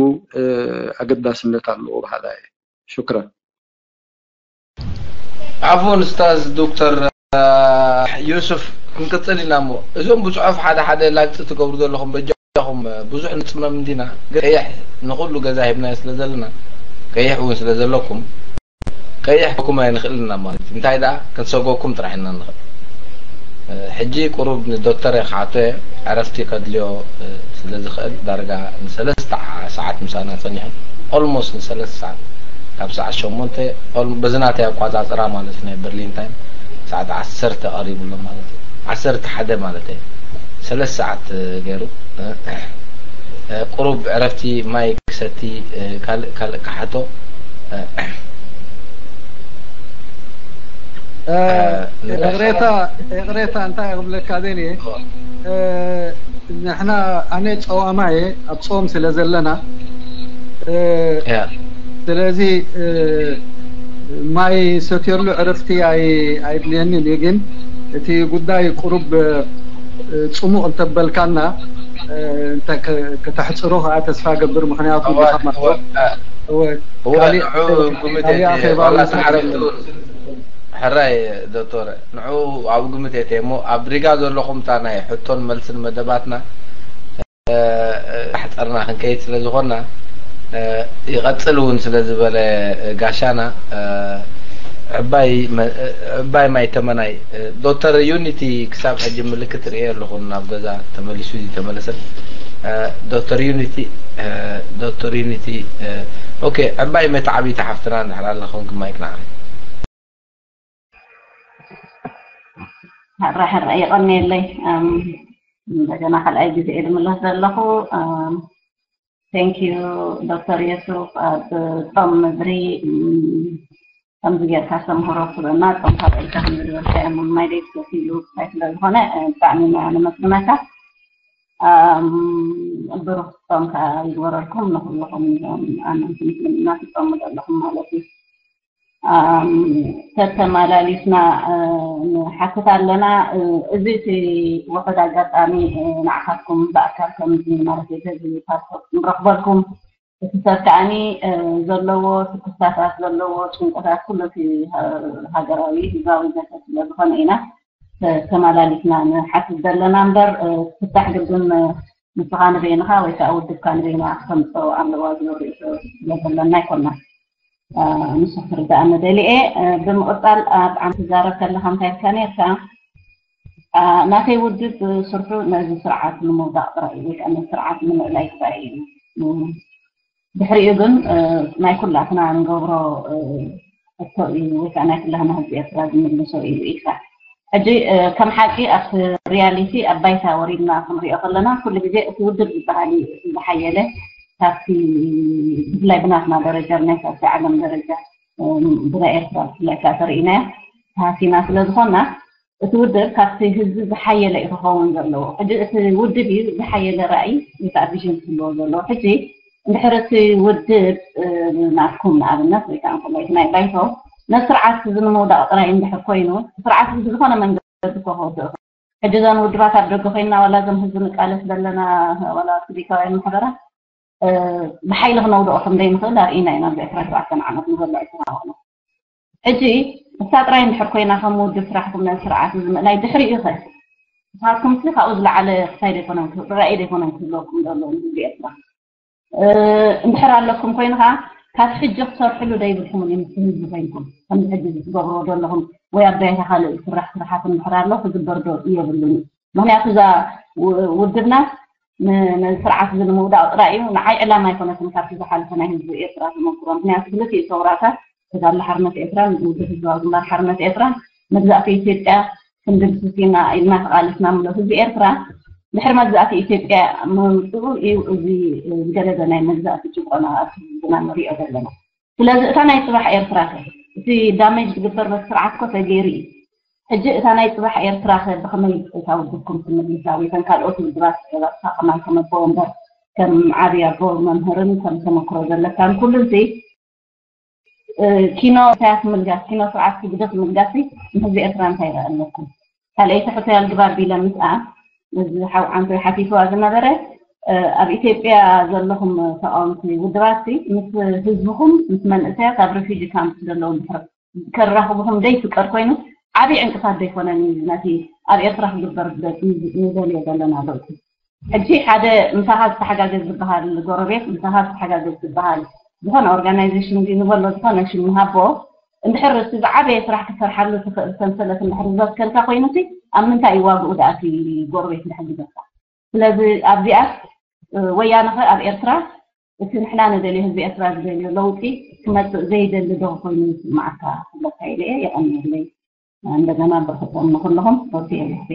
ኣገዳስነት ኣለዎ በሃላይ እየ። ሽክረን። ዓፉን ስታዝ ዶክተር ዩሱፍ ክንቅፅል ኢና እሞ እዞም ብፅሑፍ ሓደ ሓደ ላግፂ ትገብሩ ዘለኹም በጃኹም ብዙሕ ንፅመም እንዲና ቀይሕ ንኩሉ ገዛ ሂብናዮ ስለ ዘለና ቀይሕ እውን ስለ ዘለኩም ቀይሕ ክኩም ኣይንኽእልና ማለት እዩ እንታይ ደኣ ክንሰጎኩም ጥራሕ ኢና ንኽእል ሕጂ ቁሩብ ንዶክተር እየ ክሓቶ እየ ዕረፍቲ ከድልዮ ስለ ዝኽእል ዳርጋ ንሰለስተ ሰዓት ምሳና ጸኒሑ almost ንሰለስተ ሰዓት ካብ ሰዓት ሸሞንተ በዚ ናተይ ኣቋጻጽራ ማለት ናይ በርሊን ታይም ሰዓት ዓሰርተ ቀሪቡ ኣሎ ማለት እዩ ዓሰርተ ሓደ ማለት እዩ ሰለስተ ሰዓት ገይሩ ቁሩብ ዕረፍቲ ማይ ክሰቲ ካልእ ካልእ ክሓቶ ይቕሬታ ይቕሬታ እንታይ ክብለካ ደልየ ንሕና ኣነ ጸዋማ እየ ኣብ ጾም ስለ ዘለና ስለዚ ማይ ሰትየሉ ዕረፍቲ ኣይድልየንን እዩ ግን እቲ ጉዳይ ቁሩብ ፅሙቕ እንተበልካና ከተሕፅሮ ከዓ ተስፋ ገብር ምክንያቱ ሕራይ ዶክተር፣ ንዑ ኣብ ግምት እየ እሞ ኣብ ሪጋ ዘለኹም እታ ናይ ሕቶን መልስን መደባትና፣ እ፣ እ፣ ኣሕፀርና ክንከይድ ስለ ዝኾንና፣ እ፣ ይቐፅል እውን ስለ ዝበለ፣ እ፣ ጋሻና፣ እ፣ ዕባይ መ-፣ እ፣ ዕባይ ማይ ተመናይ፣ እ፣ ዶክተር ዩኒቲ ክሳብ ሕጂ ምልክት ርእየ ኣለኹ ናብ ገዛ ተመሊሱ እዩ ተመለሰ። እ፣ ዶክተር ዩኒቲ፣ እ፣ ዶክተር ዩኒቲ፣ እ፣ ኦኬ፣ ዕባይ መተዓቢቲ ሓፍትና እንድሕር ኣለኹም ግማይ ክነዓይ። ሕራ ሕራ የቐንየለይ። እም፣ እንደገና ካልኣይ ግዜ እየ ዝምለስ ዘለኹ። እም፣ thank you ዶክተር የሱፍ፣ ኣብ ጾም ምድሪ፣ እም፣ ከምዚ ጌርካ ኣስተምህሮ ክትህበና፣ ጾም ካብ ኢልካ ከም ዝገበርካ እዮም ማይ ደይ ትሰትይሉ ክሳይ ስለ ዝኾነ፣ እ፣ ብጣዕሚ ኢና ነመስግነካ። እም፣ ብሩኽ ጾም ከኣ ይግበረልኩም ንኹልኹም እዞም ኣመንቲ ምስልምና ትጾሙ ዘለኹም ማለት እዩ። ኣም፣ ተተመላሊስና፣ እ፣ ንሓትት ኣለና። እ፣ እዚ እቲ ውሑድ ኣጋጣሚ፣ እ፣ ንዓኻትኩም ብኣካል ከምዚ ማለት እዩ፣ በዚ ፓስፖርት ንረኽበልኩም። እቲ ሰብ ከኣኒ፣ እ፣ ዘለዎ ስክፍታታት፣ ዘለዎ ጭንቀታት፣ ኩሉ እቲ ሃ-፣ ሃገራዊ ህዝባዊ ዘተ ስለ ዝኾነ ኢና፣ እ፣ ተመላሊስና ንሓትት ዘለና እምበር፣ እ፣ ፍታሕ ግድን፣ እ፣ ንስኻ ንበይንኻ ወይ ከዓ ውድብካ ንበይና ክተምፅኦ ኣለዋ ዝብል ርእይቶ ስለ ዘለና ኣይኮናን። እ፣ ንሱ ክርዳእኒ ደሊየ። እ፣ ብምቕፃል ኣብ ዓም ትዛረብ ከለኻ እንታይ ኢልካ ነርካ? እ፣ ናተይ ውድብ ስርሑ ነዚ ስርዓት ንምውዳቕ ጥራይ እዩ ወይ ከዓ ነዚ ስርዓት ንምእላይ ጥራይ እዩ። እ፣ ድሕሪኡ ግን፣ እ፣ ናይ ኩላትና ንገብሮ፣ እ፣ ሕቶ እዩ ወይ ከዓ ናይ ኩላትና ህዝቢ ኤርትራ ዝምልሶ እዩ ኢልካ። ሕጂ፣ እ፣ ከም ሓቂ ኣብቲ ሪያሊቲ ኣብ ባይታ ወሪድና ክንሪኦ ከለና ኩሉ ግዜ እቲ ውድብ ዝበሃል እዩ እቲ ዝሓየለ ካብቲ ብፍላይ ብናትና ደረጃ ብናይ ካብቲ ዓለም ደረጃ፣ እ፣ ብናይ ኤርትራ ብፍላይ ከዓ ተርኢናያ ተሃሲና ስለ ዝኾንና እቲ ውድብ ካብቲ ህዝቢ ዝሓየለ እዩ ክኸውን ዘለዎ። ሕጂ እቲ ውድብ እዩ ዝሓየለ ራእይ ወይ ከዓ ቪዥን ክህልዎ ዘለዎ። ሕጂ እንድሕር እቲ ውድብ፣ እ፣ ናትኩም ንኣብነት ወይ ከዓ እንከሎ እቲ ናይ ባይቶ ነቲ ስርዓት እዚ ንምውዳቕ ጥራይ እንድሕር ኮይኑ፣ እቲ ስርዓት እዚ ብዝኾነ መንገዲ እኮ ክወድቕ። ሕጂ እዘን ውድባት ኣብ ደገ ኮይንና ዋላ እዞም ህዝቢ ንቃለስ ዘለና ዋላ ሲቪካውያን ማሕበራት፣ እ፣ ብሓይሊ ክነውድቖ ከም ዘይንኽእል ኣርኢና ኢና ኣብዚ ዕስራን ሸውዓተን ዓመት ንዘሎ ዕስራ ዓመት። ሕጂ እሳ ጥራይ እንድሕር ኮይና ከም ውድብ ስራሕኩም ነዚ ስርዓት እዚ ምእላይ ድሕሪኡ ኸ ንስኻትኩም ሲ ካብኡ ዝለዓለ ክሳይ ዘይኮነን ክህሉ ራእይ ዘይኮነን ክህልወኩም ዘሎ ንህዝቢ ኤርትራ። እ፣ እንድሕር ኣለኩም ኮይኑ ኸዓ ካብ ሕጂ ክሰርሕሉ ዶ ይብልኩምን እዩ ምስቲ ህዝቢ ኮይንኩም ከምዚ ሕጂ እዚ ትገብርዎ ዘለኹም ወይ ኣብ ባይታ ካልእ ዝስራሕ ስራሓት እንድሕር ኣሎ ክግበር ዶ የብሉን እዩ። ምኽንያቱ እዛ ው-፣ ውድብናስ ን-፣ ነዚ ስርዓት እዚ ንምውዳቕ ጥራይ እዩ። ንዓይ ዕላማ ኣይኮነትን ካብቲ ዝሓለፈ ናይ ህዝቢ ኤርትራ ተመክሮ። ምኽንያቱ ክልቲኡ ሰውራታት ተጋድሎ ሓርነት ኤርትራን ውድብ ህዝባዊ ግንባር ሓርነት ኤርትራን መግዛእቲ ኢትዮጵያ ክንድምስስ ኢና ኢልና ተቓሊስና ምሎ ህዝቢ ኤርትራ ድሕሪ መግዛእቲ ኢትዮጵያ ምምፅኡ እዩ እዚ ዝገደደ ናይ መግዛእቲ ጭቆና ኣብ ህዝብና ንሪኦ ዘለና። ስለዚ እታ ናይ ፅባሕ ኤርትራ ከ እቲ ዳሜጅ ዝግበር በቲ ስርዓት ኮ ተገይሩ እዩ። ሕጂ እታ ናይ ፅባሕ ኤርትራ ከ ብኸመይ እታ ውድብኩም ትምልሳ ወይ እተን ካልኦት ውድባት ኣስሓቕና ከም ኣቦ ወንበር ከም ዓብዪ ኣቦ መምህርን ከም ተመክሮ ዘለካን ኩሉን ሲ እ፣ ኪኖ ኢሳያስ ምልጋስ ኪኖ ስርዓት ህግደፍ ምልጋስ ሲ ንህዝቢ ኤርትራ እንታይ ይረኣ ኣለኩም? ካልኣይቲ ሕቶይ ኣልግባብ ቢለ ምስኣ እዚ ሓው ዓንቶይ ሓቲትዋ ዝነበረ እ፣ ኣብ ኢትዮጵያ ዘለኹም ተቃወምቲ ውድባት ሲ ምስ ህዝብኹም ምስ መንእሰያት ኣብ ሪፊጂ ካምፕ ዘለዉ ድሕር ከራኽብኹም ደይፍቀድ ኮይኑ ዓብዪ ዕንቅፋት ደይኮነን እዩ ነቲ ኣብ ኤርትራ ክግበር ንደልዮ ዘለና ለውጢ? ሕጂ ሓደ ምሳኻ ዝተሓጋገዝ ዝበሃል ጎረቤት ምሳኻ ዝተሓጋገዝ ዝበሃል ዝኾነ ኦርጋናይዜሽን ድዩ ንበሎ ዝኾነ ሽም ንሃቦ እንድሕር እቲ ዝዓበየ ስራሕ ክትሰርሓሉ ትኽእል ሰንሰለት እንድሕር ዝበትከልካ ኮይኑ ሲ ኣብ ምንታይ እዩ ዋግኡ ደኣ እቲ ጎረቤት እንድሕር ዝገባ? ስለዚ ኣብዚኣስ ወያነ ኸ ኣብ ኤርትራ እቲ ንሕና ንደልዮ ህዝቢ ኤርትራ ዝደልዮ ለውጢ ክመፅእ ዘይደሊ ዶ ኮይኑ ይስማዓካ ክብለካ ኢለ እየ። የቐንየለይ። እንደገና ብርክቶም ንኩልኹም ወዲ የለኹ።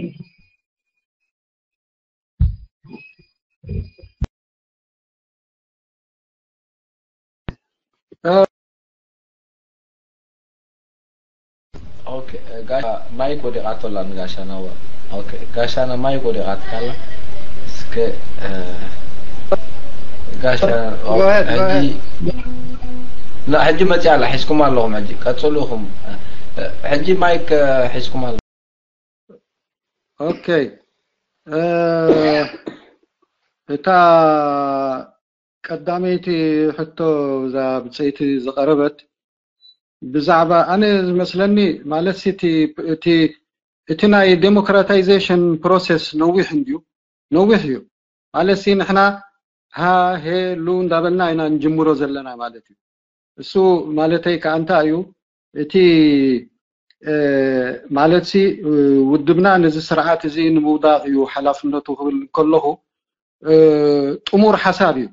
ኦኬ፣ ጋሻ ማይክ ወዲቓቶ ኣላ ንጋሻና። ኦኬ፣ ጋሻና ማይክ ወዲቓትካ ኣላ። እስከ፣ እ፣ ጋሻ፣ ኦ፣ Go ahead, go ሕጂ፣ ahead. ና፣ ሕጂ መፂኣ ኣላ፣ ሒዝኩም ኣለኹም ሕጂ፣ ቀፅሉ ኢኹም። እ፣ ሕጂ ማይክ፣ እ፣ ሒዝኩም ኣለ። ኦኬ፣ እ፣ እታ ቀዳመይቲ ሕቶ እዛ ብፀይቲ ዝቐረበት ብዛዕባ ኣነ ዝመስለኒ ማለት ሲ እቲ እቲ እቲ ናይ ዴሞክራታይዜሽን ፕሮሰስ ነዊሕ እንድዩ ነዊሕ እዩ ማለት ሲ ንሕና ሃ ሄ ሉ እንዳበልና ኢና ንጅምሮ ዘለና ማለት እዩ። እሱ ማለተይ ከዓ እንታይ እዩ እቲ ማለት ሲ ውድብና ነዚ ስርዓት እዚ ንምውዳቕ እዩ ሓላፍነቱ ክብል ከለኹ ጥሙር ሓሳብ እዩ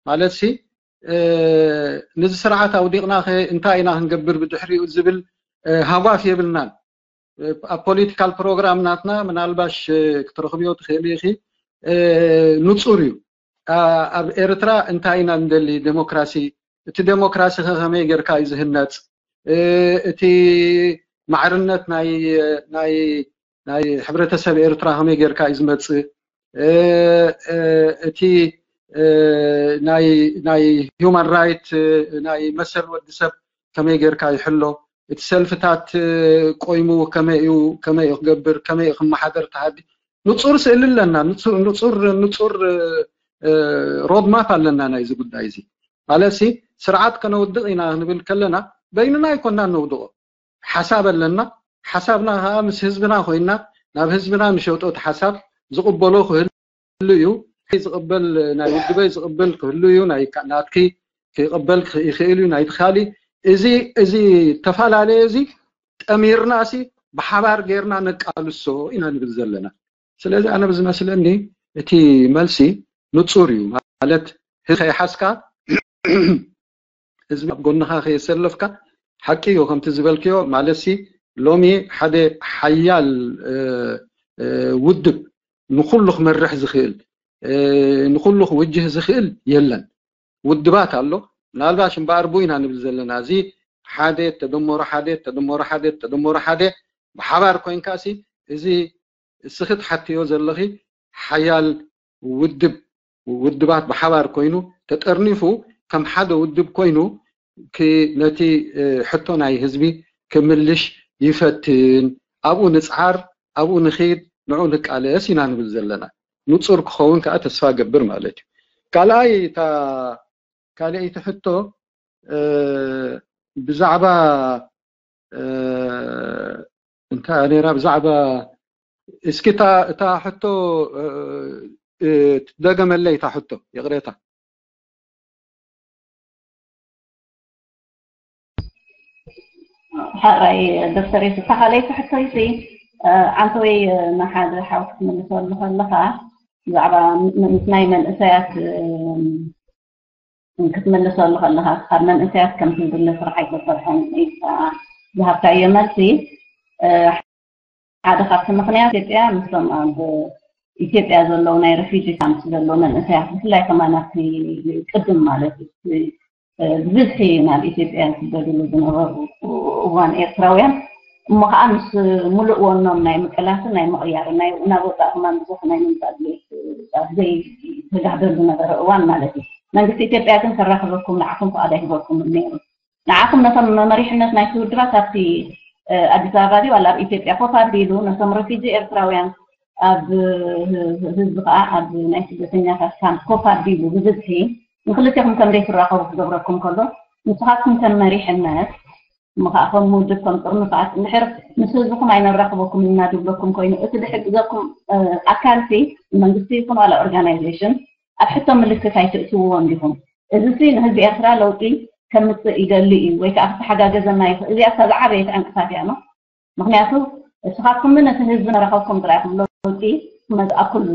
ማለት ሲ ነዚ ስርዓት ኣውዲቕና ከ እንታይ ኢና ክንገብር ብድሕሪኡ ዝብል ሃጓፍ የብልናን። ኣብ ፖለቲካል ፕሮግራም ናትና ምናልባሽ ክትረኽብዮ ትኽእል ኢኺ ንፁር እዩ። ኣብ ኤርትራ እንታይ ኢና ንደሊ ዴሞክራሲ እቲ ዴሞክራሲ ከ ከመይ ጌርካ እዩ ዝህነፅ እቲ ማዕርነት ናይ ናይ ናይ ሕብረተሰብ ኤርትራ ከመይ ጌርካ እዩ ዝመፅእ እቲ ናይ ናይ ሂውማን ራይት ናይ መሰል ወዲ ሰብ ከመይ ጌርካ ይሕሎ እቲ ሰልፍታት ቆይሙ ከመይ እዩ ከመይ እዩ ክገብር ከመይ እዩ ክመሓደር ተሃዲ ንፁር ስእሊ ኣለና ንፁር ንፁር ሮድማፕ ኣለና ናይዚ ጉዳይ እዚ ማለት ሲ ስርዓት ከነውድቕ ኢና ክንብል ከለና በይንና ኣይኮና ነውድቖ ሓሳብ ኣለና ሓሳብና ከዓ ምስ ህዝብና ኮይና ናብ ህዝብና ንሸጦ እቲ ሓሳብ ዝቕበሎ ክህሉ እዩ ዝቕበል ናይ ውድበይ ዝቕበል ክህሉ እዩ ናይ ናትኪ ክቕበል ይኽእል እዩ ናይ ትኻሊ እዚ እዚ ተፈላለየ እዚ ጠሚርና ሲ ብሓባር ጌርና ነቃልሶ ኢና ንብል ዘለና ስለዚ ኣነ ብዝመስለኒ እቲ መልሲ ንፁር እዩ ማለት ከይሓዝካ ህዝቢ ኣብ ጎንኻ ከየሰለፍካ ሓቂ እዩ ከምቲ ዝበልክዮ ማለት ሲ ሎሚ ሓደ ሓያል ውድብ ንኩሉ ክመርሕ ዝኽእል ንኩሉ ክውጅህ ዝኽእል የለን ውድባት ኣሎ ምናልባሽ እምበኣር ቡ ኢና ንብል ዘለና እዚ ሓደ ተደመሮ ሓደ ተደመሮ ሓደ ተደመሮ ሓደ ብሓባር ኮይንካ ሲ እዚ እስኺ ትሓትዮ ዘለኺ ሓያል ውድብ ውድባት ብሓባር ኮይኑ ተጠርኒፉ ከም ሓደ ውድብ ኮይኑ ነቲ ሕቶ ናይ ህዝቢ ክምልሽ ይፈትን ኣብኡ ንፅዓር ኣብኡ ንኺድ ንዑ ንቃለስ ኢና ንብል ዘለና ንፁር ክኸውን ከዓ ተስፋ ገብር ማለት እዩ ካልኣይ እታ ካልኣይቲ ሕቶ ብዛዕባ እንታይ ነራ ብዛዕባ እስኪ እታ ሕቶ ትደገመለይ እታ ሕቶ ይቕሬታ ሓራይ ዶክተር የሱስ ተኻለይ ትሕቶይ ሲ ዓንተወይ ንሓደ ሓው ክትምልሰሉ ከለኻ ብዛዕባ ምስ ናይ መንእሰያት ክትምልሰሉ ከለኻ ካብ መንእሰያት ከም ትንድለ ስራሕ ኣይተሰርሐን ኢልካ ዝሃብካዮ መልሲ ሓደ ካብቲ ምኽንያት ኢትዮጵያ ምስቶም ኣብ ኢትዮጵያ ዘለዉ ናይ ሬፊጂ ካምፕስ ዘለዉ መንእሰያት ብፍላይ ከማን ኣብቲ ቅድም ማለት እዩ ብብዝሒ ናብ ኢትዮጵያ ዝስደድሉ ዝነበሩ እዋን ኤርትራውያን እሞ ከዓ ምስ ሙሉእ ወኖም ናይ ምቅላስን ናይ ምቕያርን ናይ ናብ ወፃእ ከማን ብዙሕ ናይ ምምፃእ ድሌት ኣብ ዘይተጋህደሉ ዝነበረ እዋን ማለት እዩ መንግስቲ ኢትዮጵያ ግን ከራኽበኩም ንዓኹም ፍቓድ ኣይህበኩምን ነይሩ ንዓኹም ነቶም መሪሕነት ናይቲ ውድባት ኣብቲ ኣዲስ ኣበባ ድዩ ዋላ ኣብ ኢትዮጵያ ኮፍ ኣቢሉ ነቶም ረፊጂ ኤርትራውያን ኣብ ህዝቢ ከዓ ኣብ ናይ ስደተኛታት ካምፕ ኮፍ ኣቢሉ ብብዝሒ ንክልቴኹም ከም ዘይትራኸቡ ክገብረኩም ከሎ ንስኻትኩም ከም መሪሕነት እሞ ከዓ ከም ውድብ ከም ጥርኑፋት እንድሕር ምስ ህዝብኹም ኣይነራኽበኩም ኢና ድብለኩም ኮይኑ እቲ ዝሕግዘኩም ኣካልሲ መንግስቲ ይኹን ዋላ ኦርጋናይዜሽን ኣብ ሕቶ ምልክት ኣይትእትውዎ እንዲኹም እዚ ሲ ንህዝቢ ኤርትራ ለውጢ ከምጽእ ይደሊ እዩ ወይ ከዓ ክተሓጋገዘና ይኽእል እዚኣ እታ ዝዓበየት ዕንቅፋት እያ እሞ ምክንያቱ እስኻትኩም ነቲ ህዝቢ ነረኸብኩም ጥራይ ኢኹም ለውጢ ክመጽእ ኣብ ኩሉ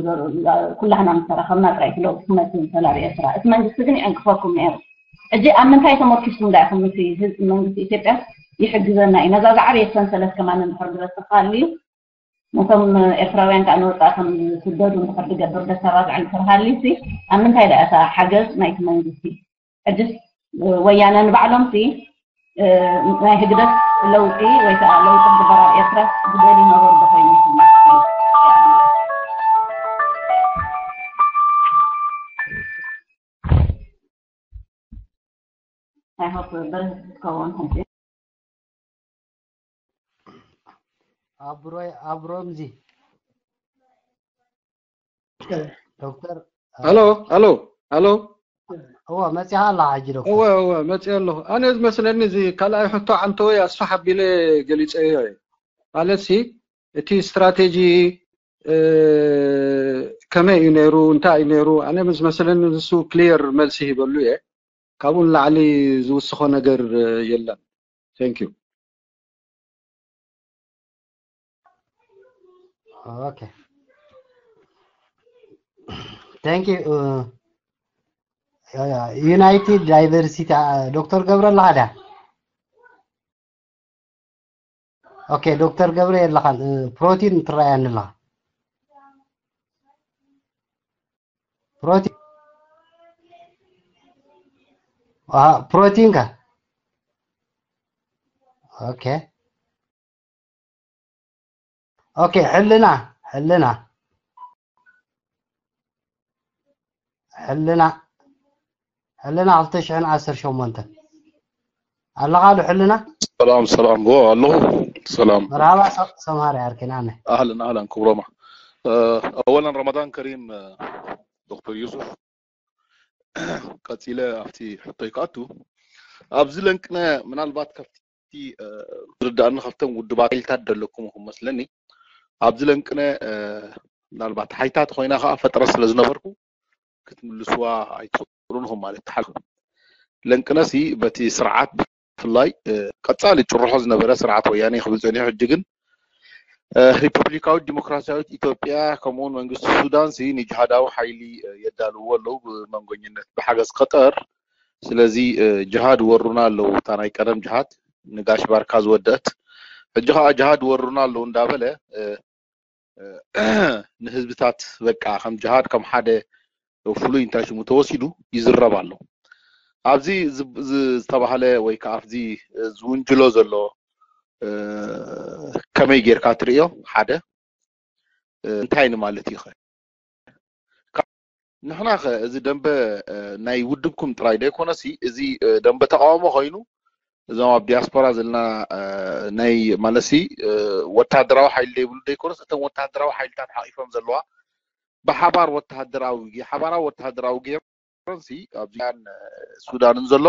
ኩላህና ምስ ተራኸብና ጥራይ እቲ ለውጢ ክመጽእ ዝኽእል ኣብ ኤርትራ እቲ መንግስቲ ግን ይዕንቅፈኩም ነይሩ ሕጂ ኣብ ምንታይ ተመርኪስኩም ዳ ኢኹም እቲ ህዝቢ መንግስቲ ኢትዮጵያ ይሕግዘና እዩ ነዛ ዝዓበየት ሰንሰለት ከማን እንድሕር ዝበጽእ ክሃልዩ ነቶም ኤርትራውያን ከዓ ንወፃኢ ከም ዝስደዱ እንድሕር ዝገብር ደተባብዐ እንድሕር ሃልዩሲ ኣብ ምንታይ ደኣ እታ ሓገዝ ናይቲ መንግስቲ ሕጅስ ወያነ ንባዕሎምሲ ናይ ህግደፍ ለውጢ ወይ ከዓ ለውጢ ክግበር ኣብ ኤርትራ ዝደልዩ ነበሩ ዶ ኮይኑ ይስማዕ I hope በረከት ክትከውን ሕጂ ኣብሮይ ኣብሮምዚ ዶክተር ሄሎ ሄሎ ሄሎ እወ መፂኻ ኣለኻ ሕጂ ዶክተር። እወ እወ መፅእ ኣለኹ። ኣነ ዝመስለኒ እዚ ካልኣይ ሕቶ ዓንተወይ ኣስፋሕ ኣቢለ ገሊፀዮ እየ። ማለት ሲ እቲ ስትራቴጂ ከመይ እዩ ነይሩ፣ እንታይ እዩ ነይሩ? ኣነ ዝመስለኒ ንሱ ክሊየር መልሲ ሂበሉ እየ። ካብኡ ንላዕሊ ዝውስኾ ነገር የለን። Thank you. Okay. Thank you. United Diversity ዶክተር ገብረ ኣለኻ ድያ? ኦኬ ዶክተር ገብረ የለኻን። ፕሮቲን ትረኣየኒ ኣለኻ። ፕሮቲን ፕሮቲን ከ? ኦኬ ኦኬ ሕልና ሕልና ሕልና ሕልና ክልተ ሽሕን ዓሰርተ ሸሞንተን ኣለኻ ዶ ሕልና? ሰላም ሰላም ዎ ኣለኹ። ሰላም መርሃባ ሰምሃር ያርኪን ኣነ ኣህለን ኣህለን ክብሮማ። ኣወለን ረመዳን ከሪም ዶክተር ዩሱፍ። ቀጺለ ኣብቲ ሕቶይ ክኣቱ ኣብዚ ለንቅነ ምናልባት ካብቲ ዝርዳእኒ ካብቶም ውድባት ሓይልታት ዘለኩም ኢኹም መስለኒ። ኣብዚ ለንቅነ ምናልባት ሓይታት ኮይና ከዓ ፈጥረ ስለ ዝነበርኩ ክትምልስዋ ኣይትኽእሉን ኢኹም ማለት ተሓልኩም። ለንቅነሲ በቲ ስርዓት ብፍላይ ቀጻሊ ጭርሖ ዝነበረ ስርዓት ወያኔ ክብል ጸኒሑ ሕጂ ግን ሪፐብሊካዊት ዲሞክራሲያዊት ኢትዮጵያ ከምኡውን መንግስቲ ሱዳን ሲ ንጅሃዳዊ ሓይሊ የዳልዎ ኣለዉ ብመንጎኝነት ብሓገዝ ቀጠር። ስለዚ ጅሃድ ወሩና ኣለዉ እታ ናይ ቀደም ጅሃድ ንጋሽ ባርካ ዝወደአት ሕጂ ከዓ ጅሃድ ወሩና ኣለዉ እንዳበለ ንህዝብታት በቃ ከም ጅሃድ ከም ሓደ ፍሉይ እንታይ ሽሙ ተወሲዱ ይዝረብ ኣሎ። ኣብዚ ዝተባህለ ወይ ከዓ ኣብዚ ዝውንጅሎ ዘሎ ከመይ ጌርካ ትርእዮ? ሓደ እንታይ ንማለት እዩ? ንሕና ኸ እዚ ደንበ ናይ ውድብኩም ጥራይ ዘይኮነሲ እዚ ደንበ ተቃውሞ ኮይኑ እዞም ኣብ ዲያስፖራ ዘለና ናይ ማለሲ ወታደራዊ ሓይሊ ዘይብሉ ዘይኮነስ እቶም ወታደራዊ ሓይልታት ሓቂፎም ዘለዋ ብሓባር ወታደራዊ ሓባራዊ ወታደራዊ ጌሮንሲ ኣብዚያን ሱዳንን ዘሎ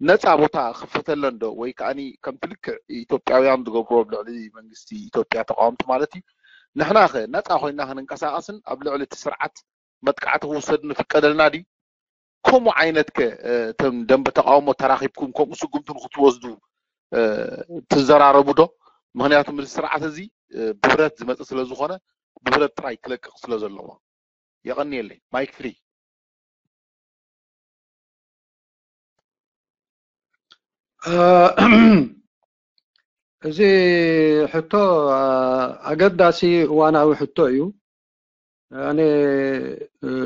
ነፃ ቦታ ክፈተለን ዶ ወይ ከዓኒ ከምቲ ልክዕ ኢትዮጵያውያን ዝገብርዎ ኣብ ልዕሊ መንግስቲ ኢትዮጵያ ተቃወምቲ ማለት እዩ ንሕና ከ ነፃ ኮይና ክንንቀሳቀስን ኣብ ልዕሊ እቲ ስርዓት መጥቃዕቲ ክውሰድ ንፍቀደልና ድዩ? ከምኡ ዓይነት ከ እቶም ደንበ ተቃውሞ ተራኺብኩም ከምኡ ስጉምቲ ንክትወስዱ ትዘራረቡ ዶ? ምክንያቱ እዚ ስርዓት እዚ ብብረት ዝመፅእ ስለ ዝኾነ ብብረት ጥራይ ክለቅቕ ስለ ዘለዎ። የቐንየለይ። ማይክ ፍሪ። እዚ ሕቶ ኣገዳሲ እዋናዊ ሕቶ እዩ። ኣነ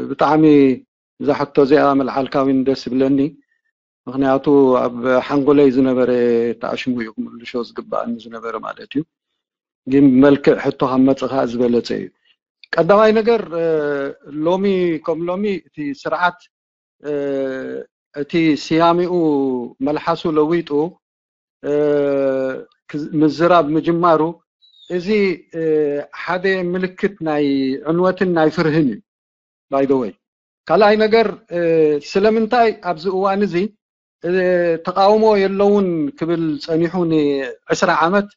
ብጣዕሚ እዛ ሕቶ እዚኣ መልዓልካ እውን ደስ ይብለኒ። ምክንያቱ ኣብ ሓንጎለይ ዝነበረ ተኣሽሙ እዩ ክምልሾ ዝግባኣኒ ዝነበረ ማለት እዩ። ግን ብመልክዕ ሕቶ ካብ መፅእ ከዓ ዝበለፀ እዩ። ቀዳማይ ነገር ሎሚ ከም ሎሚ እቲ ስርዓት እቲ ስያሜኡ መልሓሱ ለዊጡ ምዝራብ ምጅማሩ እዚ ሓደ ምልክት ናይ ዕንወትን ናይ ፍርህን እዩ። By the way ካልኣይ ነገር ስለምንታይ ኣብዚ እዋን እዚ ተቃውሞ የለውን ክብል ጸኒሑ ንዕስራ ዓመት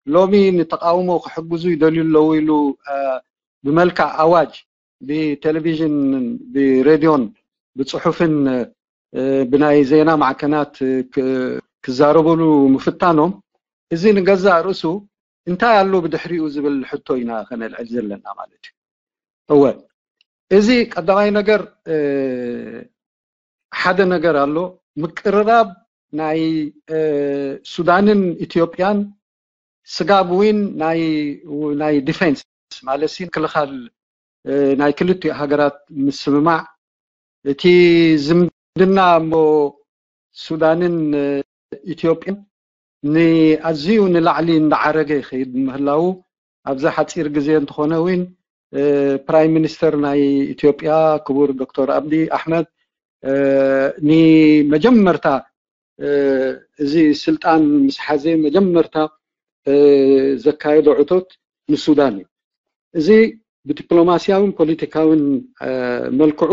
ሎሚ ንተቃውሞ ክሕግዙ ይደልዩ ኣለዉ ኢሉ ብመልክዕ ኣዋጅ ብቴሌቪዥን ብሬድዮን ብፅሑፍን ብናይ ዜና ማዕከናት ክዛረበሉ ምፍታኖም እዚ ንገዛእ ርእሱ እንታይ ኣሎ ብድሕሪኡ ዝብል ሕቶ ኢና ከነልዕል ዘለና ማለት እዩ። እወ እዚ ቀዳማይ ነገር ሓደ ነገር ኣሎ ምቅርራብ ናይ ሱዳንን ኢትዮጵያን ስጋብ ዊን ናይ ናይ ዲፌንስ ማለት ሲ ምክልኻል ናይ ክልቲኡ ሃገራት ምስምማዕ እቲ ዝምድና እሞ ሱዳንን ኢትዮጵያን ንኣዝዩ ንላዕሊ እንዳዓረገ ይኸይድ ምህላው ኣብዛ ሓፂር ግዜ እንተኾነ እውን ፕራይም ሚኒስተር ናይ ኢትዮጵያ ክቡር ዶክተር ኣብዲ ኣሕመድ ንመጀመርታ እዚ ስልጣን ምስ ሓዘ መጀመርታ ዘካየዶ ዕቶት ንሱዳን እዩ። እዚ ብዲፕሎማስያውን ፖለቲካውን መልክዑ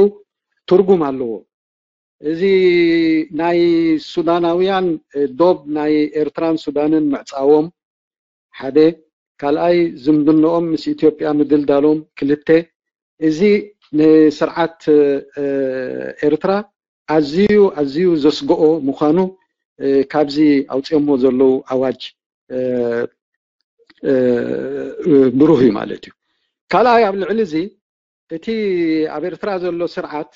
ትርጉም ኣለዎ። እዚ ናይ ሱዳናውያን እ፣ ዶብ ናይ ኤርትራን ሱዳንን ምዕጻዎም ሓደ፣ ካልኣይ ዝምድንኦም ምስ ኢትዮጵያ ምድልዳሎም ክልተ፣ እዚ ንስርዓት እ፣ ኤርትራ ኣዝዩ ኣዝዩ ዘስግኦ ምዃኑ እ፣ ካብዚ ኣውፅኦሞ ዘለዉ ኣዋጅ እ፣ እ፣ ብሩህ እዩ ማለት እዩ። ካልኣይ ኣብ ልዕሊ እዚ እቲ ኣብ ኤርትራ ዘሎ ስርዓት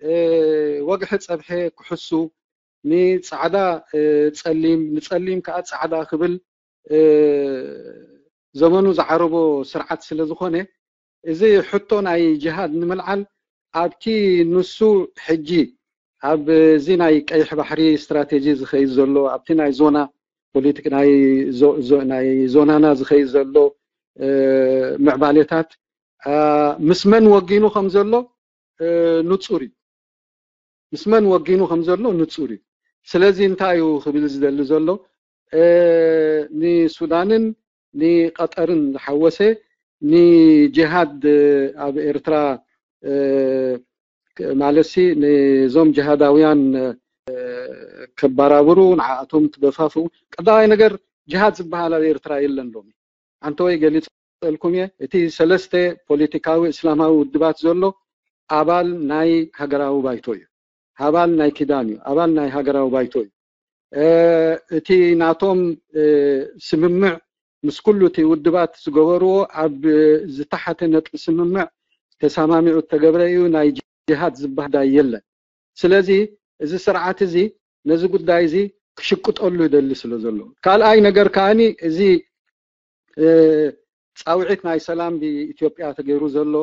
እ፣ ወግሐ ጸብሐ ክሕሱ ንጻዕዳ እ፣ ጸሊም ንጸሊም ከዓ ጻዕዳ ክብል እ፣ ዘመኑ ዝዓረቦ ስርዓት ስለ ዝኾነ እዚ ሕቶ ናይ ጅሃድ ንምልዓል ኣብቲ ንሱ ሕጂ ኣብ እዚ ናይ ቀይሕ ባሕሪ ስትራቴጂ ዝኸይድ ዘሎ ኣብቲ ናይ ዞና ፖለቲክ ናይ ዞ- ዞ- ናይ ዞናና ዝኸይድ ዘሎ እ፣ ምዕባሌታት እ፣ ምስ መን ወጊኑ ከም ዘሎ እ፣ ንጹር እዩ። ምስ መን ወጊኑ ከም ዘሎ ንጹር እዩ። ስለዚ እንታይ እዩ ክብል ዝደሊ ዘሎ እ፣ ንሱዳንን ንቀጠርን ዝሓወሰ ንጅሃድ እ፣ ኣብ ኤርትራ እ፣ ክ- ማለትሲ ንዞም ጅሃዳውያን እ፣ ከባራብሩ ንዓኣቶም ትደፋፍኡ ቀዳማይ ነገር ጅሃድ ዝበሃል ኣብ ኤርትራ የለን ሎሚ ኣንተ ወይ ገሊጸልኩም እየ እቲ ሰለስተ ፖለቲካዊ እስላማዊ ውድባት ዘሎ ኣባል ናይ ሃገራዊ ባይቶ እዩ ኣባል ናይ ኪዳን እዩ ኣባል ናይ ሃገራዊ ባይቶ እዩ እ፣ እቲ ናቶም እ፣ ስምምዕ ምስ ኩሉ እቲ ውድባት ዝገበርዎ ኣብ ዝተሓተ ነጥቢ ስምምዕ ተሰማሚዑ እተገብረ እዩ ናይ ጅሃድ ዝበሃል ጉዳይ የለን ስለዚ እዚ ስርዓት እዚ ነዚ ጉዳይ እዚ ክሽቅጠሉ ይደሊ ስለ ዘሎ ካልኣይ ነገር ከዓኒ እዚ እ፣ ፃውዒት ናይ ሰላም ብኢትዮጵያ ተገይሩ ዘሎ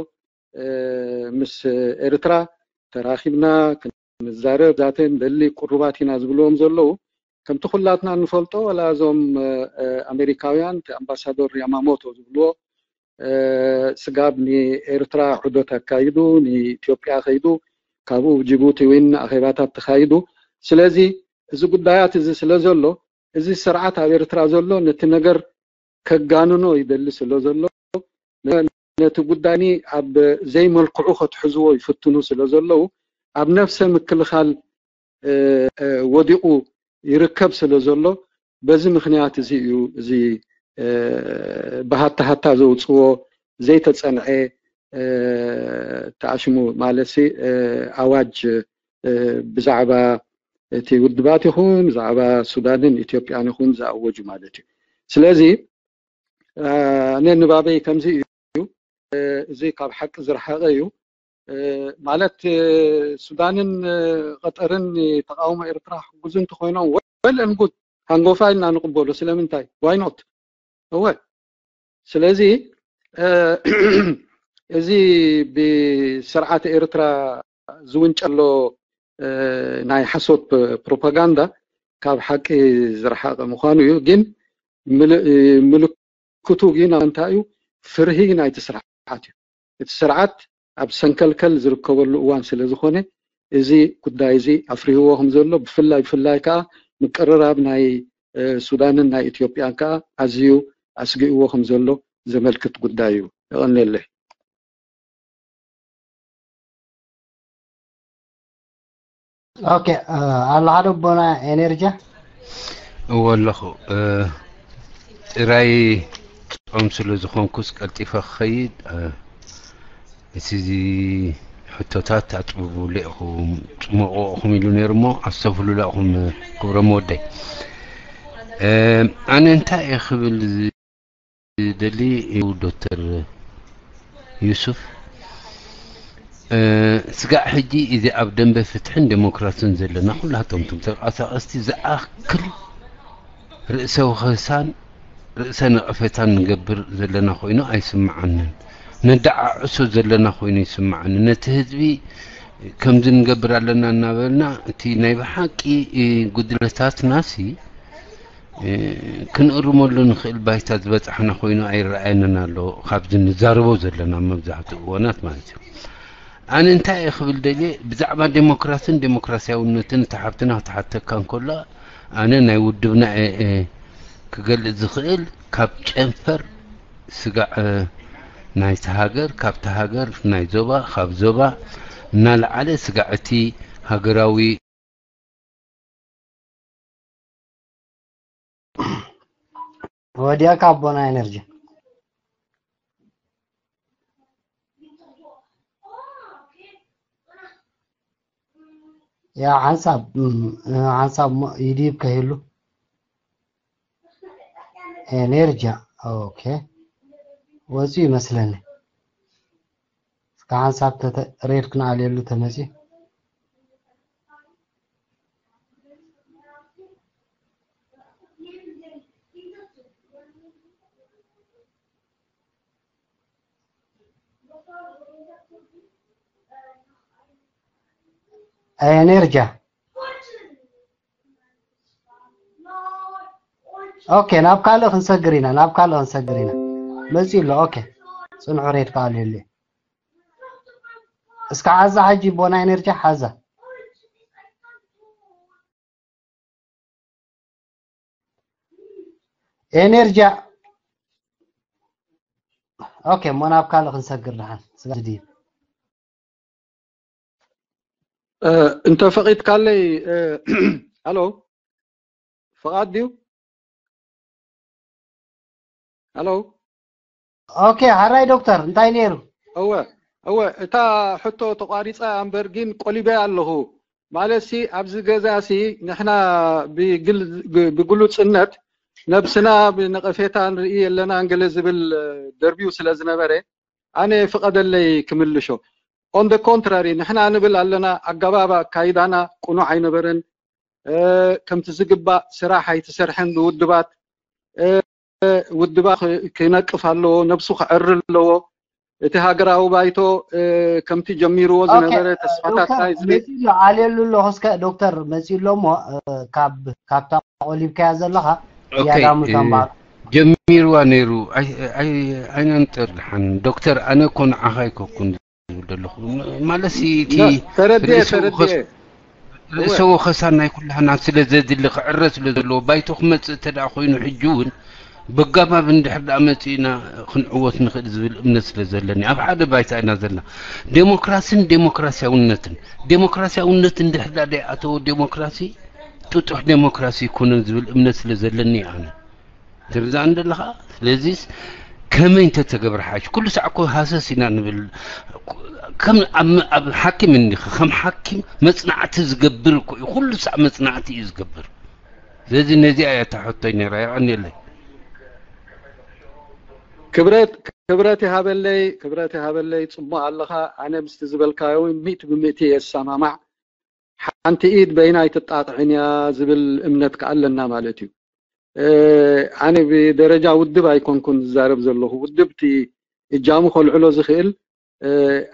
እ፣ ምስ ኤርትራ ተራኺብና ክንዛረብ ዛተ ንደሊ ቁሩባት ኢና ዝብልዎም ዘለዉ ከምቲ ኩላትና እንፈልጦ ወላ እዞም እ፣ ኣሜሪካውያን እቲ ኣምባሳዶር ያማሞቶ ዝብልዎ እ፣ ስጋብ ንኤርትራ ዑደት ኣካይዱ ንኢትዮጵያ ከይዱ ካብኡ ጅቡቲ እውን ኣኼባታት ተኻይዱ ስለዚ እዚ ጉዳያት እዚ ስለ ዘሎ እዚ ስርዓት ኣብ ኤርትራ ዘሎ ነቲ ነገር ከጋንኖ ይደሊ ስለ ዘሎ ነቲ ጉዳይ ኣብ ዘይመልክዑ ከትሕዝዎ ይፍትኑ ስለ ዘለዉ ኣብ ነፍሰ ምክልኻል እ፣ እ፣ ወዲቑ ይርከብ ስለ ዘሎ በዚ ምክንያት እዚ እዩ እዚ እ፣ ብሃታ ሃታ ዘውፅዎ ዘይተፀንዐ እ፣ ተኣሽሙ ማለትሲ እ፣ ኣዋጅ እ፣ ብዛዕባ እቲ ውድባት ይኹን ብዛዕባ ሱዳንን ኢትዮጵያን ይኹን ዝኣወጁ ማለት እዩ። ስለዚ እ፣ ኣነ ንባበይ ከምዚ እዩ። እ፣ እዚ ካብ ሓቂ ዝረሓቐ እዩ። እ፣ ማለት እ፣ ሱዳንን እ፣ ቀጠርን ተቃውሞ ኤርትራ ክሕግዙ እንተኮይኖም well and good ሃንጎፋ ኢልና ንቅበሎ ስለምንታይ why not እወ ስለዚ እ፣ እዚ ብስርዓት ኤርትራ ዝውንጨሎ እ፣ ናይ ሓሶት ፕ- ፕሮፓጋንዳ ካብ ሓቂ ዝረሓቀ ምዃኑ እዩ ግን ምል- ምልክቱ ግን እንታይ እዩ ፍርሂ ናይቲ ስርዓት እዩ እቲ ስርዓት ኣብ ሰንከልከል ዝርከበሉ እዋን ስለ ዝኾነ እዚ ጉዳይ እዚ ኣፍሪህዎ ከም ዘሎ ብፍላይ ብፍላይ ከዓ ምቅርራብ ናይ እ፣ ሱዳንን ናይ ኢትዮጵያን ከዓ ኣዝዩ ኣስጊእዎ ከም ዘሎ ዘመልክት ጉዳይ እዩ። የቐንየለይ። ኦኬ ኣሎ ሓደ ኣቦና ኤነርጂ እወ ኣለኹ ጥራይ ጾም ስለ ዝኾንኩስ ቀልጢፈ ክኸይድ እቲ ሕቶታት ኣጥብቡለይ ኢኹም ጽሞቑ ኢኹም ኢሉ ነይሩ እሞ ኣስተብህሉላ ኢኹም ክብሮም ወደይ ኣነ እንታይ እየ ክብል ደሊ ዶክተር ዩሱፍ ስጋዕ ሕጂ እዚ ኣብ ደንበ ፍትሕን ዴሞክራስን ዘለና ኩላቶም እቶም ተንቀሳቀስቲ ዝኣክል ርእሰ ወኸሳን ርእሰ ነቐፌታን ንገብር ዘለና ኮይኑ ኣይስምዓንን። ነደዓዕሶ ዘለና ኮይኑ ይስምዓኒ። ነቲ ህዝቢ ከምዚ ንገብር ኣለና እናበልና እቲ ናይ ብሓቂ ጉድለታትናሲ ክንእርመሉ ንኽእል ባይታ ዝበጻሕና ኮይኑ ኣይረኣየንን ኣሎ ካብዚ ንዛረቦ ዘለና መብዛሕትኡ እዋናት ማለት እዩ። ኣነ እንታይ እየ ክብል ደልየ ብዛዕባ ዴሞክራስን ዴሞክራሲያውነትን እቲ ሓብትና ክትሓተካ እንከሎ ኣነ ናይ ውድብና እየ ክገልጽ ዝኽእል ካብ ጨንፈር ስጋዕ ናይቲ ሃገር ካብቲ ሃገር ናይ ዞባ ካብ ዞባ እናለዓለ ስጋዕ እቲ ሃገራዊ ወዲያ ካቦና ኤነርጂ ያ ሓንሳብ ሓንሳብ ይድይብ ከይሉ ኤነርጂ ኦኬ ወፂ ይመስለኒ። እስከ ሓንሳብ ሬድ ክንኣልየሉ ተመፂ ኤነርጂ ኦኬ ናብ ካልእ ክንሰግር ኢና ናብ ካልእ ክንሰግር ኢና መፂ ኣሎ ኦኬ ፅንሑ ሬድ ከኣልየሉ እስከ ሓዛ ሕጂ ቦና ኤነርጂ ሓዛ ኤነርጂ ኦኬ እሞ ናብ ካልእ ክንሰግር ድሓን ስለ ድዩ እንተ ፈቒድካለይ ኣሎ ፍቓድ ድዩ ኣሎ ኦኬ ሓራይ ዶክተር እንታይ ነይሩ እወ እወ እታ ሕቶ ተቋሪፃ እምበር ግን ቆሊበ ኣለኹ ማለት ሲ ኣብዚ ገዛ ሲ ንሕና ብግሉፅነት ነብስና ብነቐፌታ ንርኢ የለና እንገለ ዝብል ደርቢው ስለ ዝነበረ ኣነ ፍቐደለይ ክምልሾ on the contrary ንሕና ንብል ኣለና ኣገባብ ኣካይዳና ቅኑዕ ኣይነበረን ከምቲ ዝግባእ ስራሕ ኣይተሰርሐን ብውድባት ውድባ ክነቅፍ ኣለዎ ነብሱ ክዕሪ ኣለዎ እቲ ሃገራዊ ባይቶ ከምቲ ጀሚርዎ ዝነበረ ተስፋታት ናይ ዝብል ኣልየሉ ኣለኹ እስከ ዶክተር መፂኡ ኣሎ እሞ ካብ ካብታ ቆሊብካያ ዘለኻ ያዳሙ ተንባር ጀሚርዋ ነይሩ ኣይነንጥር ድሓን ዶክተር ኣነ እኮ ንዓኻ ኣይኮኩን ዝብል ዘለኹ ማለት እቲ ተረድኤ ተረድኤ ርእሰ ወኸሳ ናይ ኩላህና ስለ ዘድሊ ክዕረ ስለ ዘለዎ ባይቶ ክመፅእ እተ ኮይኑ ሕጂ እውን ብጋባብ እንድሕር ደኣ መፂእና ክንዕወት ንኽእል ዝብል እምነት ስለ ዘለኒ ኣብ ሓደ ባይታ ኢና ዘለና ዴሞክራሲን ዴሞክራሲያውነትን ዴሞክራሲያውነት እንድሕር ደኣ ደይኣተዎ ዴሞክራሲ ጥጡሕ ዴሞክራሲ ይኮነን ዝብል እምነት ስለ ዘለኒ ኣነ ትርዛን ዘለኻ ስለዚስ ከመይ እንተተገብረ ሓሽ ኩሉ ሳዕ እኮ ሃሰስ ኢና ንብል ከም ኣብ ሓኪም እንዲኻ ከም ሓኪም መጽናዕቲ ዝገብር እኮ እዩ ኩሉ ሳዕ መጽናዕቲ እዩ ዝገብር ስለዚ ነዚኣ እያ ተሕቶይ ነራ የቐንየለይ ክብረት ክብረት ይሃበለይ ክብረት ይሃበለይ ጽቡቅ ኣለኻ ኣነ ምስቲ ዝበልካዮ እውን ሚእቲ ብምእቲ እየ ዝሰማማዕ ሓንቲ ኢድ በይና ኣይትጣጥዕን እያ ዝብል እምነት ከኣ ኣለና ማለት እዩ ኣነ ብደረጃ ውድብ ኣይኮንኩን ዝዛረብ ዘለኹ ውድብ እቲ እጃሙ ከልዕሎ ዝኽእል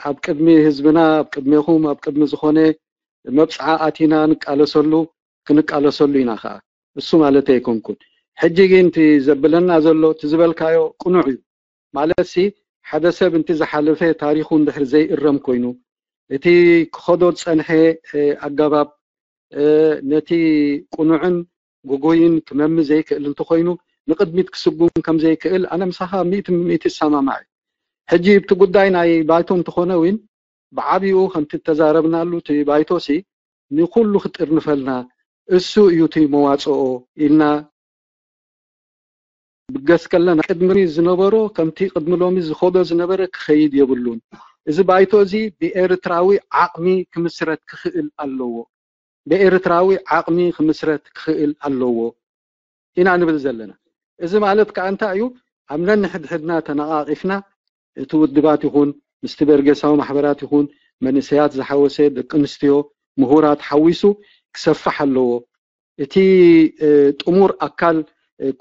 ኣብ ቅድሚ ህዝብና ኣብ ቅድሜኹም ኣብ ቅድሚ ዝኾነ መብፅዓ ኣቲና ንቃለሰሉ ክንቃለሰሉ ኢና ከዓ እሱ ማለት ኣይኮንኩን ሕጂ ግን እቲ ዘብለና ዘሎ እቲ ዝበልካዮ ቅኑዕ እዩ ማለት ሲ ሓደ ሰብ እንቲ ዝሓለፈ ታሪኹ እንድሕር ዘይእረም ኮይኑ እቲ ክኸዶ ዝፀንሐ ኣገባብ ነቲ ቅኑዕን ግጉይን ክመሚ ዘይክእል እንተኾይኑ ንቅድሚት ክስጉም ከም ዘይክእል ኣነ ምሳኻ ሚእቲ ብምእቲ ይሰማማዕ ሕጂ እቲ ጉዳይ ናይ ባይቶ እንተኾነ እውን ብዓብኡ ከምቲ ተዛረብናሉ እቲ ባይቶሲ ንኩሉ ክጥርንፈልና እሱ እዩ እቲ መዋፅኦ ኢልና ብገስ ከለና ቅድሚ ዝነበሮ ከምቲ ቅድሚ ሎሚ ዝኸዶ ዝነበረ ክኸይድ የብሉን። እዚ ባይቶ እዚ ብኤርትራዊ ዓቕሚ ክምስረት ክኽእል ኣለዎ። ብኤርትራዊ ዓቕሚ ክምስረት ክኽእል ኣለዎ ኢና ንብል ዘለና። እዚ ማለት ከዓ እንታይ እዩ? ኣብ ነንሕድሕድና ተነቓቒፍና እቲ ውድባት ይኹን ምስቲ በርጌሳዊ ማሕበራት ይኹን መንእሰያት ዝሓወሰ ደቂ ኣንስትዮ ምሁራት ሓዊሱ ክሰፍሕ ኣለዎ። እቲ ጥሙር ኣካል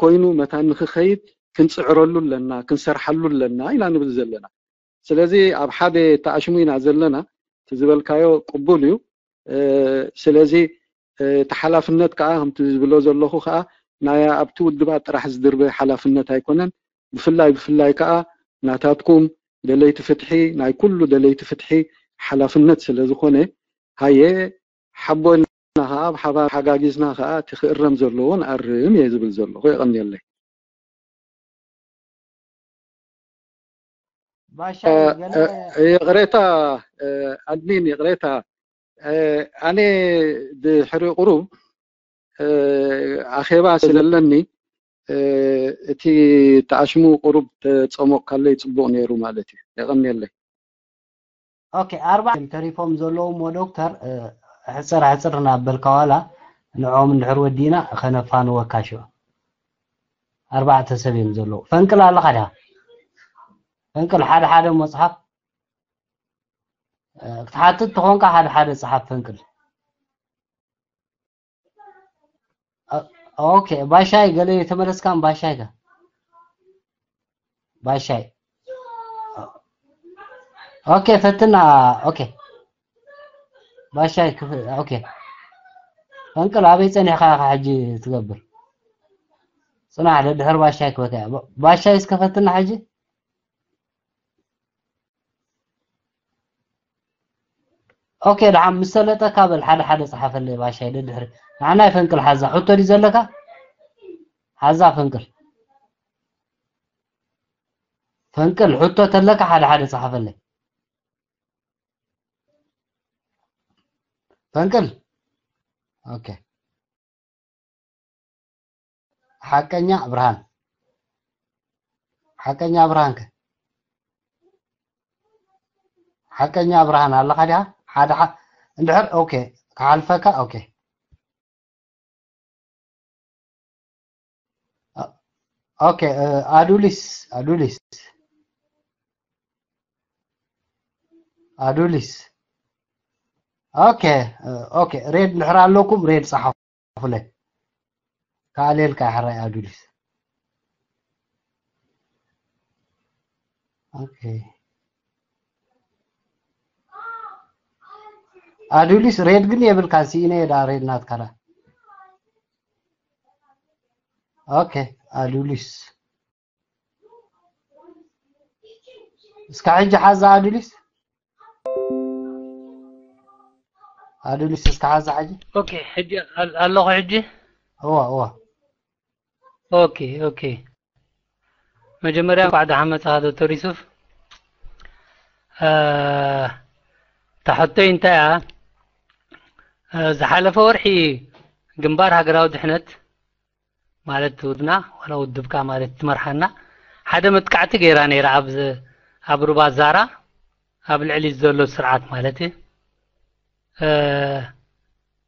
ኮይኑ መታን ንክኸይድ ክንፅዕረሉ ኣለና፣ ክንሰርሓሉ ኣለና ኢና ንብል ዘለና። ስለዚ ኣብ ሓደ ተኣሽሙ ኢና ዘለና። እቲ ዝበልካዮ ቅቡል እዩ። ስለዚ እቲ ሓላፍነት ከዓ ከምቲ ዝብሎ ዘለኹ ከዓ ናይ ኣብቲ ውድባት ጥራሕ ዝድርበ ሓላፍነት ኣይኮነን። ብፍላይ ብፍላይ ከዓ ናታትኩም ደለይቲ ፍትሒ ናይ ኩሉ ደለይቲ ፍትሒ ሓላፍነት ስለ ዝኾነ ሃየ ሓቦ ኢልና ከዓ ብሓባር ሓጋጊዝና ከዓ እቲ ክእረም ዘለዎ ንኣርም እየ ዝብል ዘለኹ። የቐንየለይ። ባሻ ይቕሬታ ኣድሚን፣ ይቕሬታ ኣነ ድሕሪ ቁሩብ ኣኼባ ስለለኒ እቲ ተኣሽሙ ቁሩብ ተጸሞቕካለይ ጽቡቕ ነይሩ ማለት እዩ። የቐንየለይ። ኦኬ፣ ኣርባዕተ ተሪፎም ዘለዉ እሞ ዶክተር፣ ሕጽር ሕጽር እናበልካ ዋላ ንዕኦም እንድሕር ወዲእና ከነፋንወካ ሽዑ። ኣርባዕተ ሰብ እዮም ዘለዉ። ፈንቅል ኣለኻ ዲኻ? ፈንቅል ሓደ ሓደ መጽሓፍ ክትሓትት ተኾንካ ሓደ ሓደ ጸሓፍ ፈንቅል። ኦኬ፣ ባሻይ ገለ የተመለስካም ባሻይ ከ? ባሻይ። ኦኬ፣ ፈትና። ኦኬ። ባሻይ ክፍ-፣ ኦኬ። ፈንቅል ኣበይ ጸኒሕካ ኢኻ ሕጂ ትገብር? ጽናሕ፣ ደድሕር ባሻይ ክበካ። ባሻይ እስከ ፈትና ሕጂ። ኦኬ፣ ደሓን ምስ ሰለጠካ በል ሓደ ሓደ ጸሓፈለይ ባሻይ ደድሕሪ። ንዓና ይፈንቅል ሓዛ። ሕቶ ድዩ ዘለካ? ሓዛ ፈንቅል። ፈንቅል፣ ሕቶ ተለካ ሓደ ሓደ ጸሓፈለይ። ፈንቅል። ኦኬ። ሓቀኛ ብርሃን። ሓቀኛ ብርሃን ከ? ሓቀኛ ብርሃን ኣለኻ ዲኻ? ሓደ ሓ-፣ እንድሕር፣ ኦኬ፣ ክሓልፈካ፣ ኦኬ። ኦኬ፣ እ፣ ኣዱሊስ፣ ኣዱሊስ። ኣዱሊስ። ኦኬ፣ እ፣ ኦኬ፣ ሬድ እንድሕር ኣለኩም፣ ሬድ ጸሓፉለይ። ካሌልካ ሕራይ ኣዱሊስ። ኦኬ። ኣዱሊስ ሬድ ግን የብልካን፣ ስኢነ እየ ደኣ ሬድ ናትካ ደኣ። ኦኬ፣ ኣዱሊስ። እስከ ሕጂ ሓዛ ኣዱሊስ። ኣዱሊስ እስከ ሓዛ ሕጂ። ኦኬ፣ ሕጂ ኣል-፣ ኣለኹ ሕጂ። እዋ፣ እዋ። ኦኬ፣ ኦኬ። መጀመርያ እንኳዕ ደሓን መጻኻ ዶክተር ዩሱፍ። እ፣ እታ ሕቶይ እንታይ እያ? እ፣ ዝሓለፈ ወርሒ ግንባር ሃገራዊ ድሕነት ማለት ውድና ዋላ ውድብካ ማለት ትመርሓና ሓደ መጥቃዕቲ ገይራ ነይራ ኣብ ዝ-፣ ኣብ ሩባ ዛራ ኣብ ልዕሊ ዘሎ ስርዓት ማለት እዩ። እ፣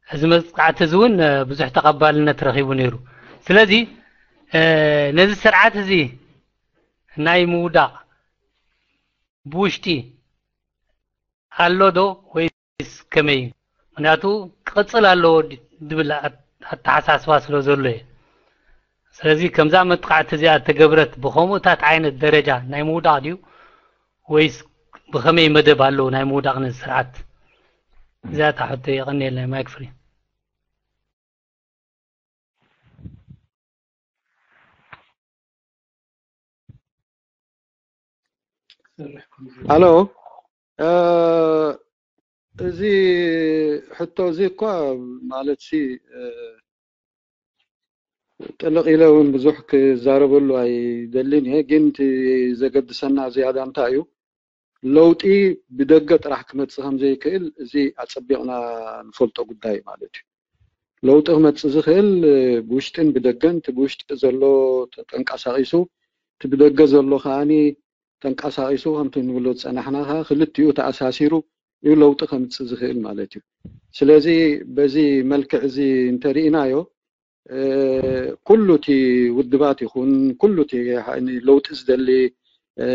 እዚ መጥቃዕቲ እዚ እውን፣ እ፣ ብዙሕ ተቐባልነት ረኺቡ ነይሩ። ስለዚ፣ እ፣ ነዚ ስርዓት እዚ ናይ ምውዳቕ ብውሽጢ ኣሎ ዶ ወይስ ከመይ እዩ? ምኽንያቱ ክቕጽል ኣለዎ ድ-፣ ዝብል ኣት-፣ ኣተሓሳስባ ስለ ዘሎ እዩ። ስለዚ ከምዛ መጥቃዕቲ እዚኣ እተገብረት ብኸምኡታት ዓይነት ደረጃ ናይ ምውዳቕ ድዩ ወይስ ብኸመይ መደብ ኣለዎ ናይ ምውዳቕ ነዚ ስርዓት? እዚኣ እታ ሕቶ። የቐንየለይ። ማይክ ፍሪ። ሃሎ፣ እ፣ እዚ ሕቶ እዚ እኳ ማለት ሲ፣ እ፣ ጥልቕ ኢለ እውን ብዙሕ ክዛረበሉ ኣይደልን እየ፣ ግን እቲ ዘገድሰና ዝያዳ እንታይ እዩ፣ ለውጢ ብደገ ጥራሕ ክመጽእ ከም ዘይክእል እዚ ኣጸቢቕና ንፈልጦ ጉዳይ ማለት እዩ። ለውጢ ክመጽእ ዝኽእል፣ እ፣ ብውሽጥን ብደገን፣ እቲ ብውሽጢ ዘሎ ተ-፣ ተንቀሳቒሱ፣ እቲ ብደገ ዘሎ ከኣኒ ተንቀሳቒሱ፣ ከምቲ ንብሎ ዝጸናሕና ከኣ ክልቲኡ ተኣሳሲሩ እዩ ለውጢ ከምጽእ ዝኽእል ማለት እዩ። ስለዚ በዚ መልክዕ እዚ እንተርኢናዮ፣ እ፣ ኩሉ እቲ ውድባት ይኹን፣ ኩሉ እቲ ሓ-፣ ለውጢ ዝደሊ፣ እ፣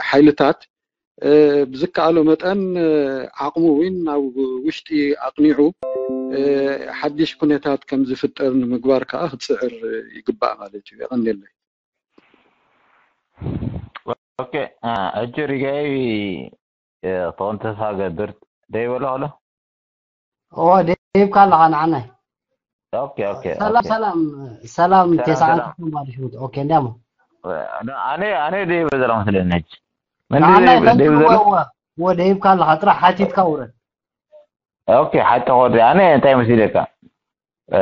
ሓይልታት፣ እ፣ ብዝከኣሎ መጠን፣ እ፣ ዓቕሙ እውን ናብ ውሽጢ ኣቕኒዑ፣ እ፣ ሓድሽ ኩነታት ከም ዝፍጠር ንምግባር ከኣ ክጽዕር ይግባእ ማለት እዩ። የቐንየለይ። ኦኬ፣ እ፣ ሕጂ ሪጋይ፣ እ፣ ክኸውን ተስፋ ገብር። ደይበሎ ኣሎ? እዎ፣ ደይብካ ኣለኻ ንዓናይ። ኦኬ፣ ኦኬ፣ ሰላም፣ ኦኬ። ሰላም፣ ሰላም፣ ሰላም፣ ቴስዓን ሰላም። ክልተን ባዶ ሽጉጥ። ኦኬ፣ እንዲያሞ። እ፣ ኣነ፣ ኣነ ደይበ ዘለኹ መስለኒ ሕጂ። መን ንዓናይ ደይበ፣ ደይበ ፈንቅልዎ፣ ዘሎ? እዎ፣ እዎ፣ ደይብካ ኣለኻ፣ ጥራሕ ሓቲትካ ውረድ። ኦኬ፣ ሓቂ ወዲ፣ ኣነ እንታይ መሲለካ? እ፣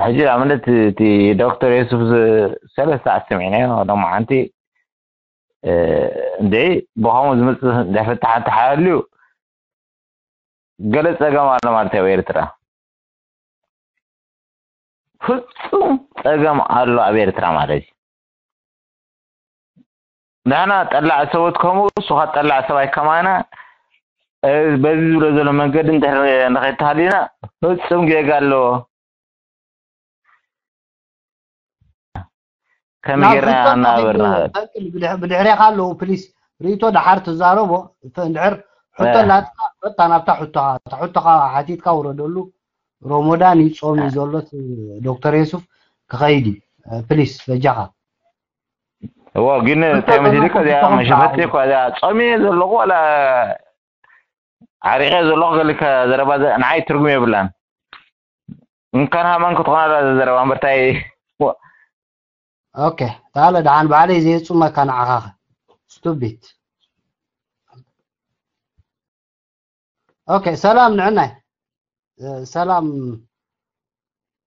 ሕጂ ንኣብነት እቲ ዶክተር የሱፍ ዝ-፣ ሰለስተ ሰዓት ሰሚዕናዮ፣ ሎማዓንቲ፣ እ፣ እንዴ፣ ብኸምኡ ዝመጽእ እንድሕር ፍታሕ እንተሃልዩ፣ ገለ ጸገም ኣሎ ማለት እዩ ኣብ ኤርትራ። ፍጹም ጸገም ኣሎ ኣብ ኤርትራ ማለት እዩ። ንሕና ጠላዕ ሰብኡት ከምኡ፣ እሱ ኸኣ ጠላዕ ሰብኣይ ከማና፣ እ፣ በዚ ዝብሎ ዘሎ መንገዲ እንድሕር ንኸይድ ተሃሊና፣ ፍጹም ጌጋ ኣለዎ። ከመይ ናብ ጌርና ሕቶ ኣናበርና? ተንቅል ብድሕ-፣ ብድሕሬኻ ኣለዉ፣ ፕሊስ። ርእይቶ ደሓር ትዛረቦ፣ እንተ-፣ እንድሕር ሕቶ እ። ኣላትካ፣ ቀጥታ ናብታ ሕቶኻ፣ እታ ሕቶኻ ሓቲትካ ውረደሉ። ሮሞዳን እዩ፣ ጾም እዩ እ። ዘሎስ፣ ዶክተር የሱፍ ክኸይድ እዩ። እ፣ ፕሊስ፣ በጃኻ። እዎ፣ ግን ሕቶ እንታይ መሲሉካ? እዚኣ ተኾንካ መሸፈቲ እኮ፣ እዚኣ ጾም እየ ዘለኹ፣ ዋላ ዓሪቐ ዘለኹ ገሊካ ዘረባ ዘ-፣ ንዓይ ትርጉም የብላን። እንካን ሃማን ክትኾና እዛ ዘረባ እምበር እንታይ? ዋ-፣ ኦኬ፣ ታለ ደሓን ባዕለይ ዘየጽመካ ንዓኻ ኸ? ስቱቢት። ኦኬ፣ ሰላም ንዕናይ። እ፣ ሰላም።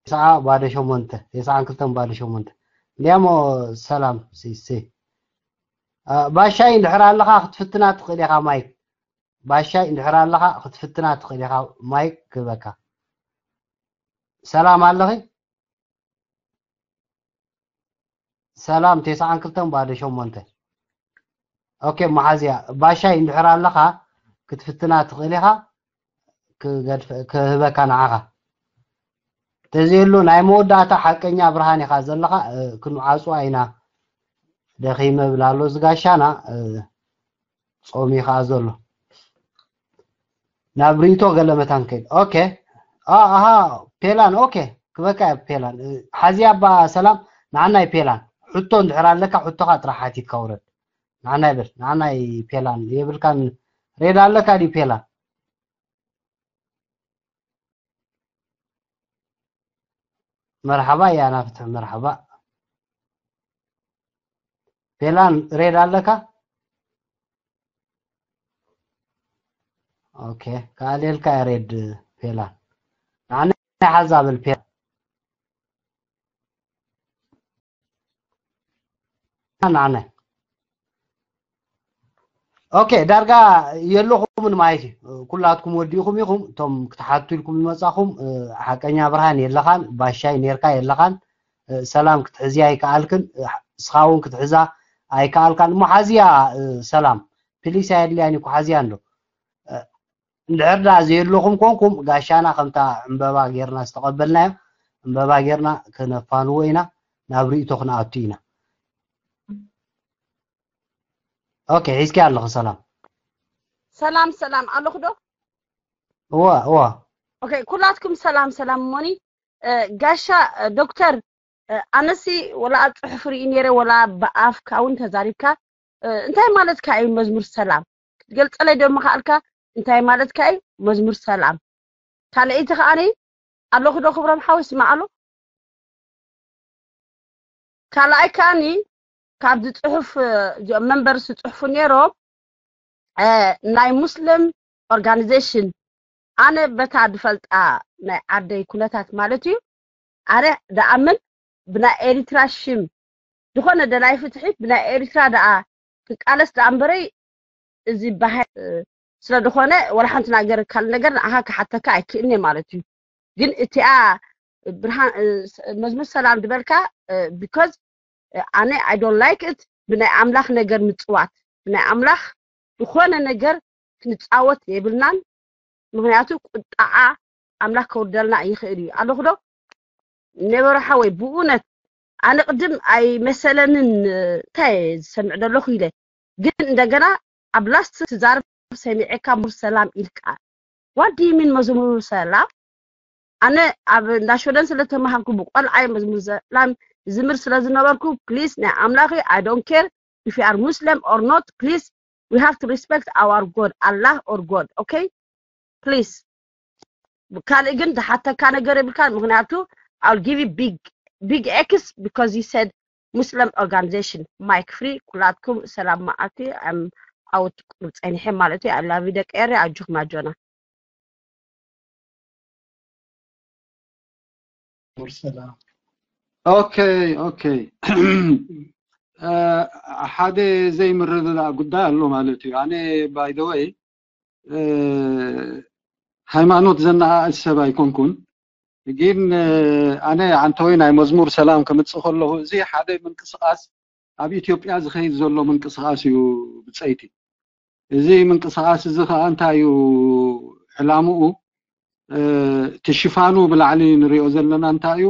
ተስዓ ባዶ ሸሞንተ፣ ተስዓን ክልተን ባዶ ሸሞንተ። እንዲያሞ ሰላም፣ ሲ፣ ሲ። እ፣ ባሻይ እንድሕር ኣለኻ ክትፍትና ትኽእል ኢኻ ማይክ። ባሻይ እንድሕር ኣለኻ ክትፍትና ትኽእል ኢኻ ማይክ ክበካ። ሰላም ኣለኺ? ሰላም፣ ተስዓን ክልተን ባዶ ሸሞንተ። ኦኬ፣ መሓዝያ፣ ባሻይ እንድሕር ኣለኻ ክትፍትና ትኽእል ኢኻ፣ ክገድፈ-፣ ክህበካ ንዓኻ። ተዘየሉ ናይ መወዳእታ ሓቀኛ ብርሃን ኢኻ ዘለኻ፣ እ፣ ክንዓጽዋ ኢና፣ ደኺመ እብል ኣሎ እዚ ጋሻና፣ እ፣ ጾም እዩ ኸዓ ዘሎ። ናብ ሪቶ ገለ መታን ከይድ። ኦኬ። ኣ-፣ ኣሃ፣ ፔላን፣ ኦኬ። ክበካ እያ ፔላን። እ፣ ሓዚ ኣባ ሰላም፣ ንዓናይ ፔላን። ሕቶ እንድሕር ኣለካ፣ ሕቶኻ ጥራሕ ሓቲትካ ውረድ። ንዓናይ በል፣ ንዓናይ ፔላን። የብልካን ሬድ ኣለካ ድዩ ፔላን? መርሓባ እያ ናፍትሕ፣ መርሓባ። ፔላን ሬድ ኣለካ? ኦኬ፣ ከኣልየልካ እየ ሬድ ፔላን። ንዓናይ ሓዛ በል ፔላን። ንዓናይ። ኦኬ፣ ዳርጋ የለኹምን ማለት እዩ። ኩላትኩም ወዲእኹም ኢኹም፣ እቶም ክትሓቱ ኢልኩም ዝመጻኹም፣ እ፣ ሓቀኛ ብርሃን የለኻን፣ ባሻይ ኔርካ የለኻን፣ እ፣ ሰላም ክትሕዝያ ኣይከኣልክን፣ እ፣ እስኻ እውን ክትሕዛ ኣይከኣልካን። እሞ ሓዝያ፣ እ፣ ሰላም፣ ፕሊስ ኣየድልያን እዩ፣ ሓዝያ እንዶ። እ፣ እንድሕር ደኣ ዘየለኹም ኮንኩም፣ ጋሻና ከምታ ዕምበባ ጌርና ዝተቐበልናዮ፣ ዕምበባ ጌርና ክነፋንዎ ኢና፣ ናብ ርእይቶ ክንኣቱ ኢና። ኦኬ፣ ሒዝኪ ኣለኺ ሰላም። ሰላም፣ ሰላም ኣለኹ ዶ? እዋ፣ እዋ። ኦኬ፣ ኩላትኩም ሰላም፣ ሰላም እሞኒ። እ፣ ጋሻ፣ እ፣ ዶክተር፣ እ፣ ኣነሲ ወላ ኣብ ጽሑፍ ርኢ ነይረ፣ ወላ ብኣፍካ እውን ተዛሪብካ፣ እ፣ እንታይ ማለትካ እዩ መዝሙር ሰላም? ክትገልጸለይ ዶ ምኸኣልካ እንታይ ማለትካ እዩ መዝሙር ሰላም? ካልኣይቲ ከኣኒ ኣለኹ ዶ ክብሮም ሓወይ ስማዕ ኣሎ? ካልኣይ ከኣኒ ካብዚ ጽሑፍ፣ እ፣ እዚኦም መንበርስ ዝጽሕፉ ነይሮም፣ እ፣ ናይ ሙስሊም ኦርጋኒዜሽን ኣነ በታ ዝፈልጣ ናይ ዓደይ ኩነታት ማለት እዩ። ኣነ ደኣምን ብናይ ኤሪትራ ሽም ዝኾነ ደላይ ፍትሒ ብናይ ኤሪትራ ደኣ ክቃለስ ደኣ እምበረይ እዚ ባህ-፣ ስለ ዝኾነ ወላ ሓንቲ ነገር ካልእ ነገር ንዓኻ ክሓተካ ኣይክእልኒ ማለት እዩ። ግን እቲኣ ብርሃን፣ እ፣ ስ-፣ መዝሙር ሰላም ዝበልካ፣ እ፣ because፣ እ፣ ኣነ I don't like it ብናይ ኣምላኽ ነገር ምጽዋት። ብናይ ኣምላኽ ዝኾነ ነገር ክንጻወት የብልናን። ምኽንያቱ ቁጣዓ ኣምላኽ ከውርደልና ይኽእል እዩ። ኣለኹ ዶ? ነበሩ ሓወይ፣ ብእውነት ኣነ ቅድም ኣይመሰለንን፣ እንታይ ዝሰምዕ ዘለኹ ኢለ። ግን እንደገና ኣብ ላስት ትዛረብ ሰሚዐካ ሙር ሰላም ኢልካ። What do you mean መዝሙር ሰላም? ኣነ ኣብ እንዳ ሽወደን ስለ ተማሃርኩ ብቆልዓይ መዝሙር ሰላም ዝምር ስለ ዝነበርኩ፣ please ናይ ኣምላኺ፣ I don't care if you are Muslim or not, please we have to respect our God, Allah or God, okay? Please. ካልእ ግን ዝሓተካ ነገር የብልካን፣ ምኽንያቱ I'll give you big, big X because you said Muslim organization. Mic free፣ ኩላትኩም ሰላም መዓልቲ፣ I'm out፣ ቁሩብ ጸኒሐ ማለት እዩ። I love you ደቂ ኤረ፣ ኣጆኹም ኣጆና። ሰላም። ኦኬ፣ ኦኬ። እ፣ ሓደ ዘይምርድዳእ ጉዳይ ኣሎ ማለት እዩ። ኣነ by the way፣ እ፣ ሃይማኖት ዘነኣእስ ሰብ ኣይኮንኩን። ግን ኣነ ዓንተወይ ናይ መዝሙር ሰላም ከምጽእ ከለኹ፣ እዚ ሓደ ምንቅስቃስ ኣብ ኢትዮጵያ ዝኸይድ ዘሎ ምንቅስቃስ እዩ። ብጸይቲ፣ እዚ ምንቅስቃስ እዚ ከዓ እንታይ እዩ ዕላምኡ? እቲ ሽፋኑ ብላዕሊ ንሪኦ ዘለና እንታይ እዩ?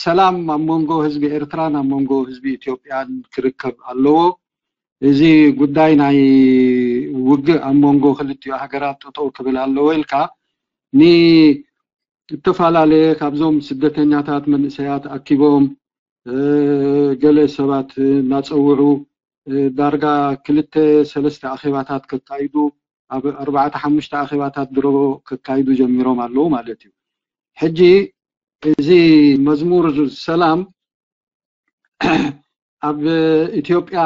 ሰላም ኣብ መንጎ ህዝቢ ኤርትራን ኣብ መንጎ ህዝቢ ኢትዮጵያን ክርከብ ኣለዎ። እዚ ጉዳይ ናይ ውግእ ኣብ መንጎ ክልቲኡ ሃገራት ጠጠው ክብል ኣለዎ ኢልካ፣ ንእተፈላለየ ካብዞም ስደተኛታት መንእሰያት ኣኪቦም፣ ገለ ሰባት እናጸውዑ፣ ዳርጋ ክልተ ሰለስተ ኣኼባታት ከካይዱ፣ ኣብ ኣርባዕተ ሓሙሽተ ኣኼባታት ድሮ ከካይዱ ጀሚሮም ኣለዉ ማለት እዩ። ሕጂ እዚ መዝሙር ሰላም ኣብ ኢትዮጵያ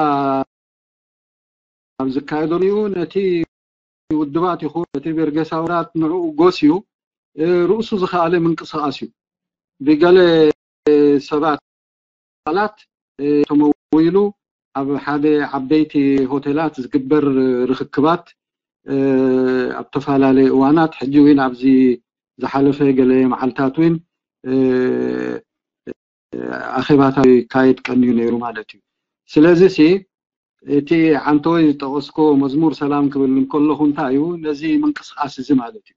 ኣብ ዝካየደሉ እዩ። ነቲ ውድባት ይኹን ነቲ ቤርጌሳውራት ንዕኡ ጎስዩ ርእሱ ዝኸኣለ ምንቅስቃስ እዩ። ብገለ ሰባት ቃላት ተመዊሉ ኣብ ሓደ ዓበይቲ ሆቴላት ዝግበር ርኽክባት ኣብ ተፈላለየ እዋናት፣ ሕጂ እውን ኣብዚ ዝሓለፈ ገለ መዓልታት እውን ኣኼባታት ይካየድ ቀንዩ ነይሩ ማለት እዩ። ስለዚ ሲ እቲ ዓንተወይ ዝጠቐስኮ መዝሙር ሰላም ክብል እንከለኹ እንታይ እዩ? ነዚ ምንቅስቃስ እዚ ማለት እዩ።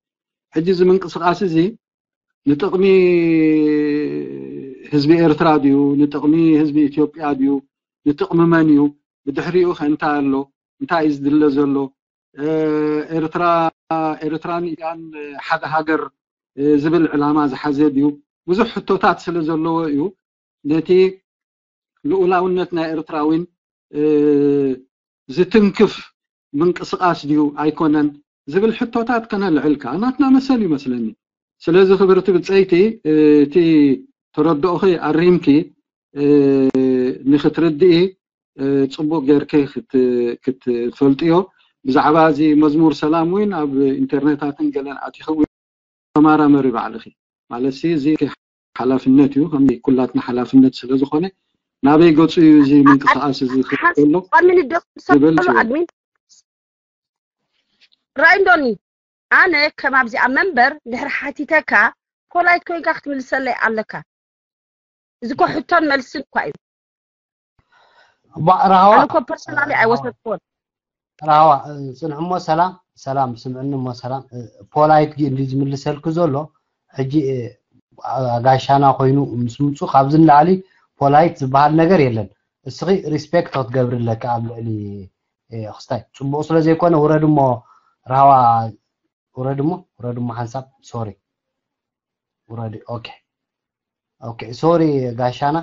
ሕጂ እዚ ምንቅስቃስ እዚ ንጥቕሚ ህዝቢ ኤርትራ ድዩ? ንጥቕሚ ህዝቢ ኢትዮጵያ ድዩ? ንጥቕሚ መን እዩ? ብድሕሪኡ ከ እንታይ ኣሎ? እንታይ እዩ ዝድለ ዘሎ? ኤርትራ፣ ኤርትራን ኢትዮጵያን ሓደ ሃገር ዝብል ዕላማ ዝሓዘ ድዩ? ብዙሕ ሕቶታት ስለ ዘለዎ እዩ። ነቲ ልኡላውነት ናይ ኤርትራ እውን ዝትንክፍ ምንቅስቃስ ድዩ ኣይኮነን ዝብል ሕቶታት ከነልዕል ከኣ ናትና መሰል ይመስለኒ። ስለዚ ክብርቲ ብጸይቲ፣ እቲ ተረድኦኺ ኣሪምኪ ንክትርድኢ ጽቡቅ ጌርኪ ክትፈልጥዮ። ብዛዕባ እዚ መዝሙር ሰላም እውን ኣብ ኢንተርኔታትን ገለን ኣቲኺ እውን ተማራመሪ ባዕልኺ። ማለት እዚ ሓላፍነት እዩ፣ ከም ኩላትና ሓላፍነት ስለ ዝኾነ ናበይ ገጹ እዩ እዚ ምንቅስቃስ እዚ ክብል ኣሎ። ዝብል ኣድሚን ራእይ እንዶኒ ኣነ ከም ኣብዚኣ መንበር ድሕሪ ሓቲተካ ፖላይት ኮይንካ ክትምልሰለይ ኣለካ። እዚ እኮ ሕቶን መልስን እኳ እዩ። ራህዋ ኣነ እኮ ፐርሰናሊ ኣይወሰድኩዎን። ራህዋ ጽንሕሞ ሰላም ሰላም ስምዕንሞ ሰላም ፖላይት እንዲ ዝምልሰልክ ዘሎ ሕጂ ጋሻና ኮይኑ ምስ ምጹ ካብዚ ንላዕሊ ፖላይት ዝበሃል ነገር የለን። እስኺ ሪስፔክት ክትገብሪ ኣለካ ኣብ ልዕሊ ክስታይ ጽቡቕ ስለ ዘይኮነ ውረድ እሞ ራህዋ ውረድ እሞ ውረድ እሞ ሓንሳብ ሶሪ ውረድ ኦኬ ኦኬ ሶሪ ጋሻና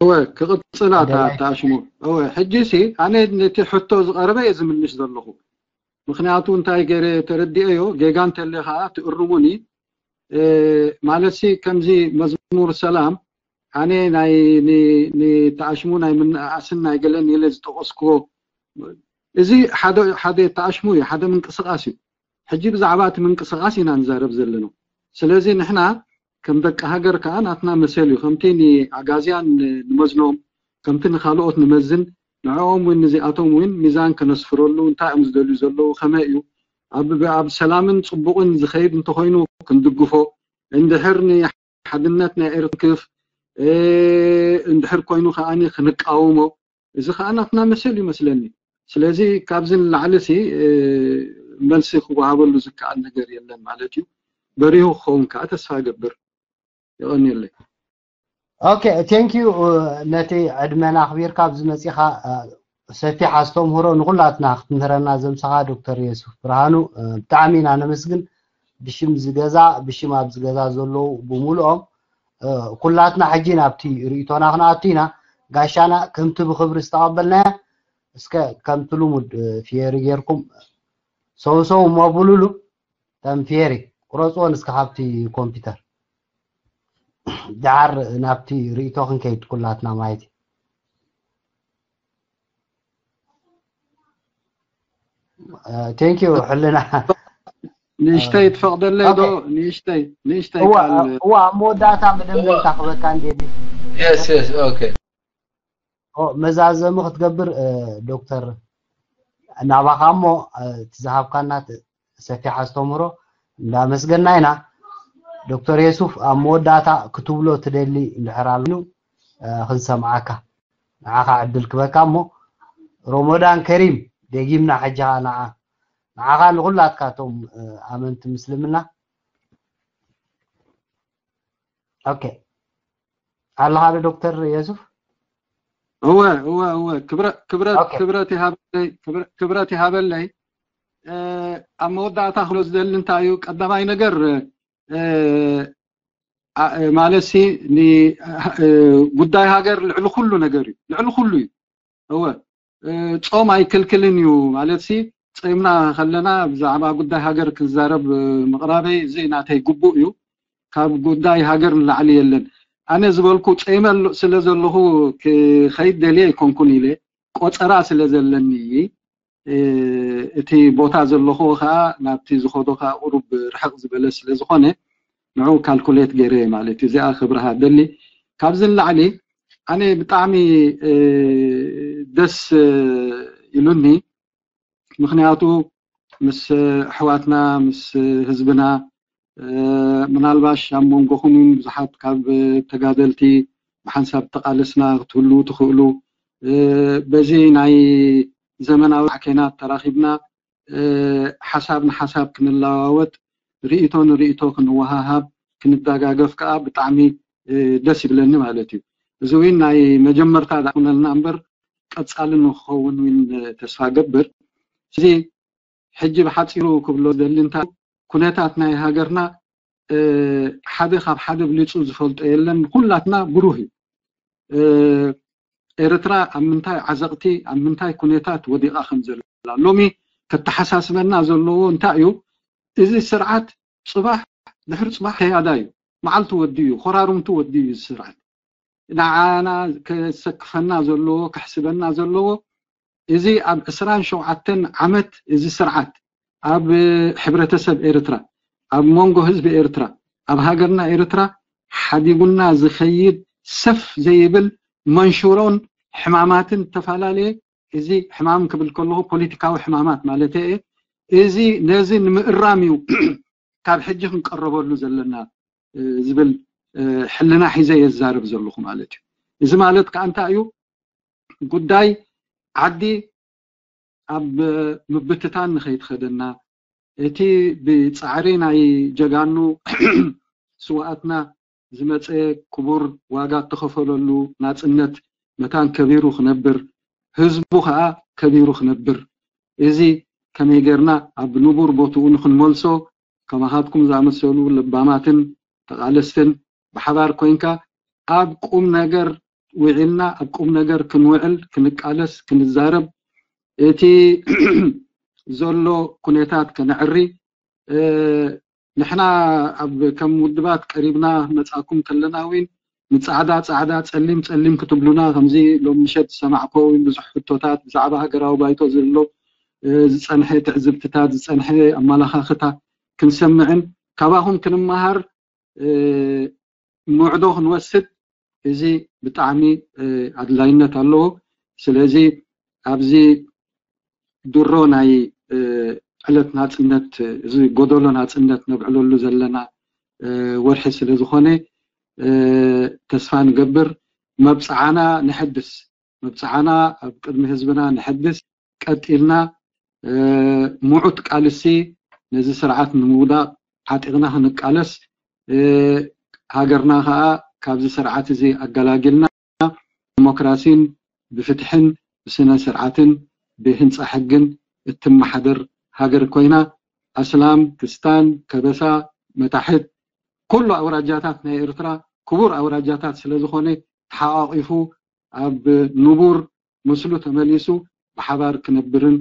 እወ ክቕጽል ኣታ ተኣሽሙ እወ ሕጂ ሲ ኣነ ነቲ ሕቶ ዝቐረበ እየ ዝምልሽ ዘለኹ። ምኽንያቱ እንታይ ገይረ ተረዲኤዮ ጌጋ እንተለ ከዓ ትእርሙኒ። ማለት ሲ ከምዚ መዝሙር ሰላም ኣነ ናይ ንተኣሽሙ ናይ ምንእኣስን ናይ ገለን ኢለ ዝጠቐስክዎ እዚ ሓደ ሓደ ተኣሽሙ እዩ፣ ሓደ ምንቅስቃስ እዩ። ሕጂ ብዛዕባ እቲ ምንቅስቃስ ኢና ንዛረብ ዘለና። ስለዚ ንሕና ከም ደቂ ሃገር ከዓ ናትና መሰል እዩ። ከምቲ ንኣጋዝያን ንመዝኖም፣ ከምቲ ንካልኦት ንመዝን፣ ንዕኦም እውን ንዚኣቶም እውን ሚዛን ከነስፍረሉ፣ እንታይ እዮም ዝደልዩ ዘለዉ፣ ከመይ እዩ ኣብ ኣብ ሰላምን ጽቡቕን ዝኸይድ እንተኾይኑ ክንድግፎ፣ እንድሕር ንሓድነት ናይ ኤርትራ ክፍ እንድሕር ኮይኑ ከዓኒ ክንቃወሞ፣ እዚ ከዓ ናትና መሰል ይመስለኒ። ስለዚ ካብዚ ንላዕሊ ሲ መልሲ ክወሃበሉ ዝከኣል ነገር የለን ማለት እዩ። በሪሁ ክኸውን ከዓ ተስፋ እገብር። የቐንየለይ። ኦኬ ቴንክ ዩ። ነቲ ዕድመና ኣኽቢርካ ኣብዚ መፂኻ ሰፊሕ ኣስተምህሮ ንኩላትና ክትምህረና ዘምሰኻ ዶክተር የሱፍ ብርሃኑ ብጣዕሚ ኢና ነመስግን። ብሽም ዝገዛ ብሽም ኣብዚ ገዛ ዘለዉ ብምሉኦም ኩላትና ሕጂ ናብቲ ርእቶና ክንኣቱ ኢና። ጋሻና ከምቲ ብክብሪ ዝተቐበልናያ እስከ ከምቲ ልሙድ ፊየሪ ጌርኩም ሰውሰው እሞ ብሉሉ ተም ፊየሪ ቁረፅዎን እስከ ካብቲ ኮምፒውተር ደሓር ናብቲ ርእቶ ክንከይድ ኩላትና ማለት እዩ። ቴንክ ዩ ሕልና ንእሽተይ ትፈቕደለይ ዶ? ንእሽተይ ንእሽተይ ቃል እዋ ኣብ መወዳእታ መደምደምታ ክበካ እንዴ yes yes okay መዛዘሚ ክትገብር ዶክተር ናባኻ እሞ እቲ ዝሃብካና ሰፊሕ ኣስተምህሮ እንዳመስገና ኢና። ዶክተር የሱፍ፣ ኣብ መወዳእታ ክትብሎ ትደሊ እንድሕር ኣሎ፣ እ፣ ክንሰምዓካ፣ ንዓኻ ዕድል ክበካ እሞ። ሮሞዳን ከሪም፣ ደጊምና ሕጂ ኸኣ ንዓ-፣ ንዓኻ፣ ንኹላትካቶም፣ እ፣ ኣመንቲ ምስልምና። ኦኬ። ኣለኻ ዶ ዶክተር የሱፍ? እወ፣ እወ፣ እወ። ክብረ-፣ ክብረት፣ ኦኬ። ክብረት ይሃበለይ፣ ክብረ-፣ ክብረት ይሃበለይ። እ፣ ኣብ መወዳእታ ክብሎ ዝደሊ እንታይ እዩ? ቀዳማይ ነገር፣ እ፣ ኣ-፣ እ፣ ማለትሲ ኒ-፣ እ፣ ጉዳይ ሃገር ልዕሊ ኩሉ ነገር እዩ። ልዕሊ ኩሉ እዩ። እወ፣ እ፣ ጾም ኣይክልክልን እዩ። ማለትሲ ጾምና ከለና ብዛዕባ ጉዳይ ሃገር ክዛረብ፣ እ፣ ምቕራበይ እዚ ናተይ ግቡእ እዩ። ካብ ጉዳይ ሃገር ንላዕሊ የለን። ኣነ ዝበልኩ ጾመ ኣሎ-፣ ስለ ዘለኹ ክኸይድ ደልየ ኣይኮንኩን ኢለ፣ ቆጸራ ስለ ዘለኒ፣ እ፣ እቲ ቦታ ዘለኹ ኸኣ ናብቲ ዝኸዶ ኸኣ ቁሩብ ርሕቕ ዝበለ ስለ ዝኾነ፣ ንዑ ካልኩሌት ገይረ ማለት እዩ። እዚኣ ክብርሃ ደሊ። ካብዚ ንላዕሊ ኣነ ብጣዕሚ፣ እ፣ ደስ፣ እ፣ ኢሉኒ። ምኽንያቱ ምስ ኣሕዋትና፣ ምስ ህዝብና፣ እ፣ ምናልባሽ ኣብ መንጎኹም እውን ብዙሓት ካብ ተጋደልቲ ብሓንሳብ ተቓለስና ክትህልዉ ትኽእሉ። እ፣ በዚ ናይ ዘመናዊ ኬናት ተራኺብና፣ እ፣ ሓሳብ ንሓሳብ ክንለዋወጥ፣ ርእይቶ ንርእይቶ ክንወሃሃብ፣ ክንደጋገፍ ከኣ ብጣዕሚ፣ እ፣ ደስ ይብለኒ ማለት እዩ። እዚ እውን ናይ መጀመርታ ዳኣ ይኹነልና እምበር ቀጻሊ ንክኸውን እውን ተስፋ ገብር። እዚ ሕጂ ብሓጺሩ ክብሎ ዝደሊ እንታይ፣ ኩነታት ናይ ሃገርና፣ እ፣ ሓደ ካብ ሓደ ብሊጹ ዝፈልጦ የለን። ኩላትና ብሩህ እዩ። እ፣ ኤርትራ ኣብ ምንታይ ዓዘቕቲ፣ ኣብ ምንታይ ኩነታት ወዲቓ ከም ዘላ ሎሚ ከተሓሳስበና ዘለዎ እንታይ እዩ? እዚ ስርዓት ጽባሕ ድሕሪ ጽባሕ ከያዳ እዩ። መዓልቱ ወዲ እዩ፣ ኮራርምቱ ወዲ እዩ እዚ ስርዓት። ንዓና ከሰክፈና ዘለዎ፣ ከሕስበና ዘለዎ፣ እዚ ኣብ ዕስራን ሸውዓተን ዓመት እዚ ስርዓት ኣብ ሕብረተሰብ ኤርትራ፣ ኣብ መንጎ ህዝቢ ኤርትራ፣ ኣብ ሃገርና ኤርትራ ሓዲጉና ዝኸይድ ሰፍ ዘይብል መንሽሮን ሕማማትን ዝተፈላለየ፣ እዚ ሕማም ክብል ከለኹ ፖለቲካዊ ሕማማት ማለት እየ። እዚ ነዚ ንምእራም እዩ ካብ ሕጂ ክንቀረበሉ ዘለና፣ እ፣ ዝብል፣ እ፣ ሕልና ሒዘ እየ ዝዛረብ ዘለኹ ማለት እዩ። እዚ ማለት ከኣ እንታይ እዩ? ጉዳይ ዓዲ ኣብ ምብትታን ንኸይትኸደና፣ እቲ ብጻዕሪ ናይ ጀጋኑ ስውኣትና ዝመጸ ክቡር ዋጋ እተኸፈለሉ ናጽነት መታን ከቢሩ ክነብር፣ ህዝቡ ኸኣ ከቢሩ ክነብር፣ እዚ ከመይ ጌርና ኣብ ንቡር ቦትኡ ንኽንመልሶ፣ ከማኻትኩም ዝኣመሰሉ ለባማትን ተቓለስትን ብሓባር ኮይንካ ኣብ ቁም ነገር ውዒልና፣ ኣብ ቁም ነገር ክንውዕል፣ ክንቃለስ፣ ክንዛረብ፣ እቲ ዘሎ ኩነታት ከነዕሪ፣ እ፣ ንሕና ኣብ ከም ውድባት ቀሪብና መጻኩም ከለና እውን ንጻዕዳ ጻዕዳ፣ ጸሊም ጸሊም ክትብሉና፣ ከምዚ ሎም ምሸት ዝሰማዕኮ እውን ብዙሕ ሕቶታት ብዛዕባ ሃገራዊ ባይቶ ዘሎ፣ እ፣ ዝጸንሐ ትዕዝብትታት፣ ዝጸንሐ ኣመላኻኽታ ክንሰምዕን ካባኹም ክንመሃር፣ እ፣ ምዕዶ ክንወስድ፣ እዚ ብጣዕሚ፣ እ፣ ኣድላይነት ኣለዎ። ስለዚ ኣብዚ ድሮ ናይ፣ እ፣ ዕለት ናጽነት፣ እዚ ጎደሎ ናጽነት ነብዕለሉ ዘለና፣ እ፣ ወርሒ ስለ ዝኾነ፣ እ፣ ተስፋ ንገብር። መብጽዓና ነሐድስ፣ መብጽዓና ኣብ ቅድሚ ህዝብና ነሐድስ። ቀጢልና፣ እ፣ ምዑት ቃልሲ ነዚ ስርዓት ንምውዳቕ ዓጢቕና ክንቃለስ፣ እ፣ ሃገርና ኸኣ ካብዚ ስርዓት እዚ ኣገላጊልና ዲሞክራሲን ብፍትሕን ብስነ ስርዓትን ብህንጻ ሕግን እትመሓደር ሃገር ኮይና፣ ኣስላም፣ ክስታን፣ ከበሳ፣ መታሕት፣ ኩሉ ኣውራጃታት ናይ ኤርትራ ክቡር ኣውራጃታት ስለ ዝኾነ፣ ተሓቋቒፉ ኣብ ንቡር ምስሉ ተመሊሱ ብሓባር ክነብርን፣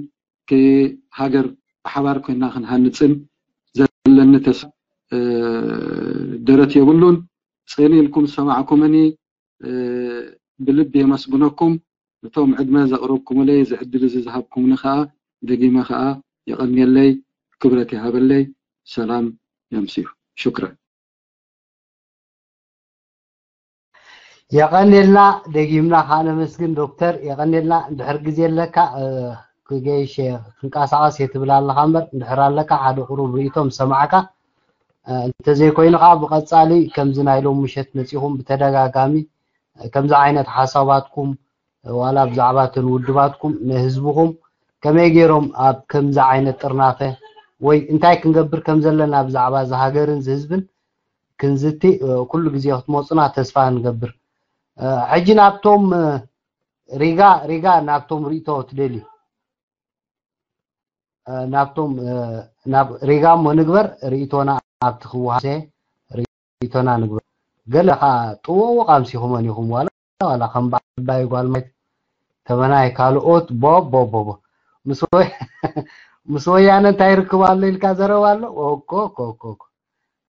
ሃገር ብሓባር ኮይና ክንሃንጽን ዘለኒ ተስፋ፣ እ፣ ደረት የብሉን። ጽን ኢልኩም ዝሰማዕኩምኒ፣ እ፣ ብልቢ የመስግነኩም። ነቶም ዕድመ ዘቕረብኩምለይ፣ እዚ ዕድል እዚ ዝሃብኩምኒ ከኣ ደጊመ ከኣ የቐንየለይ፣ ክብረት ይሃበለይ። ሰላም የምስዩ። ሹክረን። የቐንየልና፣ ደጊምና ከኣ ነመስግን ዶክተር። የቐንየልና። እንድሕር ግዜ ኣለካ፣ እ፣ ክገይሽ እየ፣ ክንቀሳቐስ እየ ትብል ኣለኻ እምበር፣ እንድሕር ኣለካ ሓደ ቁሩብ ርእይቶ ምስ ሰማዕካ፣ እንተዘይኮይኑ ከዓ ብቐፃሊ ከምዚ ናይ ሎም ምሸት መፂኹም ብተደጋጋሚ ከምዚ ዓይነት ሓሳባትኩም ዋላ ብዛዕባ እተን ውድባትኩም ንህዝብኹም ከመይ ገይሮም ኣብ ከምዚ ዓይነት ጥርናፈ ወይ እንታይ ክንገብር ከም ዘለና ብዛዕባ እዚ ሃገርን እዚ ህዝብን ክንዝቲ ኩሉ ግዜ ክትመፁና ተስፋ ንገብር። ሕጂ ናብቶም ሪጋ ሪጋ ናብቶም ርእቶ ትደልዩ ናብቶም ናብ ሪጋ እሞ ንግበር ርእቶና ኣብቲ ክወሃሰ ርእቶና ንግበር። ገለ ከዓ ጥወዎ ቃምሲኹመን ኢኹም ዋላ ዋላ ከም በዓል ዓባይ ጓል ማይት ተመናይ ካልኦት ቦቦቦቦ ምስ ወያነ እንታይ ይርክብ ኣሎ ኢልካ ዘረባ ኣሎ። ኦኮ ኮኮ